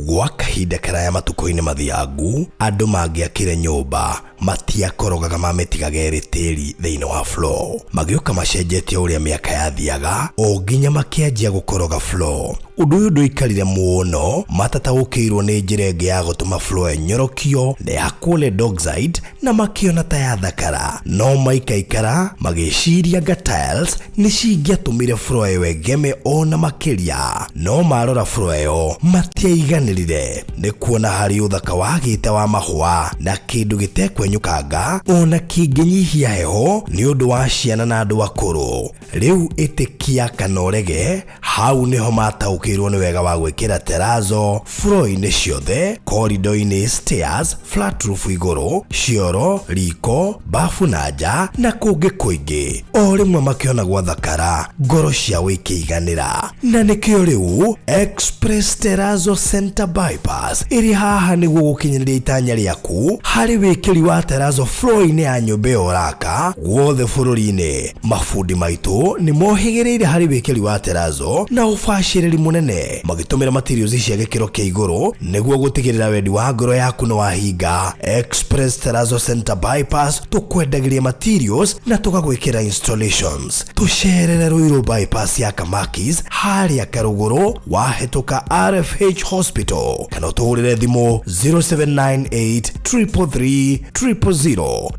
Gwa kahinda karaya matukũ-inĩ mathiangu, andũ mangĩakire nyũmba matiakorogaga, mamĩtigaga ĩrĩ tĩri thĩinĩ wa floor. Magĩũka macenjetie ũrĩa mĩaka yathiaga o nginya makĩanjia gũkoroga floor. Ũndũ ũyũ ndũikarire mũno, matataũkĩirwo nĩ njĩra ĩngĩ ya gũtũma floor ĩnyorokio na ĩhakwo lead oxide na makĩona ta yathakara. No maikaikara magĩciria nga tiles nĩ cingĩatũmire floor ĩyo ĩgeme ona makĩria. No marora floor ĩyo matiaiganĩrire nĩ kuona harĩ ũthaka wagĩte wa mahũa na kĩndũ gĩtekwenyũkanga ona kĩngĩnyihia heho nĩ ũndũ wa ciana na andũ akũrũ. Rĩu ĩtĩkia kana ũrege, hau nĩho mataũkĩirwo nĩ wega wa gwĩkĩra terrazzo floor-inĩ ciothe, corridor-inĩ, stairs, flat roof igũrũ, cioro, riko, bafu na nja na kũngĩ kũingĩ. O rĩmwe makĩona gwathakara, ngoro ciao ikĩiganĩra. Na nĩkĩo rĩu Express Terrazzo Center Bypass ĩrĩ haha nĩguo gũkinyanĩria itanya rĩaku harĩ wĩkĩri wa terrazzo floor-inĩ ya nyũmba ĩyo ũraka guothe bũrũri-inĩ. Mabundi maitũ nĩ mohĩgĩrĩire harĩ wĩkĩri wa terrazzo na ũbacĩrĩri mũnene, magĩtũmĩra materials cia gĩkĩro kĩa igũrũ nĩguo gũtigĩrĩra wendi wa ngoro yaku nĩ wahinga. Express Terrazzo Center Bypass, tũkwendagĩria materials na tũgagwĩkĩra installations. Tũcerere Ruiru Bypass ya Kamakis harĩa Karũgũrũ wahĩtũka RFH Hospital, kana ũtũhũrĩre thimũ 0798 333 000.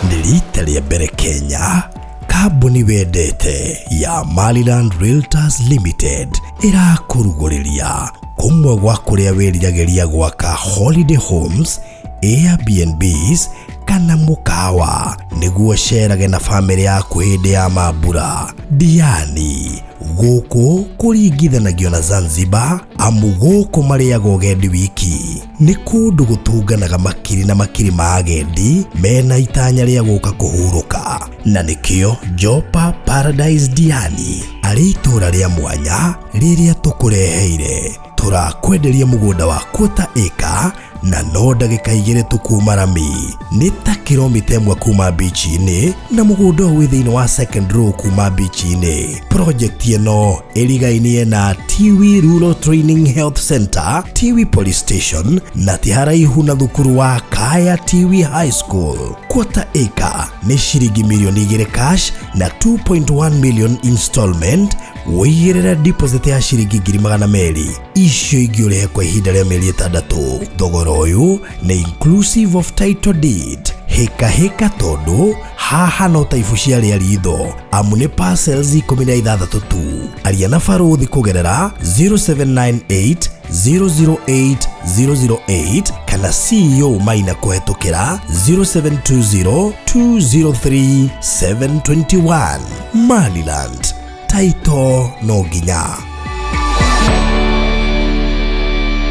Nĩ rita rĩa mbere Kenya, kambuni wendete ya Maryland Realtors Limited ĩrakũrugũrĩria kũmwe gwa kũrĩa wĩriragĩria gwaka holiday homes, Airbnbs kana mũkawa nĩguo cerage na bamĩrĩ yaku hĩndĩ ya mambura. Diani gũkũ kũringithanagio na Zanzibar, amu gũkũ marĩaga ũgendi wiki. Nĩ kũndũ gũtũnganaga makiri na makiri ma agendi mena itanya rĩa gũka kũhurũka, na nĩkĩo Jopa Paradise Diani arĩ itũũra rĩa mwanya rĩrĩa tũkũreheire. Tũrakwenderia mũgũnda wa quarter acre na no ndagĩka 2 tu kuma rami, nĩ ta kilomita 1 kuma beach-inĩ, na mũgũnda ũyũ wĩ thĩinĩ wa second row kuma beach-inĩ. Project ĩno ĩrigainie na Tiwi Rural Training Health Center, Tiwi Police Station na ti haraihu na thukuru wa Kaya Tiwi High School. Quarter acre nĩ ciringi mirioni 2 cash na 2.1 million installment. Wĩigĩrĩre deposit ya ciringi 200,000, icio ingĩ ũrĩhe kwa ihinda rĩa mĩeri 6. Thogora ũyũ nĩ inclusive of title deed. Hĩka hĩka, tondũ haha no ta ibu cia rĩa ritho, amu nĩ parcels 16 tu. Aria na barũthi kũgerera 0798 008 008 kana CEO Maina kũhetũkĩra 0720 203 721. Maryland Taito no nginya.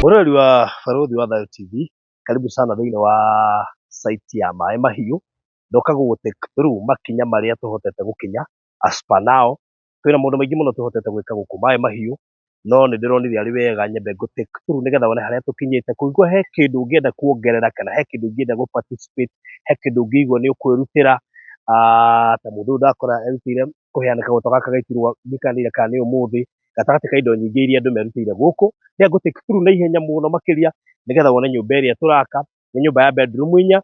Mũrori wa Barũthi wa Thayo TV, karibu sana thĩinĩ wa site ya Maĩ Mahiũ. Ndoka gũgũ take through makinya marĩa tũhotete gũkinya as per now. Twĩna maũndũ maingĩ mũno tũhotete gwĩka gũkũ Maĩ Mahiũ, no nĩ ndĩronire arĩ wega nyambe ngũ take through nĩgetha wone harĩa tũkinyĩte. Kũngĩkorwo he kĩndũ ũngĩenda kuongerera kana he kĩndũ ũngĩenda gũ participate, he kĩndũ ũngĩigua nĩ ũkwĩrutĩra, ta mũndũ ũyũ ndakora erutĩire kũheana kagoto gaka gaitirwo ndikanĩire kana nĩ ũmũthĩ, gatagatĩ ka indo nyingĩ iria andũ merutĩire gũkũ. Rĩrĩa ngũ take through na ihenya mũno makĩria nĩgetha wone nyũmba ĩrĩa tũraka. Nĩ nyũmba ya bedroom inya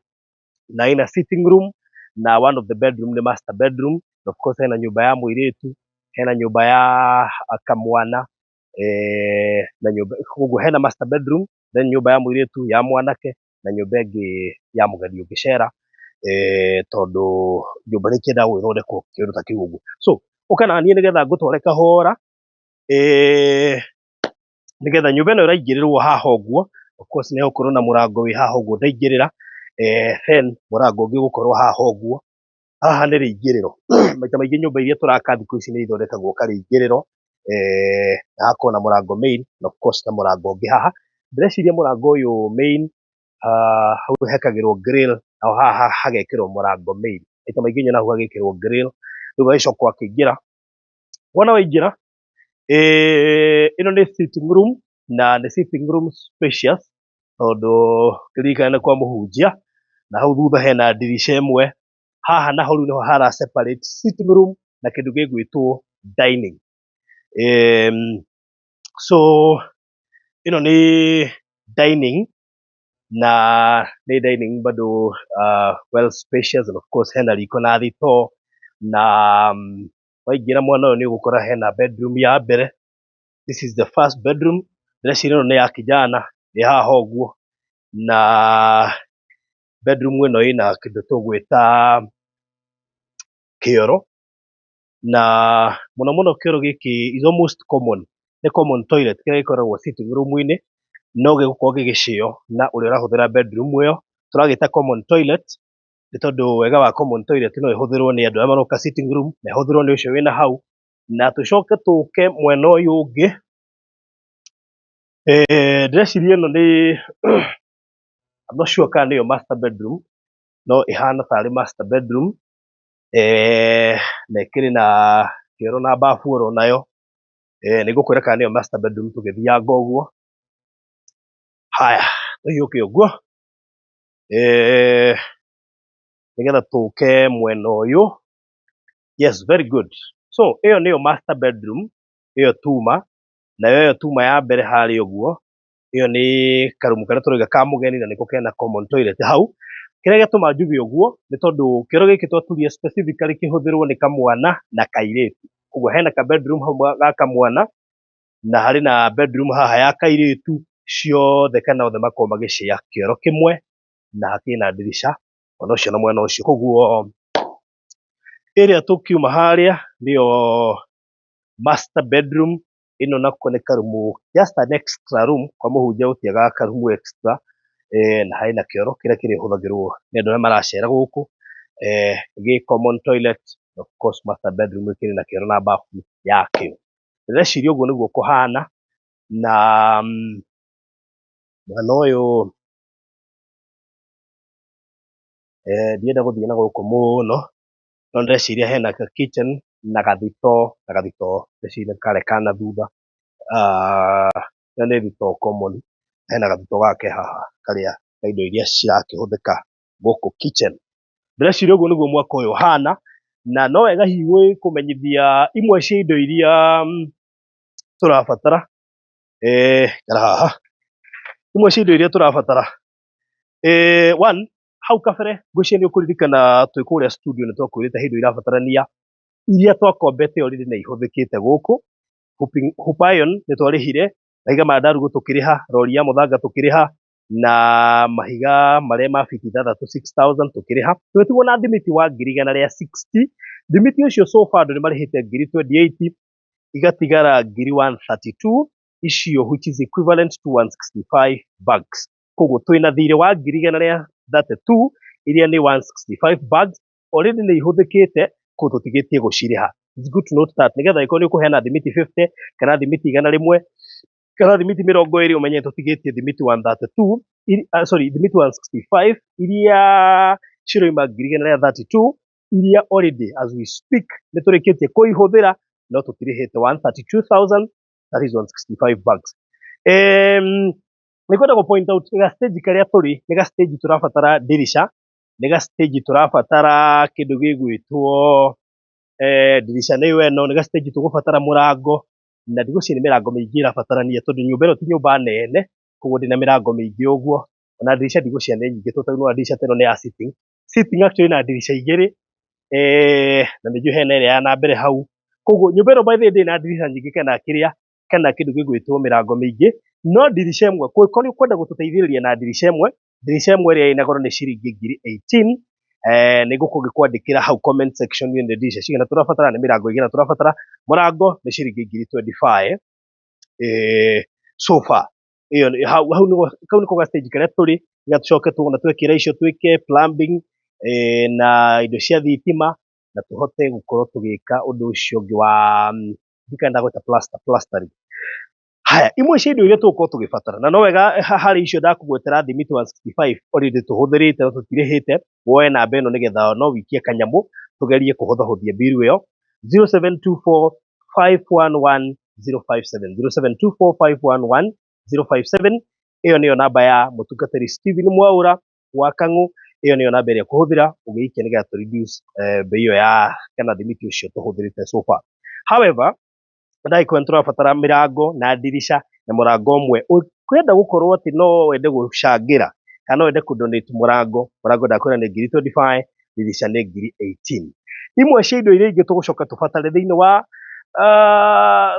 na ĩna sitting room, na one of the bedroom nĩ master bedroom. Of course hena nyũmba ya mũirĩtu, hena nyũmba ya kamwana, na nyũmba koguo hena master bedroom, then nyũmba ya mũirĩtu, ya mwanake na nyũmba ĩngĩ ya mũgeni ũngĩcera, tondũ nyũmba nĩ ikĩendaga gũgĩthondekwo kĩũndũ ta kĩu ũguo. So ũka na niĩ nĩgetha ngũtware kahora, nĩgetha nyũmba ĩno ĩraingĩrĩrwo haha ũguo. Of course nĩ hegũkorwo na mũrango wĩ haha ũguo ndaingĩrĩra, then mũrango ũngĩ ũgũkorwo haha ũguo. Haha nĩ rĩingĩrĩro, maita maingĩ nyũmba iria tũraka thikũ ici nĩ ithondekagwo karĩingĩrĩro, na hagakorwo na mũrango main na of course na mũrango ũngĩ haha. Ndĩreciria mũrango ũyũ main hau hekagĩrwo grill naho haha hagekĩrwo mũrango main. Maita maingĩ nyonaga hau hagĩkĩrwo grill, rĩu ũgagĩcoka ũgakĩingĩra. Wona waingĩra, ĩno nĩ sitting room na nĩ sitting room spacious tondũ kĩririkane nĩ kwa mũhunjia, na hau thutha hena ndirica ĩmwe. Haha naho rĩu nĩho hara separate sitting room na kĩndũ gĩgwĩtwo dining. So ĩno nĩ dining na nĩ dining bado well spacious and of course hena riko na thitoo na waingĩra mwena ũyũ nĩ ũgũkora hena bedroom ya mbere. This is the first bedroom. Ndĩreciria ĩno nĩ ya kijana ĩ haha ũguo na bedroom ĩno ĩna kĩndũ tũgwĩta kĩoro na mũno mũno kĩoro gĩkĩ is almost common, nĩ common toilet kĩrĩa gĩkoragwo sitting room -inĩ no gĩgũkorwo gĩgĩcĩo na ũrĩa ũrahũthĩra bedroom ĩyo. Tũragĩta common toilet nĩ tondũ wega wa common toilet no ĩhũthĩrwo nĩ andũ arĩa maroka sitting room na ĩhũthĩrwo nĩ ũcio wĩna hau. Na tũcoke tũke mwena ũyũ ũngĩ, ndĩreciria ĩno nĩ I'm not sure kana nĩyo master bedroom no ĩhana tarĩ master bedroom na ĩkĩrĩ na kĩoro na bafu oro nayo. Nĩ ngũkwĩra kana nĩyo master bedroom tũgĩthianga ũguo. Haya, tũhiũke ũguo nĩgetha tũke mwena ũyũ. Yes, very good. So ĩyo nĩyo master bedroom ĩyo tuma, nayo ĩyo tuma ya mbere harĩa ũguo, ĩyo nĩ karumu karĩa tũrauga ka mũgeni na nĩko kena common toilet hau. Kĩrĩa gĩatũma njuge ũguo nĩ tondũ kĩoro gĩkĩ twaturie specifically kĩhũthĩrwo nĩ kamwana na kairĩtu. Ũguo hena ka bedroom hau ga kamwana na harĩ na bedroom haha ya kairĩtu, ciothe kana othe makoragwo magĩshare kĩoro kĩmwe na hakĩrĩ na ndirica mwena ũcio na mwena ũcio. Koguo ĩrĩa tũkiuma harĩa nĩyo master bedroom, ĩno nako nĩ karumu just an extra room kwa mũhunjia gũtiagaga karumu extra, na harĩ na kĩoro kĩrĩa kĩrĩhũthagĩrwo nĩ andũ arĩa maracera gũkũ, gĩ common toilet of course master bedroom ĩkĩrĩ na kĩoro na bafu yakĩo. Ndĩreciria ũguo nĩguo kũhana na mwena ũyũ ndienda gũthiĩ na gũkũ mũno no ndĩreciria hena ka kitchen na gathitoo na gathitoo ndĩreciria karĩa ka na thutha, ĩyo nĩ thitoo common, hena gathitoo gaka ke haha karĩa ka indo iria cirakĩhũthĩka gũkũ kitchen. Ndĩreciria ũguo nĩguo mwaka ũyũ ũhana na no wega hihi kũmenyithia imwe cia indo iria tũrabatara, ikara haha, imwe cia indo iria tũrabatara, one hau kabere ngwĩciria nĩ ũkũririkana twĩ kũrĩa studio nĩ twakwĩrĩte he indo irabatarania iria twakombete already na ihũthĩkĩte gũkũ. Hoop iron nĩ twarĩhire, mahiga ma ndarugu tũkĩrĩha, rori ya mũthanga tũkĩrĩha, na mahiga marĩa ma biti ithathatũ 6000 tũkĩrĩha. Tũgĩtigwo na thimiti wa 160,000, thimiti ũcio so far andũ nĩ marĩhĩte 28,000, igatigara 132,000 icio which is equivalent to 165 bags. Koguo twĩna thirĩ wa 132,000 iria nĩ 165 bags, already nĩ ihũthĩkĩte koguo tũtigĩtie gũcirĩha. It's good to note that nĩgetha angĩkorwo nĩ ũkũheana thimiti 50 kana thimiti 100 kana thimiti 20 ũmenye tũtigĩtie thimiti 132, sorry, thimiti 165 iria ciroima 132,000 iria already as we speak nĩ tũrĩkĩtie kũihũthĩra no tũtirĩhĩte 132,000, that is 165 bags. Nĩ ngwenda gũ point out ga stage karĩa tũrĩ nĩ ga stage tũrabatara ndirica, nĩ ga stage tũrabatara kĩndũ gĩgwĩtwo ndirica nĩyo ĩno, nĩ ga stage tũgũbatara mũrango na ndigwĩciria nĩ mĩrango mĩingĩ ĩrabatarania tondũ nyũmba ĩno ti nyũmba nene koguo ndĩna mĩrango mĩingĩ ũguo, ona ndirica ndigwĩciria nĩ nyingĩ tondũ nĩwona ndirica ta ĩno nĩ ya sitting, sitting actually ĩna ndirica igĩrĩ na nĩ njũĩ hena ĩrĩa ya na mbere hau, koguo nyũmba ĩno by the way ndĩrĩ na ndirica nyingĩ kana kĩrĩa kana kĩndũ gĩgwĩtwo mĩrango mĩingĩ, no ndirica ĩmwe kũngĩkorwo nĩ ũkwenda gũtũteithĩrĩria na ndirica ĩmwe, ndirica ĩmwe ĩrĩa ĩna goro nĩ ciringi 18,000, nĩ ngũkorwo ngĩkwandĩkĩra hau comment section nĩ ndirica cigana tũrabatara, nĩ mĩrango ĩigana tũrabatara, mũrango nĩ ciringi 25,000 so far. Ĩyo hau hau nĩgo kau nĩko ga stage karĩa tũrĩ, nĩgetha tũcoke tuona twekĩra icio twĩke plumbing na indo cia thitima na tũhote gũkorwo tũgĩka ũndũ ũcio ũngĩ wa ndikana ndagweta plaster, plastering. Haya, imwe cia indo iria tũgũkorwo tũgĩbatara na no wega harĩ icio ndakũgwetera thimiti 165 already tũhũthĩrĩte na tũtirĩhĩte, woe namba ĩno nĩgetha no wikie kanyamũ tũgerie kũhũthahũthia mbiru ĩyo 0724 511 057 0724 511 057. Ĩyo nĩyo namba ya mũtungatĩri Stephen Mwaura wa Kang'u. Ĩyo nĩyo namba ĩrĩa ũkũhũthĩra ũgĩikia nĩgetha tũ reduce bei ĩyo ya kana thimiti ũcio tũhũthĩrĩte so far. However, ndagĩkorwo nĩ tũrabatara mĩrango na ndirica na mũrango ũmwe, ũkwenda gũkorwo atĩ no wende gũcangĩra kana no wende kũ donate mũrango, mũrango ndakwĩra nĩ ngiri 25, ndirica nĩ ngiri 18. Imwe cia indo iria ingĩ tũgũcoka tũbatare thĩinĩ wa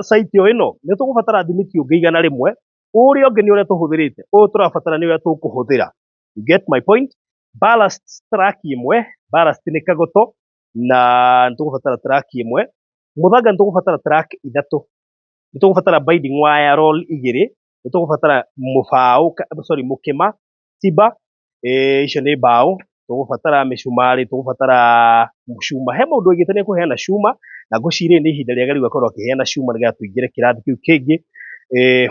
site o ĩno, nĩ tũgũbatara thimiti ũngĩ 100. Ũrĩa ũngĩ nĩ ũrĩa tũhũthĩrĩte, ũyũ tũrabatara nĩ ũrĩa tũkũhũthĩra. You get my point? Ballast truck ĩmwe, ballast nĩ kagoto, na nĩ tũgũbatara truck ĩmwe. Mũthanga nĩ tũgũbatara truck ithatũ, nĩ tũgũbatara binding wire roll igĩrĩ, nĩ tũgũbatara mũbaũ, sorry, mũkĩma timber, icio nĩ mbaũ, tũgũbatara mĩcumarĩ, tũgũbatara cuma. He mũndũ oigĩte nĩ ekũheana cuma, na ngwĩciria nĩ ihinda rĩega rĩu akorwo akĩheana cuma nĩgetha tũingĩre kĩrathi kĩu kĩngĩ.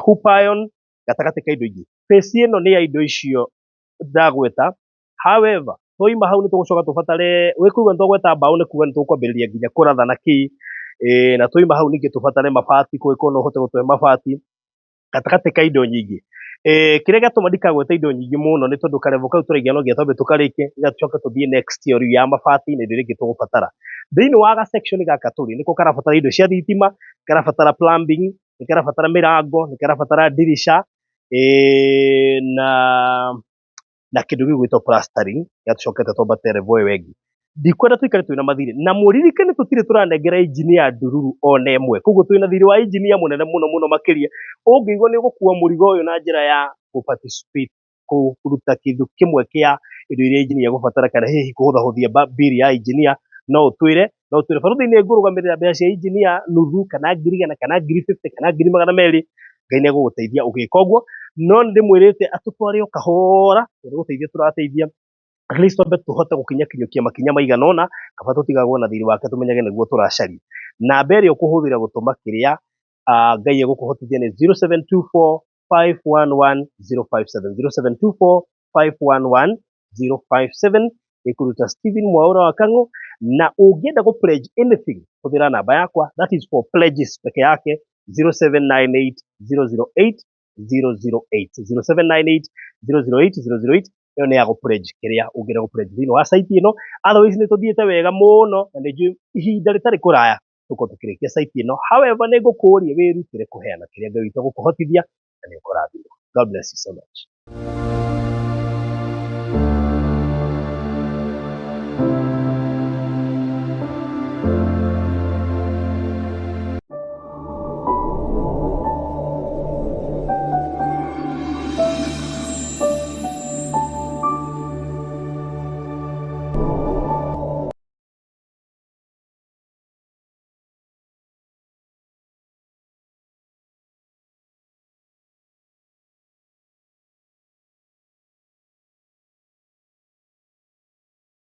Hoop iron gatagatĩ ka indo ingĩ. Phase ĩno nĩ ya indo icio ndagweta. However, twaima hau nĩ tũgũcoka tũbatare, wĩkũigua nĩ twagweta mbaũ nĩ kuga nĩ tũkwambĩrĩria nginya kũratha na kĩ, na twaima hau ningĩ tũbatare mabati, kũngĩkorwo no ũhote gũtũhe mabati gatagatĩ ka indo nyingĩ. Kĩrĩa gĩatũma ndikagwete indo nyingĩ mũno nĩ tondũ karevo kau tũraigua no nginya twambe tũkarĩkie nĩgetha tũcoke tũthiĩ next ĩyo rĩu ya mabati na indo iria ingĩ tũgũbatara. Thĩinĩ wa ga section gaka tũrĩ nĩko karabatara indo cia thitima, karabatara plumbing, nĩ karabatara mĩrango, nĩ karabatara ndirica, na kĩndũ gĩgwĩtwo plastering, nĩgetha tũcoke twambate level ĩyo ĩngĩ. Ndikwenda tũikare twĩna mathirĩ, na mũririkane tũtirĩ tũranengera engineer ndururu ona ĩmwe, koguo twĩna thirĩ wa engineer mũnene mũno mũno makĩria. Ũngĩigua nĩ ũgũkua mũrigo ũyũ na njĩra ya gũ participate kũruta kĩndũ kĩmwe kĩa indo iria engineer egũbatara kana hihi kũhũthahũthia bill ya engineer, no ũtwĩre, no ũtwĩre barũthi nĩ ngũrũgamĩrĩra mbeca cia engineer nuthu kana ngiri 100 kana ngiri 50 kana ngiri 200. Ngai nĩ egũgũteithia ũgĩka ũguo, no nĩ ndĩmwĩrĩte atũtware o kahora, nĩ gũteithia tũrateithia, at least twambe tũhote gũkinya kinyũkia makinya maigana ũna, kaba tũtigagwo na thirĩ wake, tũmenyage nĩguo tũracaria. Namba ĩrĩa ũkũhũthĩra gũtũma kĩrĩa Ngai egũkũhotithia nĩ 0724 511 057, 0724 511 057, ĩkũruta Stephen Mwaura wa Kang'u. Na ũngĩenda gũ pledge anything, hũthĩra namba yakwa, that is for pledges peke yake, 0798 008 008, 0798 008 008. Ĩyo nĩ ya gũ pledge kĩrĩa ũngĩenda gũ pledge thĩinĩ wa site ĩno. Otherwise nĩ tũthiĩte wega mũno na nĩ njũĩ ihinda rĩtarĩ kũraya tũkorwo tũkĩrĩkia site ĩno. However, nĩ ngũkũria wĩrutĩre kũheana kĩrĩa Ngai witũ egũkũhotithia na nĩ ũkũrathimwo. God bless you so much.